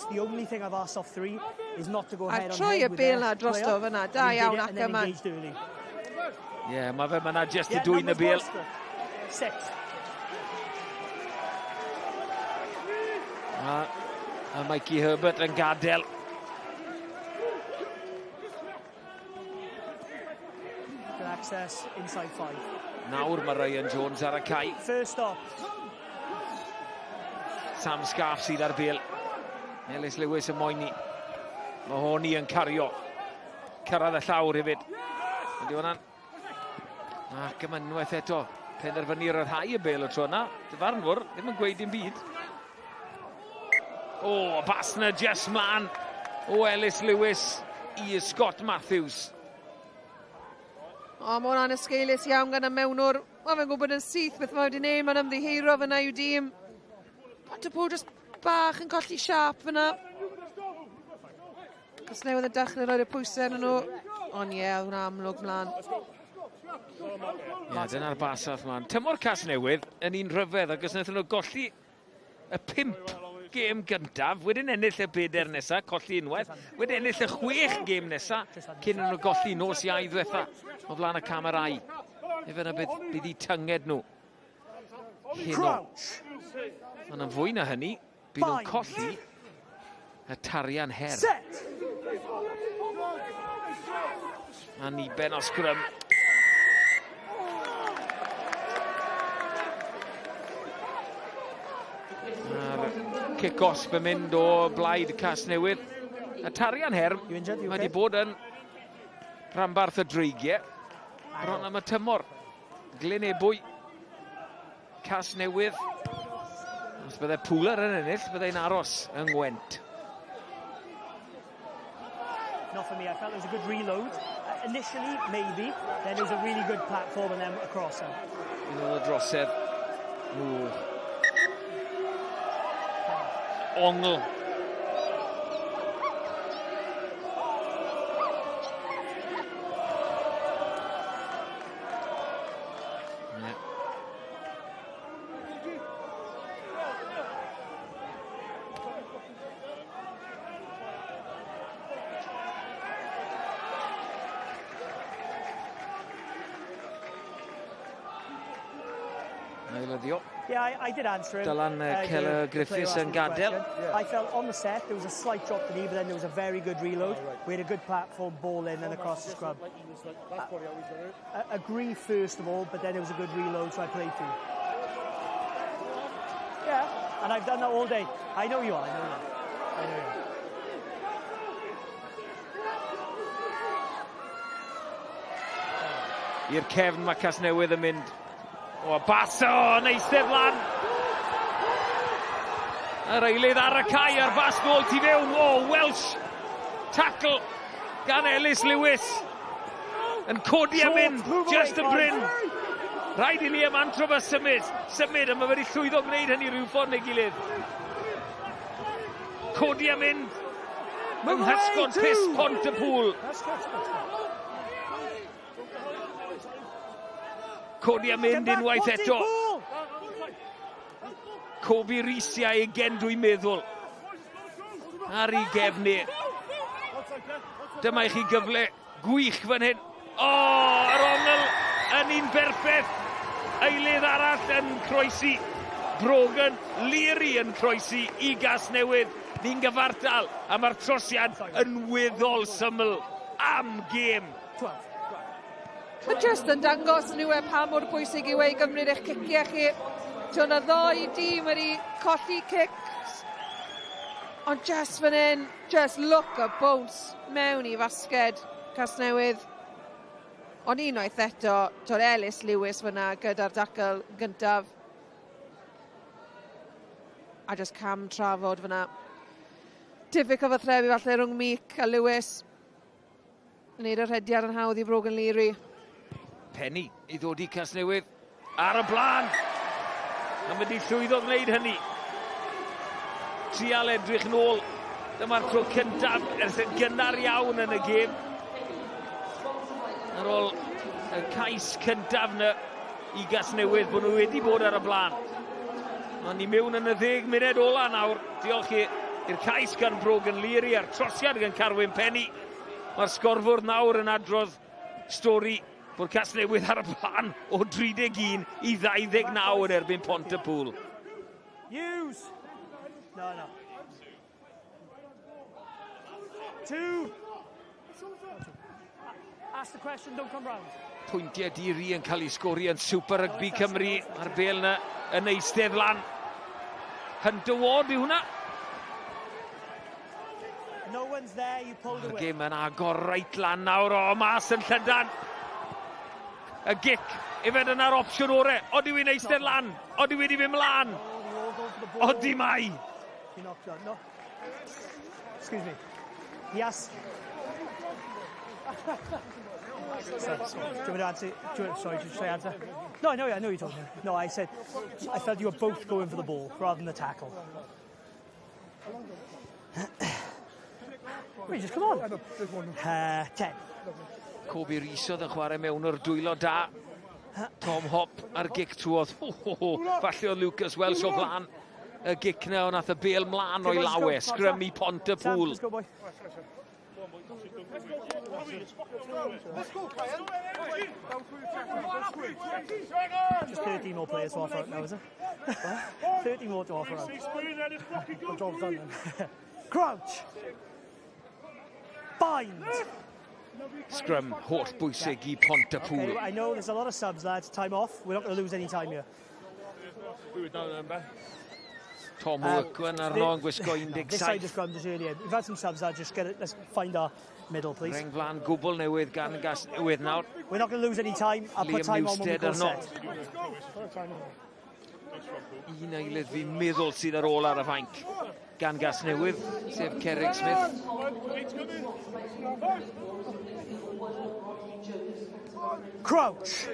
A troi y bel na drosto fyna. Da iawn, Ackerman. Ie, yeah, mae fe yna jyst i dwyn y bel. A, a Mikey Herbert yn gadael. Good access, inside five. Nawr mae Ryan Jones ar y cae. First stop. Sam Scarf sydd ar bel. Ellis Lewis yn moeni. Mae honi yn cario. Cyrraedd y llawr hefyd. Ydy hwnna'n... Ac yma unwaith eto. Penderfynu ryddhau y bel y tro yna. Dyfarnwr ddim yn gweud dim byd. O, oh, pas na just mlaen o Ellis Lewis. i Scott Matthews. O, mae hwnna'n esgeulus iawn gan y mewnwr. Mae fe'n gwybod yn syth beth mae wedi gwneud. Mae'n ymddiheuro fyna i'w dîm. Pontypool jyst bach yn colli siâp fyna. Casnewydd yn dechrau roi'r pwysau arnyn nhw. Ond ie, yeah, hwnna amlwg mlaen. Ie, yeah, dyna'r basath mlaen. Tymor Casnewydd yn un rhyfedd, ac os wnaethon nhw golli y pump gêm gyntaf, wedyn ennill y bedair nesaf, colli unwaith, wedyn ennill y chwech gêm nesaf, cyn nhw golli nos Iau ddwetha o flaen y camerau. Efe yna beth bydd i tynged nhw. Heno. Ond yn fwy na hynny, bydd nhw'n colli y tarian her. Set! A ni ben o sgrym. A'r cic-osb yn mynd o blaid Casnewydd. Y tarian her, mae wedi bod yn rhanbarth y dreigiau. Bron am y tymor. Glyn Ebwy Casnewydd. Os bydde Pooler yn ennill, byddai'n aros yng Ngwent. Not for me, I felt it was a good reload. Initially, maybe. Then it was a really good platform and then across. Un o'r drosedd. Ww. Ongl. Ailyddio. Yeah, I, I did answer him. Dylan Keller Griffiths yn gadael. Yeah. I felt on the set there was a slight drop to knee, but then there was a very good reload. Oh, right. We had a good platform, ball in and across the scrub. That's probably how he's done it. Agree first of all, but then it was a good reload, so I played through. Yeah, and I've done that all day. I know you are, I know you are. I know you are. I'r cefn mae Casnewydd yn mynd. O, Basso yn eistedd lan. Yr eilydd ar y cae a'r bas nôl tu fewn. O, Welsh tackle gan Ellis Lewis. Yn codi a mynd, just y bryn. Rhaid i Liam Antrobus symud, symud, a mae wedi llwyddo gwneud hynny rhyw ffordd neu gilydd. Codi a mynd yng nghysgod pys Pont y Pŵl. Codi a mynd unwaith eto. Kobe Risiau again dwi'n meddwl. Ar ei gefni. Dyma i chi gyfle gwych fan hyn. O, oh, yr ongl yn un berffeth. Eilydd arall yn croesi. Brogan Leary yn croesi i Gasnewydd. Ni'n gyfartal a mae'r trosiad yn weddol syml am gêm. Mae jyst yn dangos yn yw e pa mor bwysig yw e i gymryd eich ciciau chi. Ti'n y ddoi dîm wedi colli cics. Ond just fan hyn, just look a bounce mewn i fasged Casnewydd. Ond unwaith eto, Tor Ellis Lewis fyna gyda'r dacl gyntaf. A just cam trafod fyna. Diffyg cyfathrebu falle rhwng Meek a Lewis. Wneud y rhediad yn hawdd i Brogan Leary. Penny i ddod i Casnewydd ar y blaen. A mae wedi llwyddo gwneud hynny. Trial edrych nôl. Dyma'r tro cyntaf ers yn gynnar iawn yn y gêm. Ar ôl y cais cyntaf yna i Gasnewydd bod nhw wedi bod ar y blaen. Ond ni mewn yn y ddeg munud ola nawr. Diolch i'r cais gan Brogan Leary a'r trosiad gan Carwyn Penny. Mae'r sgorfwrdd nawr yn adrodd stori bod Casnewydd ar y blaen o 31 i 29 yn erbyn Pont-y-pŵl. Use! No, no. Two. Ask the question, don't come round. Pwyntiau di-ri yn cael ei sgori yn Super Rugby Cymru. Mae'r bel yna yn eistedd lan. Hunter Ward yw hwnna. No one's there, you pulled away. Mae'r gêm yn agor reit lan nawr, o, mas yn llydan. Y gic, efe dyna'r opsiwn ore. Odi wy'n eistedd lan, odi wedi mynd mlaen. Odi mai. No. Excuse me. Yes. So, do you want me to answer? Do you, sorry, did you say answer? No, I know, I know you're talking. No, I said I felt you were both going for the ball rather than the tackle. Wait, just come on. 10. Kobe Rees oedd yn chwarae mewn o'r dwylo da. Tom Hop ar gic trwodd. Falle oedd Lucas Welsh o flan y gic na, ond nath y bel mlaen o'i lawe. Scrum i Pont y Pŵl. Just 30 more players to offer out now, is it? 30 more to offer out. The job's done then. Crouch! Bind! Scrum holl bwysig i Pont y Pŵl. Okay, I know there's a lot of subs, lads. Time off. We're not going to lose any time here. Tom Workman arno yn gwisgo 17. This side of scrum just earlier. We've had some subs, lads. Just get it. Let's find our middle, please. Reng flan gwbl newydd gan gas newydd nawr. We're not going to lose any time. I'll put Liam time on when we Newstead go arno. set. Un eilydd fi'n meddwl sydd ar ôl ar y fainc gan gas newydd, sef Cerig Smith. Crouch.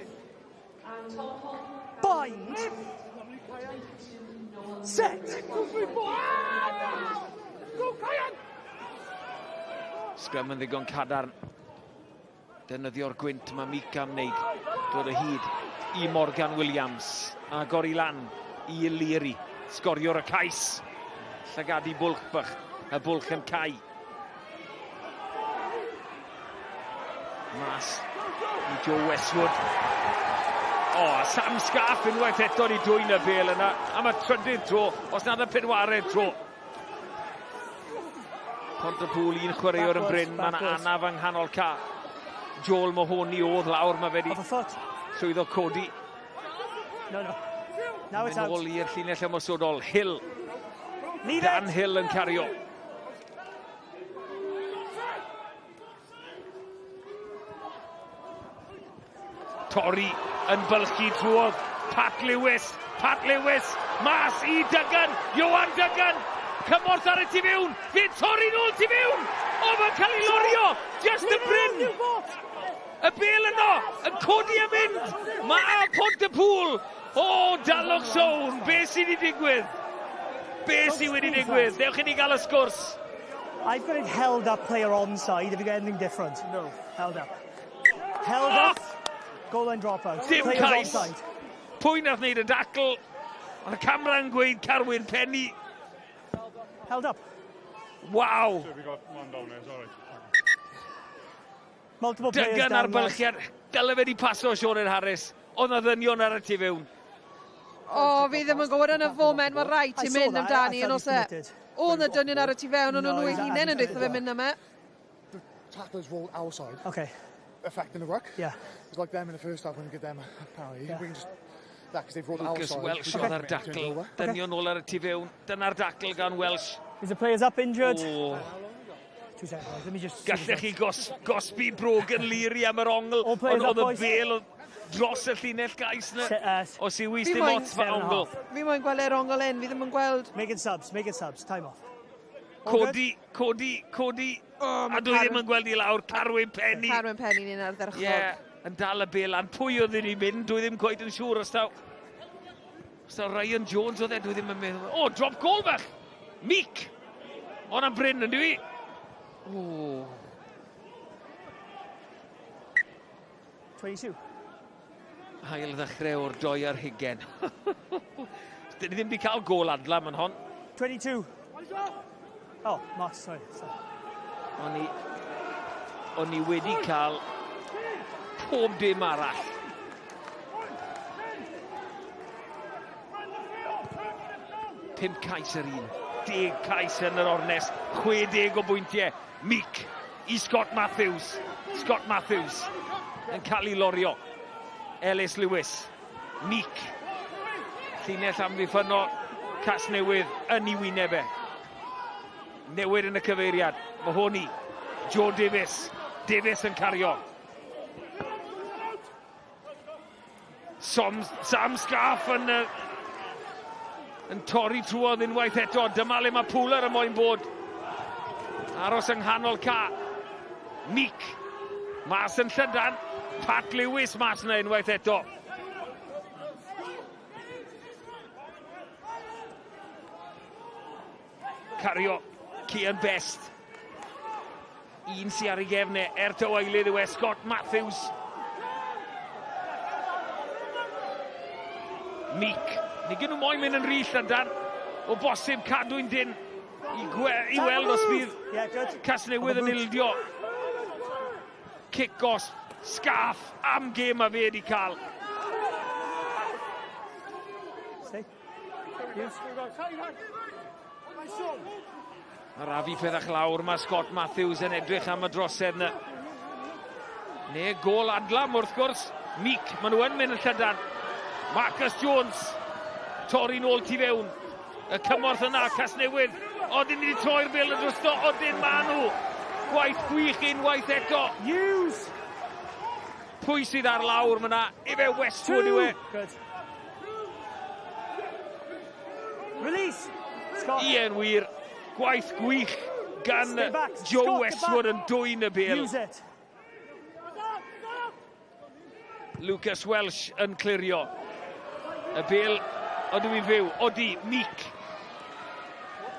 Bind. Set. Scrum yn ddigon cadarn. Defnyddio'r gwynt mae Mica am wneud. Dod o hyd i Morgan Williams. Agor i lan i Leary. Sgorio'r y cais. Llygadu bwlch bych. Y bwlch yn cau. Mas i Joe Westwood. O, oh, Sam Scarf unwaith eto ni dwy'n y bel yna. Am y trydydd tro, os nad y pedwaredd tro. Pont-y-pŵl, un chwaraewr yn brin, mae'n anaf yng nghanol ca. Joel Mahoney oedd lawr, mae fe wedi llwyddo codi. No, no. Now it's out. Yn ôl i'r llinell ymosodol, Hill. Leave Dan it. Hill yn cario. Torri yn bylchu trwodd. Pat Lewis, Pat Lewis, mas i Duggan, Johan Duggan, cymorth ar y tu fewn, fe'n torri nôl tu fewn! O, mae'n cael ei lorio! Just y bryn! Y bel yno, yn codi a mynd! Mae Pont y Pŵl! O, dalwch sown, be sydd wedi digwydd? Be sydd wedi digwydd? Dewch i ni gael y sgwrs. I've got it held up player onside. Have you got anything different? No. Held up. Held oh! up. Goal line dropout. Dim Players cais. onside. Pwy nath wneud y dacl? Mae'r camera yn gweud Carwyn Penny. Held up. Waw. Multiple players Dygan ar down, lads. bylchiad. Dyle fe di paso Sionen Harris. Oedd na ddynion ar y tu fewn. O, fi ddim yn gwybod yn y foment, mae rhaid I ti saw mynd that, I amdani felt yn he's os e. committed. Oedd na dynion ar y tu fewn, ond No, nhw eu he's- hunain yn dweud fe mynd am e. The tacklers rolled outside. Okay. Affecting the ruck. Yeah. It's like them in the first half when you get them apparently. Yeah. We can just that because they've rolled Lucas outside. Welsh We oedd ar can turn it dacl. over. Dynion nôl ar y tu fewn. Dyna'r dacl gan Welsh. Is the players up injured? O. Two seconds. Let me just. Gallech chi gos, gosbi Brogan Leary am yr ongl, All players ond up, oedd y boys. bel dros y llinell gais na. Os yw i Fi dim moyn- ots fa Seven and a ongl. half. Fi moyn gweld yr ongl en, fi ddim yn gweld. Make it subs. Make it subs. Time off. All good? Codi, codi, codi. O, A dwi ddim yn gweld i lawr Carwyn Penny. Carwyn Penny'n un ardderchog. Ie, yeah, yn dal y bel lan. Pwy oedd yn ei mynd? Dwi ddim cweit yn siŵr os taw... Os taw Ryan Jones oedd e, dwi ddim yn meddwl. O, drop goal bach! Meek! O'n am bryn yn dwi? O, 22. Ail ddechrau o'r doi ar hugen. Dyn ni ddim wedi cael gol adlam yn hon. 22. Oh, Mark, sorry. sorry. O'n i, o'n i wedi cael pob dim arall. Pump cais yr un. 10 cais yn yr ornes. 60 o bwyntiau. Meek i Scott Matthews. Scott Matthews yn cael ei lorio. Ellis Lewis. Meek. Llinell amddiffynnol. Casnewydd yn ei wyneb e. Newid yn y cyfeiriad. Mahoney. Joe Davis. Davis yn cario. Som, Sam Scarf yn, yn torri trwodd unwaith eto. Dyma le mae Pooler yn moyn bod. Aros yng nghanol ca. Meek. Mas yn llydan. Pat Lewis mas yna unwaith eto. Cario Cian Best. Un sy ar ei gefn e, er taw eilydd yw e, Scott Matthews. Meek. Nid nhw moyn mynd yn rhy llydan. O bosib cadw'n dyn i, gwe i weld os bydd yeah, Casnewydd yn ildio. Cic gosb, sgaff am gêm a fe wedi cael. Arafu pethach lawr, mae Scott Matthews yn edrych am y drosedd yna. Ne, gol adlam wrth gwrs. Meek, maen nhw yn mynd yn llydan. Marcus Jones, torri nôl tu fewn. Y cymorth yna, Casnewydd. Odyn ni wedi troi'r bel yn drosto, odyn ma nhw. Gwaith gwych unwaith eto. Hughes! Pwy sydd ar lawr fyna? Ife Westwood yw e. Good. Release! Scott. Ie'n wir. Gwaith gwych gan Joe Scott, Westwood yn dwyn y bel. Use it. Lucas Welsh yn clirio. Y bel, odw i'n fyw, odi, Meek.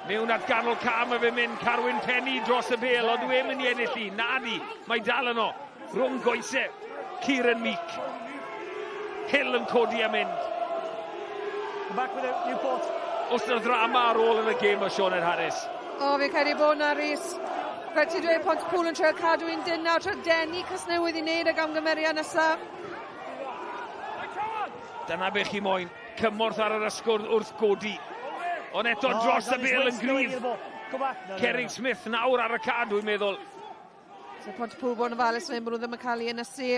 Mewn at ganol cam a fe mynd Carwyn Penny dros y bel, odw e'n mynd i ennill i, na di, mae dal yno. Rhwng goese, Kieran Meek. Hill yn codi a mynd. Come back with it, Newport. Os yna ddrama ar ôl yn y gêm o Sioned Harris. O, fi'n credu bod na, Rhys. Fel ti'n dweud, Pontypool yn trio cadw un dyn nawr, trio denu Casnewydd i wneud y gamgymeriad nesaf. Dyna be chi moyn, cymorth ar yr ysgwrdd wrth godi. Ond eto dros y bel yn gryf. Cerig Smith nawr ar y cad, dwi'n meddwl. So Pontypool bod yn ofalus fan hyn bod nhw ddim yn cael ei ynysu.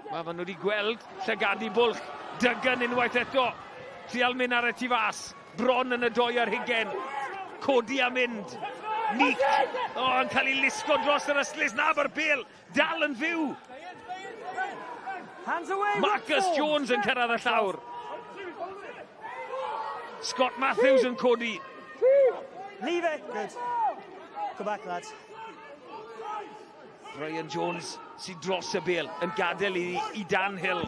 Wel, maen nhw wedi gweld llygadu bwlch. Duggan unwaith eto. Trial mynd ar y tu fas. Bron yn y doi ar hugen. Codi a mynd. Meek. O, oh, yn cael ei lusgo dros yr ystlys. Na, mae'r bel dal yn fyw. Hands away, Marcus Jones yn cyrraedd y llawr. Scott Matthews yn codi. Leave it. Good. Go back, lads. Ryan Jones sydd dros y bel yn gadael i, i Dan Hill.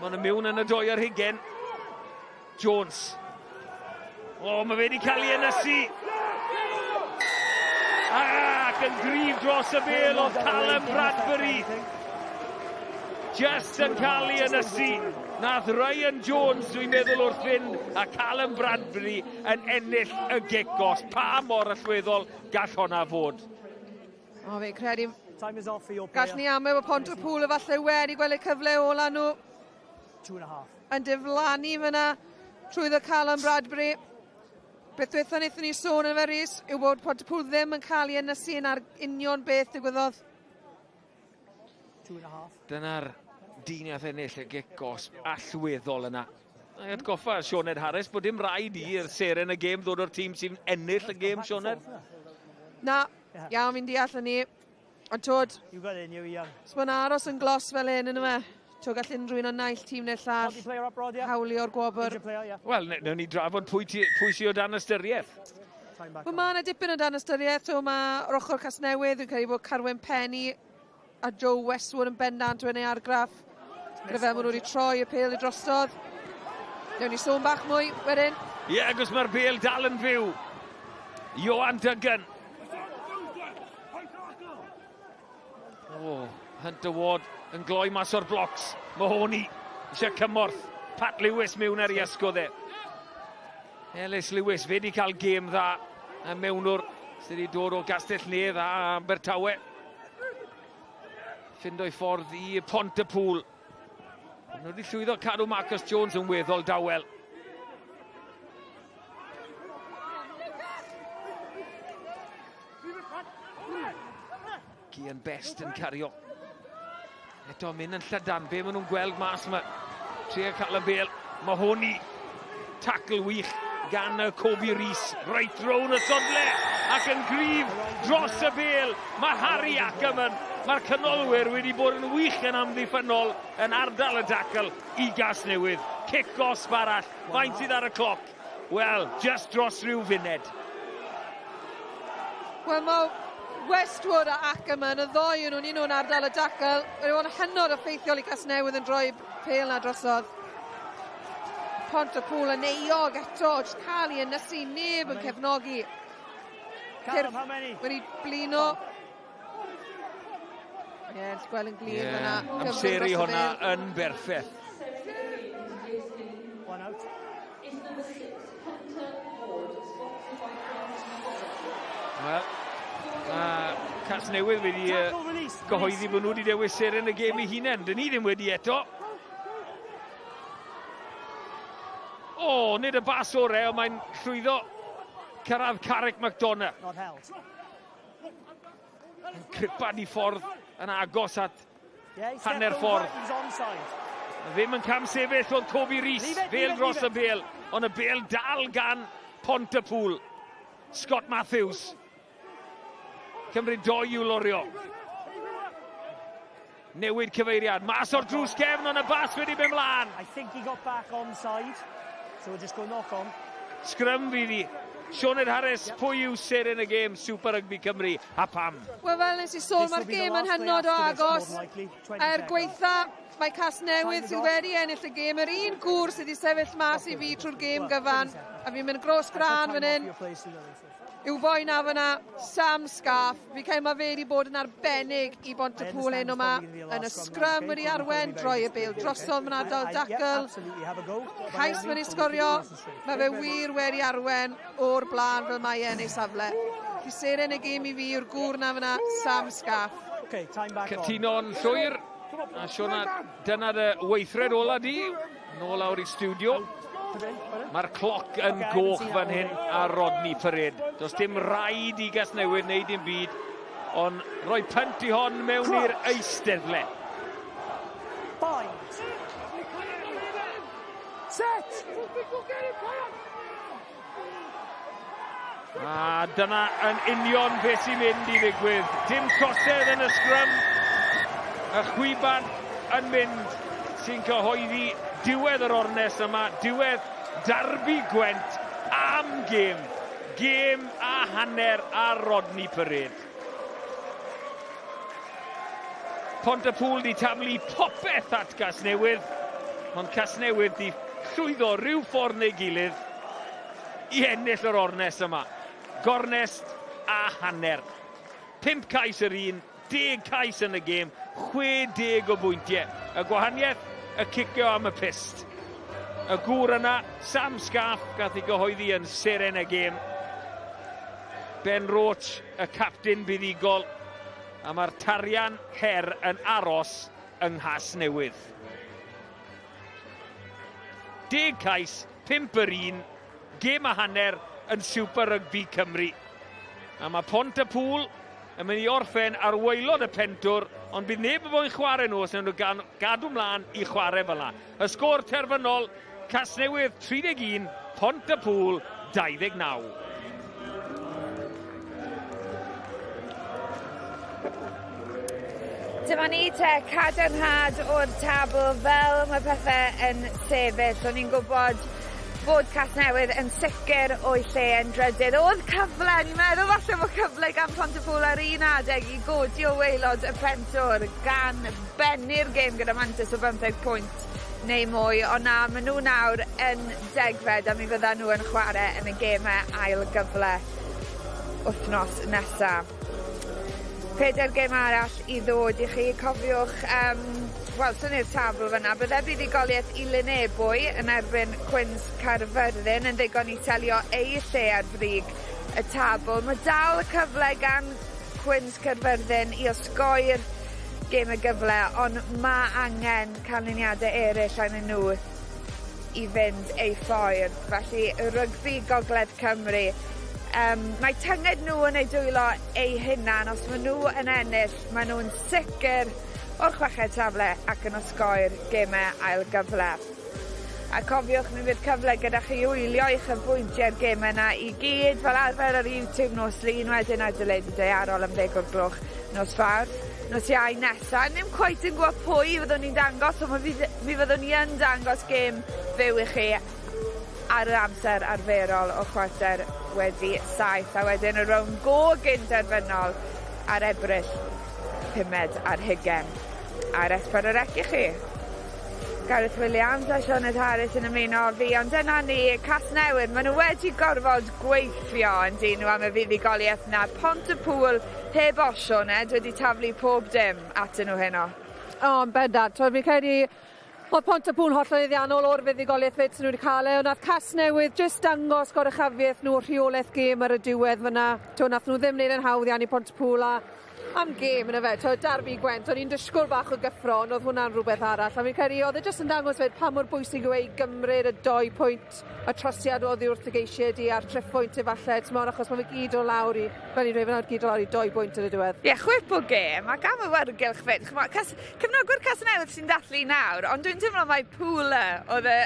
Mae'n mewn yn y doi ar hugen. Jones. O, oh, mae fe wedi cael ei ynysu. Ac yn gryf dros y bel o Callum Bradbury. Just yn cael ei ynysu. Nath Ryan Jones, dwi'n meddwl, wrth fynd, a Callum Bradbury yn ennill y gic gos. Pa mor allweddol gall honna fod? O, fi'n credu... Time is off for your player. Gall ni amau bod Pontypool efallai wedi gweld y cyfle ola nhw. Two and a half. Yn diflannu fyna trwyddo Callum Bradbury. Beth dwetha wnaethon ni sôn yn fe Rhys yw bod Pontypool ddim yn cael ei ynysu yn ar union beth ddigwyddodd. Two and a half. Dyna'r dyn nath ennill y gic gosb allweddol yna. A'i atgoffa Sioned Harris bod dim rhaid i'r seren y gêm ddod o'r tîm sy'n ennill y gêm, Sioned. Na, iawn, fi'n deall hynny. Ond twod, os mae'n aros yn glos fel hyn, yn yma, to gall unrhyw un o naill tîm neu'r llall hawlio'r gwobr. Wel, newn ni drafod pwy, ti, pwy sydd o dan ystyriaeth. Wel, mae yna dipyn o dan ystyriaeth. So, mae yr ochr Casnewydd, dwi'n credu bod Carwen Penny a Joe Westwood yn bendant yn ei argraff. Gyda fel maen nhw wedi troi y pêl i drosodd. Newn ni sôn bach mwy wedyn. Ie, yeah, agos mae'r bêl dal yn fyw. Johan Duggan. O, oh, Hunter Ward yn gloi mas o'r blocs. Mahoney eisiau cymorth. Pat Lewis mewn ar ei ysgodd e. Ellis Lewis, fe wedi cael gêm dda. Y mewnwr sydd wedi dod o Gastell Nedd a Abertawe. Ffindo'i ffordd i Pont y Pŵl. Nhw wedi llwyddo cadw Marcus Jones yn weddol dawel. Gian Best yn cario. Eto mynd yn llydan, be maen nhw'n gweld mas yma. Trio cael y bel. Mae hwn i tackle wych gan y Kobe Rees. Reit rown y sodle ac yn gryf dros y bel. Mae Harry Ackerman, mae'r canolwyr wedi bod yn wych yn amddiffynnol yn ardal y dacl i Gasnewydd. Cic gosb arall, faint sydd ar y cloc? Wel, just dros rhyw funed. Wel, mae Westwood a Ackerman, y ddou yn nhw'n un nhw'n ardal y dacl. Wedi bod yn hynod effeithiol i Casnewydd yn droi pêl na drosodd. Pont-y-pŵl yn euog eto, jyst cael ei ynysu, neb yn cefnogi. Callum, how many? Wedi blino. Ie, yeah, gweld yn glir yeah. fyna. Amseru hwnna yn berffaith. One out. Wel, mae Casnewydd wedi gyhoeddi bod nhw wedi dewis seren y gêm eu hunain. Dyn ni ddim wedi eto. O, nid y bas orau, ond mae'n llwyddo cyrraedd Carrick McDonough. Not held. Yn cripan i ffordd yn agos at hanner ffordd. Ddim yn cam sefyll oedd Toby Rees, fel dros y bel, ond y bel dal gan Pontypool. Scott Matthews. Cymryd doi i'w lorio. Newid cyfeiriad, mas o'r drws cefn, ond y bas wedi mynd mlaen. I think he got back onside, so we'll just go knock on. Sgrym fydd hi. Sioned Harris, yep. pwy yw seren y gêm Super Rugby Cymru a pam? Wel, fel nes i sôn, mae'r gêm yn hynod o agos. Er gweitha, mae Casnewydd sydd wedi ennill y gêm, yr un gŵr sydd wedi sefyll mas i fi trwy'r gêm gyfan, a fi'n mynd gros grân fan hyn. Yw foi na fyna, Sam Scarf. Fi cael mae fe wedi bod yn arbennig i Bontypŵl heno yma. Yn y sgrym wedi arwen, droi y bêl drosodd mewn ardal dacl. Cais wedi sgorio. Mae fe wir wedi arwen o'r blaen fel mae e yn ei safle. Felly seren y gêm i fi yw'r gŵr na fyna, Sam Scarf. Okay, time back on. Cytuno'n llwyr. A Siona, dyna dy weithred ola di. Nôl lawr i studio. Mae'r cloc yn goch fan hyn ar Rodney Parade. Does dim rhaid i Gasnewydd wneud dim byd, ond rhoi pynt i hon mewn i'r eisteddle. Bind. Set! A dyna yn union beth sy'n mynd i ddigwydd. Dim trosedd yn y sgrym. Y chwiban yn mynd sy'n cyhoeddi diwedd yr ornest yma, diwedd darbi Gwent am gêm. Gêm a hanner ar Rodney Parade. Pontypŵl di taflu popeth at Casnewydd, ond Casnewydd di llwyddo rhyw ffordd neu gilydd i ennill yr ornest yma. Gornest a hanner. 5 cais yr un, 10 cais yn y gêm, 60 o bwyntiau. Y gwahaniaeth, y cicio am y pyst. Y gŵr yna, Sam Scarf, gath ei gyhoeddi yn seren y gêm. Ben Roach, y captain buddugol, a mae'r tarian her yn aros yng Nghasnewydd. 10 cais, 5 yr un, gêm a hanner yn Super Rugby Cymru. A mae Pont y Pŵl yn mynd i orffen ar waelod y pentwr, ond bydd neb yn moyn chwarae nhw os wnawn nhw gadw mlaen i chwarae fel yna. Y sgôr terfynol, Casnewydd 31, Pont y Pŵl 29. Dyma ni te, cadarnhad o'r tabl fel mae pethau yn sefyll. O'n i'n gwybod bod Casnewydd yn sicr o'i lle yn drydydd. Oedd cyfle, ni'n meddwl falle bod cyfle gan Pontypŵl ar un adeg i godi o waelod y pentwr gan bennu'r gêm gyda mantais o 15 pwynt neu mwy, ond na, maen nhw nawr yn degfed a mi fyddan nhw yn chwarae yn y gemau ail gyfle wythnos nesa. Pedair gêm arall i ddod i chi. Cofiwch, um, wel, syni'r tabl fyna, bydde buddugoliaeth i Lynebwy yn erbyn Cwins Caerfyrddin yn ddigon i selio eu lle ar frig y tabl. Mae dal y cyfle gan Cwins Caerfyrddin i osgoi'r gêm y gyfle, ond mae angen canlyniadau eraill arnyn nhw i fynd eu ffordd. Felly, rygbi Gogledd Cymru. Um, mae tynged nhw yn eu dwylo eu hunan. Os maen nhw yn ennill, maen nhw'n sicr o'r chweched safle ac yn osgoi'r gemau ail gyfle. A cofiwch, mi fydd cyfle gyda chi wylio eich cyfbwyntiau'r gemau yna i gyd fel arfer ar YouTube nos Lun wedyn ar deledu daearol am ddeg o'r gloch nos Fawrth. Nos Iau nesa. Ddim cweit yn gwybod pwy fyddwn ni'n dangos, ond mi, mi fyddwn ni yn dangos gêm fyw i chi ar yr amser arferol o 7:15 a wedyn y rownd go gyn-derfynol. ar Ebrill 25 ar S4C i chi. Gareth Williams a Sioned Harris yn ymuno â fi, ond dyna ni, Casnewydd, maen nhw wedi gorfod gweithio yn dyn nhw am y fuddugoliaeth 'na. Pont-y-pŵl heb os, Sioned, wedi taflu pob dim atyn nhw heno. O, yn bendant. Wel, fi'n credu oedd Pont-y-pŵl hollol haeddiannol o'r fuddugoliaeth 'fyd, sy'n nhw wedi cael e, ond nath Casnewydd jyst dangos goruchafiaeth nhw, rheolaeth gêm ar y diwedd fyna. T'o, nath nhw ddim wneud e'n hawdd iawn i Pont-y-pŵl a am gêm yn y fe, t'o' Derby Gwent, o'n i'n disgwyl bach o gyffro, ond oedd hwnna'n rhywbeth arall. A fi'n credu oedd e jyst yn dangos 'fyd pa mor bwysig yw e i gymryd y dou pwynt y trosiad oddi wrth y geisiau di a'r triphwynt efalle, t'mod, achos ma' fe gyd o lawr i, fel ni'n dweud, fe gyd o lawr i dou bwynt yn y diwedd. Ie, chwip o gêm, ac am y awyrgylch 'fyd, ch'mo' Cas- cefnogwyr Casnewydd sy'n dathlu nawr, ond dwi'n teimlo mai Pooler oedd y,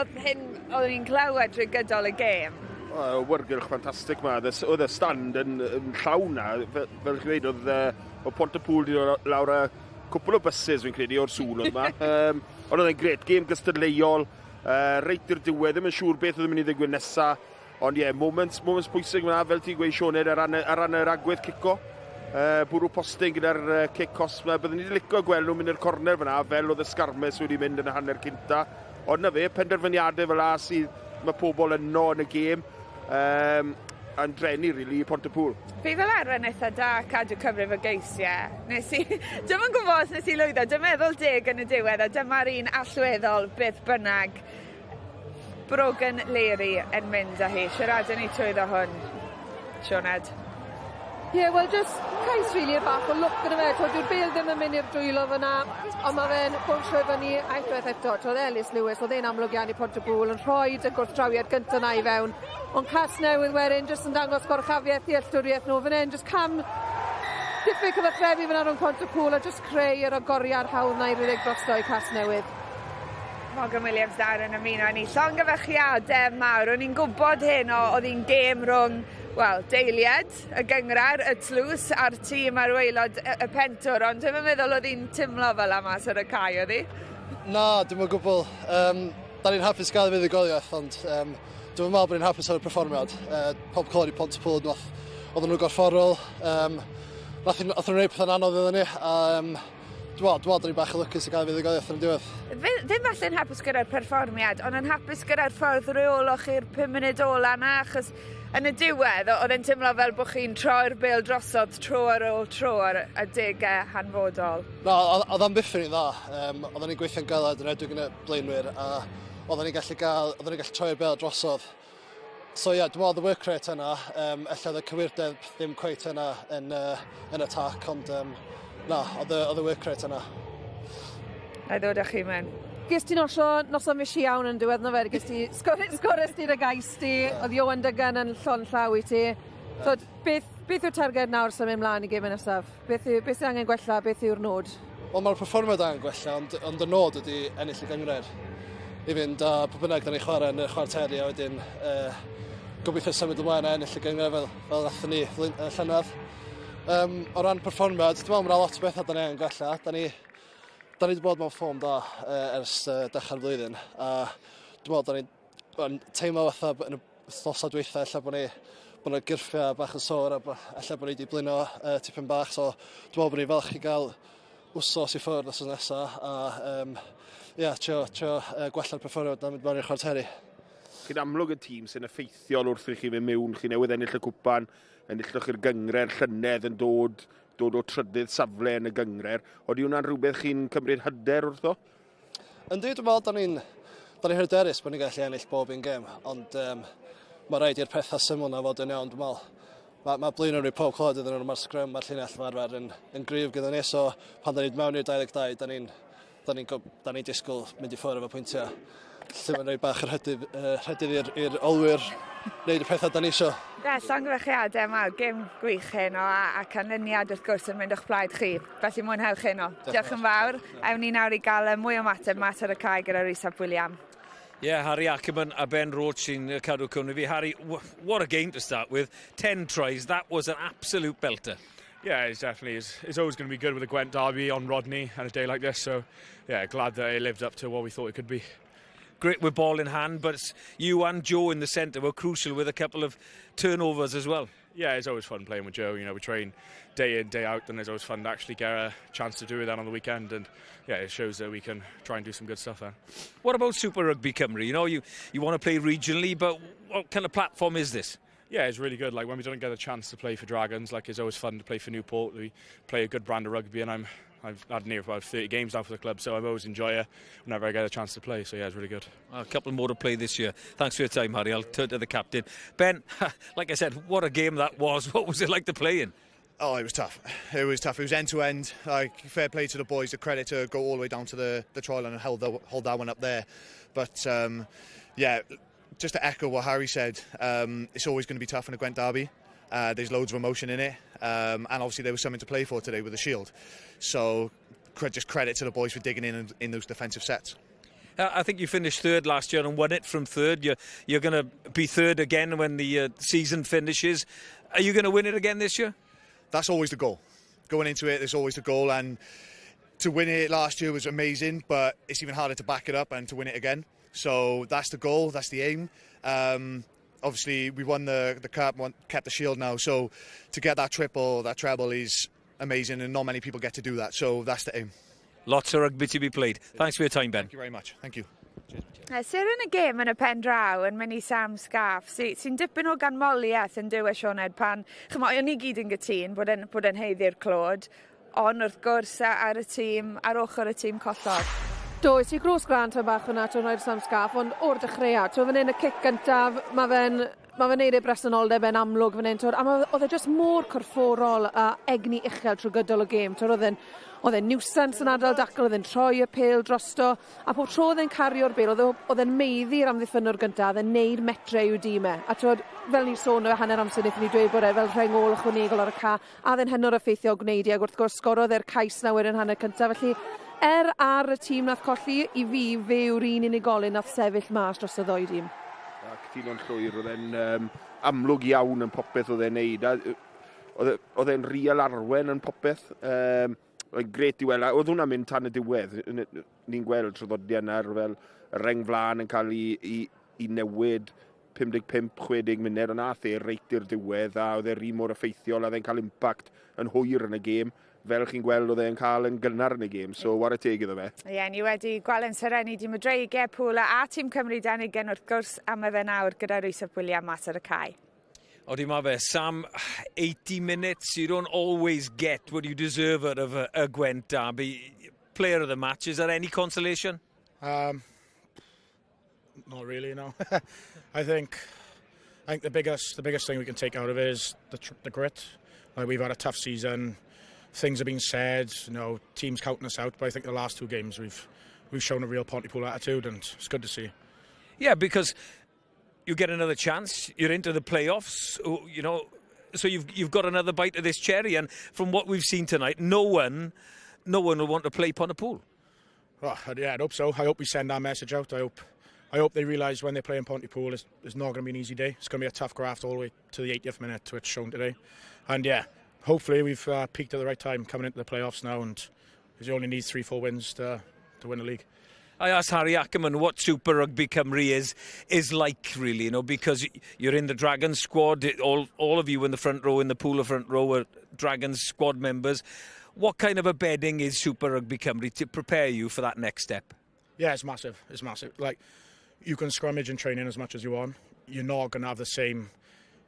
oedd hyn oedden ni'n clywed drwy gydol y gêm. O, awyrgylch ffantastig ma. Oedd y stand yn llawn na, fel chi'n dweud, oedd Pont-y-pŵl wedi dod lawr a cwpl o buses fi'n credu o'r sŵn oedd yma. Ond oedd e'n gret, gêm gystadleuol, reit i'r diwedd, ddim yn siŵr beth oedd yn mynd i ddigwydd nesa. Ond ie, yeah, moments pwysig fyna, fel ti'n gweud Sioned, ar ran yr agwedd cico. Bwrw postyn gyda'r cic cosb yma. Byddwn ni wedi licio gweld nhw'n mynd i'r corner fyna, fel oedd y sgarmes wedi mynd yn y hanner cynta. Ond na fe, penderfyniadau fel la sydd mae pobl yno yn y gêm. Yn drenu, really, i Pont-y-pŵl. Fi fel arfer yn eitha da cadw cyfrif o geisiau. Nes i, dwi'm yn gwybod os nes i lwyddo, dwi'n meddwl 10 yn y diwedd, a dyma'r un allweddol beth bynnag. Brogan Leary yn mynd â hi. Siaradwn ni trwyddo hwn, Sioned. Ie, yeah, wel, just cais really bach o lwc gyda fe. Twyd, dyw'r bêl ddim yn mynd i'r dwylo fyna, ond mae fe'n bownsio i fyny a unwaith eto. Twyd, Ellis Lewis, oedd e'n amlwg iawn i Pont-y-pŵl yn rhoi y gwrthdrawiad gyntaf na i fewn. Ond Casnewydd wedyn jyst yn dangos gorchafiaeth dealltwriaeth nhw. Fan hyn, jyst cam diffyg cyfathrebu fyna rhwng Pont-y-pŵl a jyst creu yr agoriad hawdd na i redeg drosto i Casnewydd. Morgan Williams nawr yn ymuno â ni. Llongyfarchiadau mawr. O'n i'n gwybod heno oedd hi'n gêm rhwng, wel, deiliad y gynghrair, y tlws, a'r tîm ar waelod y pentwr, ond dwi'm yn meddwl oedd hi'n timlo fel 'na mas ar y cae, oedd hi? Na, dim o gwbl. Da ni'n hapus gael y fuddugoliaeth, ond dwi'n meddwl bod ni'n hapus ar y perfformiad. Pob clod i Pontypool, nath, oedden nhw'n gorfforol, nath, nath nhw'n gwneud pethau'n anodd iddyn ni, a dwi'n meddwl, da ni bach yn lwcus i gael fuddugoliaeth yn y diwedd. Ddim falle'n hapus gyda'r perfformiad, ond yn hapus gyda'r ffordd reoloch chi'r 5 munud ola 'na, achos yn y diwedd, oedd e'n teimlo fel bod chi'n troi'r bêl drosodd tro ar ôl tro ar adegau hanfodol. Na, oedd amddiffyn ni'n dda. Oedden ni'n gweithio'n galed yn edrych yn y blaenwyr, a oedden ni'n gallu gael, oedden ni'n gallu troi'r bêl drosodd. So ie, yeah, dwi'n meddwl oedd y work rate yna, ella oedd y cywirdeb ddim cweit yna yn attack, ond na, oedd y work rate yna. Na i ddod â chi mewn. Ges ti noson mishi iawn yn diwedd na fe, ges ti sgores ti dy gais ti, oedd Ioan Dygan yn llond llaw i ti. So, beth yw'r targed nawr symud mlaen i gemau nesaf? Beth sydd angen gwella, beth yw'r nod? Wel, mae'r perfformiad angen gwella, ond y nod ydy ennill y gynghrair. I fynd a pwy bynnag da ni'n chwarae yn y chwarteri a wedyn gobeithio symud ymlaen a ennill y gynghrair fel nathon ni llynedd. O ran perfformiad, dwi'n meddwl mae yna lot o bethau da ni angen gwella. Da ni wedi bod mewn form da ers dechrau'r flwyddyn a dwi'n meddwl da ni'n teimlo fatha yn y wythnosau dwytha ella bod ni bod yna gyrffiau bach yn sore a ella bod ni wedi blino tipyn bach, so dwi'n meddwl bod ni'n falch i gael wsos i ffwrdd wsos nesaf a yeah, trio gwella'r perfformiad na mynd mewn i'r chwarteri. Chi'n amlwg y tîm sy'n effeithiol wrth i chi fynd mewn, chi newydd ennill y cwpan, enilloch chi'r gynghrair llynedd yn dod o trydydd safle yn y gynghrair. Oeddi hwnna'n rhywbeth chi'n cymryd hyder wrtho? Yndi, dwi'n meddwl, da ni'n hyderus bod ni'n gallu ennill bob un gêm, ond mae rhaid i'r pethau syml na fod yn iawn, dwi'n meddwl. Mae blaenwyr ni pob clod iddyn nhw, mae'r sgrym, mae'r llinell fel arfer yn gryf gyda ni, so pan da ni'n mewn i'r 22, da ni disgwyl mynd i ffwrdd efo pwyntiau. Lle mae'n rhoi bach yr rhyddid i'r olwyr wneud y pethau da ni isio. Ie, llongyfarchiadau mawr, gêm gwych heno a canlyniad wrth gwrs yn mynd o'ch plaid chi. Felly mwynhewch heno. Diolch yn fawr. Ewn ni nawr i gael mwy o ymateb mas ar y cae gyda Rhys ap William. Yeah, Harry Ackerman a Ben Roach sy'n cadw cwmni fi. Harry, what a game to start with. 10 tries, that was an absolute belter. Yeah, it's definitely. It's always going to be good with a Gwent derby on Rodney and a day like this. So, yeah, glad that it lived up to what we thought it could be. Great with ball in hand, but you and Joe in the centre were crucial with a couple of turnovers as well. Yeah, it's always fun playing with Joe. You know, we train day in, day out, and it's always fun to actually get a chance to do that on the weekend. And yeah, it shows that we can try and do some good stuff there. What about Super Rugby Cymru? You know, you, you want to play regionally, but what kind of platform is this? Yeah, it's really good. Like when we don't get a chance to play for Dragons, like it's always fun to play for Newport. We play a good brand of rugby, and I'm I've had near about 30 games now for the club, so I always enjoy it whenever I get a chance to play. So yeah, it's really good. A couple more to play this year. Thanks for your time, Harry. I'll turn to the captain. Ben, like I said, what a game that was. What was it like to play in? Oh, it was tough. It was tough. It was end to end. Like fair play to the boys, the credit to go all the way down to the, the try line and hold, the, hold that one up there. But yeah, just to echo what Harry said, it's always going to be tough in a Gwent derby. There's loads of emotion in it, and obviously there was something to play for today with the Shield. So just credit to the boys for digging in in those defensive sets. I think you finished third last year and won it from third. You're, you're going to be third again when the season finishes. Are you going to win it again this year? That's always the goal. Going into it, there's always the goal. And to win it last year was amazing, but it's even harder to back it up and to win it again. So that's the goal, that's the aim. Obviously, we won the, the cup, won, kept the shield now. So to get that triple, that treble is amazing, and not many people get to do that. So that's the aim. Lots of rugby to be played. Thanks for your time, Ben. Thank you very much. Thank you. Seren y gêm yn y pen draw yn mynd i Sam Scarf, sy'n sy dipyn o ganmoliaeth yn dyw e Sioned pan, chymod, o'n i gyd yn gytûn bod e'n bod e'n haeddu'r clod, ond wrth gwrs ar y tîm, ar ochr y tîm collodd. Do, es i gros grant am bach hwnna, ti'n rhoi'r Sam Scarf, ond o'r dechreuad, ti'n fan hyn y cic gyntaf, mae fe'n ma fe'n neud ei bresenoldeb e'n amlwg fan hyn, twr, a ma, oedd e jyst mor corfforol a egni uchel trwy gydol y gêm, twr, oedd e'n oedd e'n nuisance yn ardal dacl, oedd e'n troi y pêl drosto, a pob tro oedd e'n cario'r bêl, oedd e, oedd e'n meiddi'r amddiffynnwr gyntaf, oedd e'n neud metre i'w dîm e. A twod, fel ni'n sôn o hanner amser wnaethon ni dweud bod e fel rheng ôl ychwanegol ar y ca, a oedd e'n hynod effeithiol gwneud i, ac wrth gwrs sgorodd e'r cais na wedyn hanner cyntaf, felly er ar y tîm nath colli, i fi fe yw'r un unigolyn nath sefyll mas dros y ddoi dîm. A cytuno'n llwyr, oedd e'n um, amlwg iawn yn popeth oedd e'n neud. A, e, oedd e'n real arwen yn popeth. Um, oedd gret i weld. Oedd hwnna'n mynd tan y diwedd. Ni'n gweld traddodiad yna fel y reng flaen yn cael ei, ei, ei newid 55-60 munud, ond nath e reit i'r diwedd a oedd e'r un mor effeithiol a oedd e'n cael impact yn hwyr yn y gêm fel chi'n gweld oedd e'n cael yn gynnar yn y gêm, so whare teg iddo fe. Ie, yeah, ni wedi gweld yn serennu Dîm y Dreigiau, Pwla a Tîm Cymru dan ugain wrth gwrs, a mae fe nawr gyda Rhys ap William mas ar y cae. Odi mae fe, Sam, 80 minutes, you don't always get what you deserve out of a, a Gwent derby. Player of the match, is there any consolation? Not really, no. I think I think the biggest the biggest thing we can take out of it is the the grit. Like we've had a tough season. Things have been said, you know, teams counting us out, but I think the last two games we've we've shown a real Pontypool attitude and it's good to see. Yeah, because you get another chance, you're into the playoffs, you know, so you've you've got another bite of this cherry and from what we've seen tonight, no one no one will want to play Pontypool. Oh, yeah, I'd hope so. I hope we send that message out. I hope I hope they realise when they play in Pontypool, it's, it's not going to be an easy day. It's going to be a tough graft all the way to the 80th minute, which shown today. And yeah, hopefully we've peaked at the right time coming into the playoffs now, and you only need three, four wins to, to win the league. I asked Harry Ackerman what Super Rugby Cymru is is like, really, you know, because you're in the Dragons squad, all, all of you in the front row, in the pool of front row are Dragons squad members. What kind of a bedding is Super Rugby Cymru to prepare you for that next step? Yeah, it's massive. It's massive. Like, you can scrummage and train in as much as you want. You're not going to have the same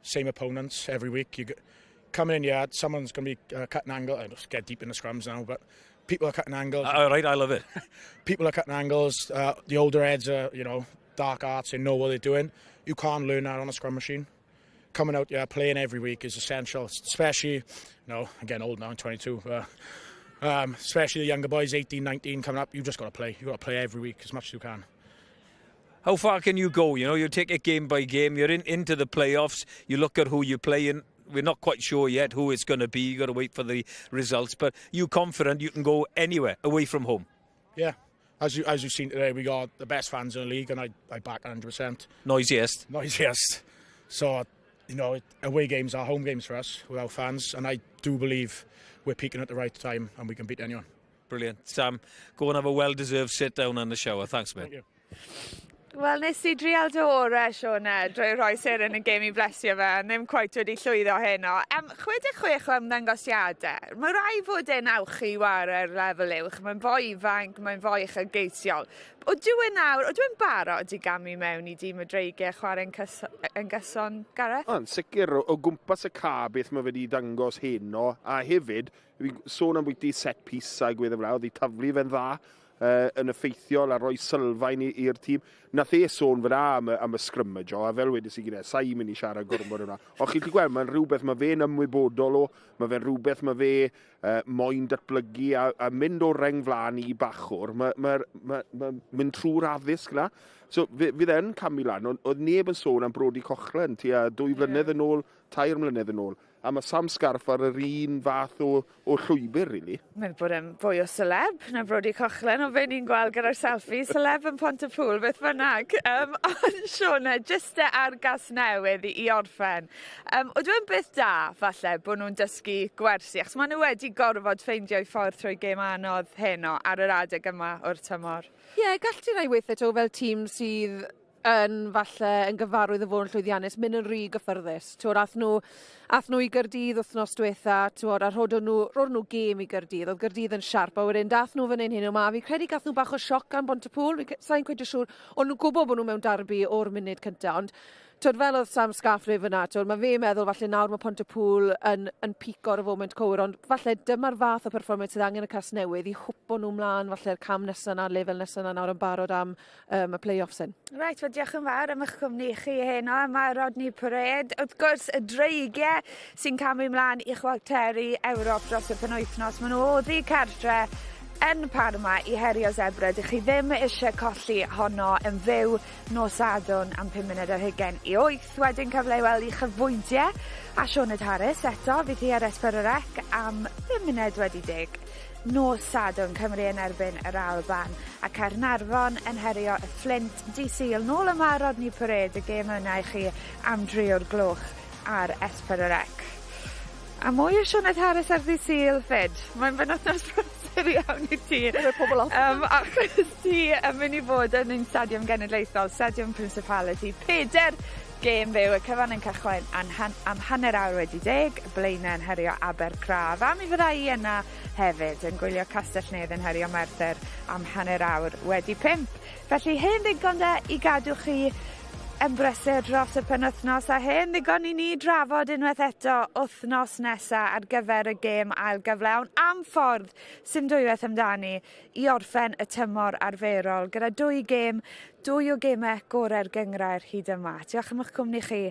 same opponents every week. You coming in, yeah, someone's going to be cutting angle. I just get deep in the scrums now, but people are cutting angles. All right, I love it. people are cutting angles. The older heads are, you know, dark arts. They know what they're doing. You can't learn that on a scrum machine. Coming out, yeah, playing every week is essential, especially, you know, I'm getting old now, I'm 22. especially the younger boys, 18, 19 coming up, you've just got to play. You've got to play every week as much as you can. How far can you go? You know, you take it game by game. You're in, into the playoffs. You look at who you play in. We're not quite sure yet who it's going to be. You've got to wait for the results. But you confident you can go anywhere away from home? Yeah. As, you, as you've seen today, we got the best fans in the league, and I, I back 100%. Noisiest. Noisiest. So, you know, away games are home games for us without fans, and I do believe we're peaking at the right time and we can beat anyone. Brilliant. Sam, go and have a well-deserved sit down and the shower. Thanks, mate. Thank you. Wel, nes i drial dy ore, Sioned, drwy rhoi seren y gêm i blesio fe, ond ddim cweit wedi llwyddo heno. Um, 66 o ymddangosiadau. Mae rai fod e'n awchu i ware'r lefel uwch. Mae'n foi ifanc, mae'n foi uchelgeisiol. Odw e nawr, odw e'n barod i gamu mewn i dîm y Dreigiau chwarae'n yn gyson, Gareth? Yn sicr, o gwmpas y ca beth mae fe wedi dangos heno, a hefyd, fi'n sôn am bwyty set piece a gwedd y flaen, oedd hi taflu fe'n dda uh, yn effeithiol a rhoi sylfaen i'r tîm. Nath e sôn fyna am, am y scrimmage o, a fel wedes i gyda, sa i'n mynd i siarad gormod hwnna. Ond chi'n gallu gweld, mae'n rhywbeth mae fe'n ymwybodol o, mae fe'n rhywbeth mae fe uh, moyn datblygu a, a mynd o'r reng flaen i bachwr, mae ma, ma, ma mynd trwy'r addysg na. So fydd e'n camu lan, ond oedd neb yn sôn am Brody Cochran tua dwy flynedd yeah. yn ôl, tair mlynedd yn ôl. A mae Sam Scarf ar yr un fath o, o llwybr, really. Mae'n bod yn fwy o celeb na Brody Cochran o fe ni'n gweld gyda'r selfie. Celeb yn Pontypool, beth bynnag. Um, ond Siona, jyst e ar gas newydd i, i orffen. Um, Ydw e'n beth da, falle, bod nhw'n dysgu gwersi, achos maen nhw wedi gorfod ffeindio'u ffordd trwy gêm anodd heno ar yr adeg yma o'r tymor. Ie, yeah, gall ti rai weithiau to fel tîm sydd yn falle yn gyfarwydd o fod yn llwyddiannus, mynd yn rhy gyffyrddus. T'wod, ath nhw, ath nhw i Gyrdydd wythnos diwetha, t'wod, a rhodon nhw, rhodon nhw gêm i Gyrdydd. Oedd Gyrdydd yn siarp, a wedyn dath nhw fan hyn hyn o ma. Fi'n credu gath nhw bach o sioc gan Bontypŵl, fi'n sa'n cweit yn siŵr. O'n nhw'n gwybod bod nhw mewn darbi o'r munud cynta, ond Twod, fel oedd Sam Scarf dweud fyna, twod, mae fe'n meddwl falle nawr mae Pontypŵl yn, yn pico ar y foment cywir, ond falle dyma'r fath o perfformiad sydd angen y Casnewydd i hwpo nhw mlaen falle'r cam nesaf yna, lefel nesaf yna nawr yn barod am um, y play-offs hyn. Reit, wel diolch yn fawr am eich cwmni chi heno yma Rodney Parade. Wrth gwrs, y dreigiau sy'n camu mlaen i chwarteri Ewrop dros y penwythnos. Maen nhw oddi cartre yn Parma i herio Zebra. Dych chi ddim eisiau colli honno yn fyw nos Sadwrn am 7:25 munud. Wedyn cyfle i weld uchafbwyntiau a Sioned Harris eto fydd hi ar S4C am 10:05 nos Sadwrn, Cymru yn erbyn yr Alban a Caernarfon yn herio y Fflint dydd Sul. Nôl yma ar Rodney Parade, y gêm yna i chi am dri o'r gloch ar S4C. A mwy o Sioned Harris ar ddydd Sul 'fyd. Mae'n benwythnos brysur iawn i ti. Rhoi pobol off. Yym achos ti yn myn' i fod yn ein Stadiwm Genedlaethol, Stadiwm Principality. Peder gêm fyw, y cyfan yn cychwyn an han- am hanner awr wedi deg, Blaenau yn herio Abercraf. A mi fydda i yna hefyd yn gwylio Castell Nedd yn herio Merthyr am hanner awr wedi pump. Felly hen ddigon de i gadw chi yn brysur dros y penwythnos a hen ddigon i ni drafod unwaith eto wythnos nesa ar gyfer y gêm ail gyfle ond am ffordd sy'n dwywaith amdani i orffen y tymor arferol gyda dwy gêm, dwy o gemau gorau'r gynghrair hyd yma. Diolch am eich cwmni chi.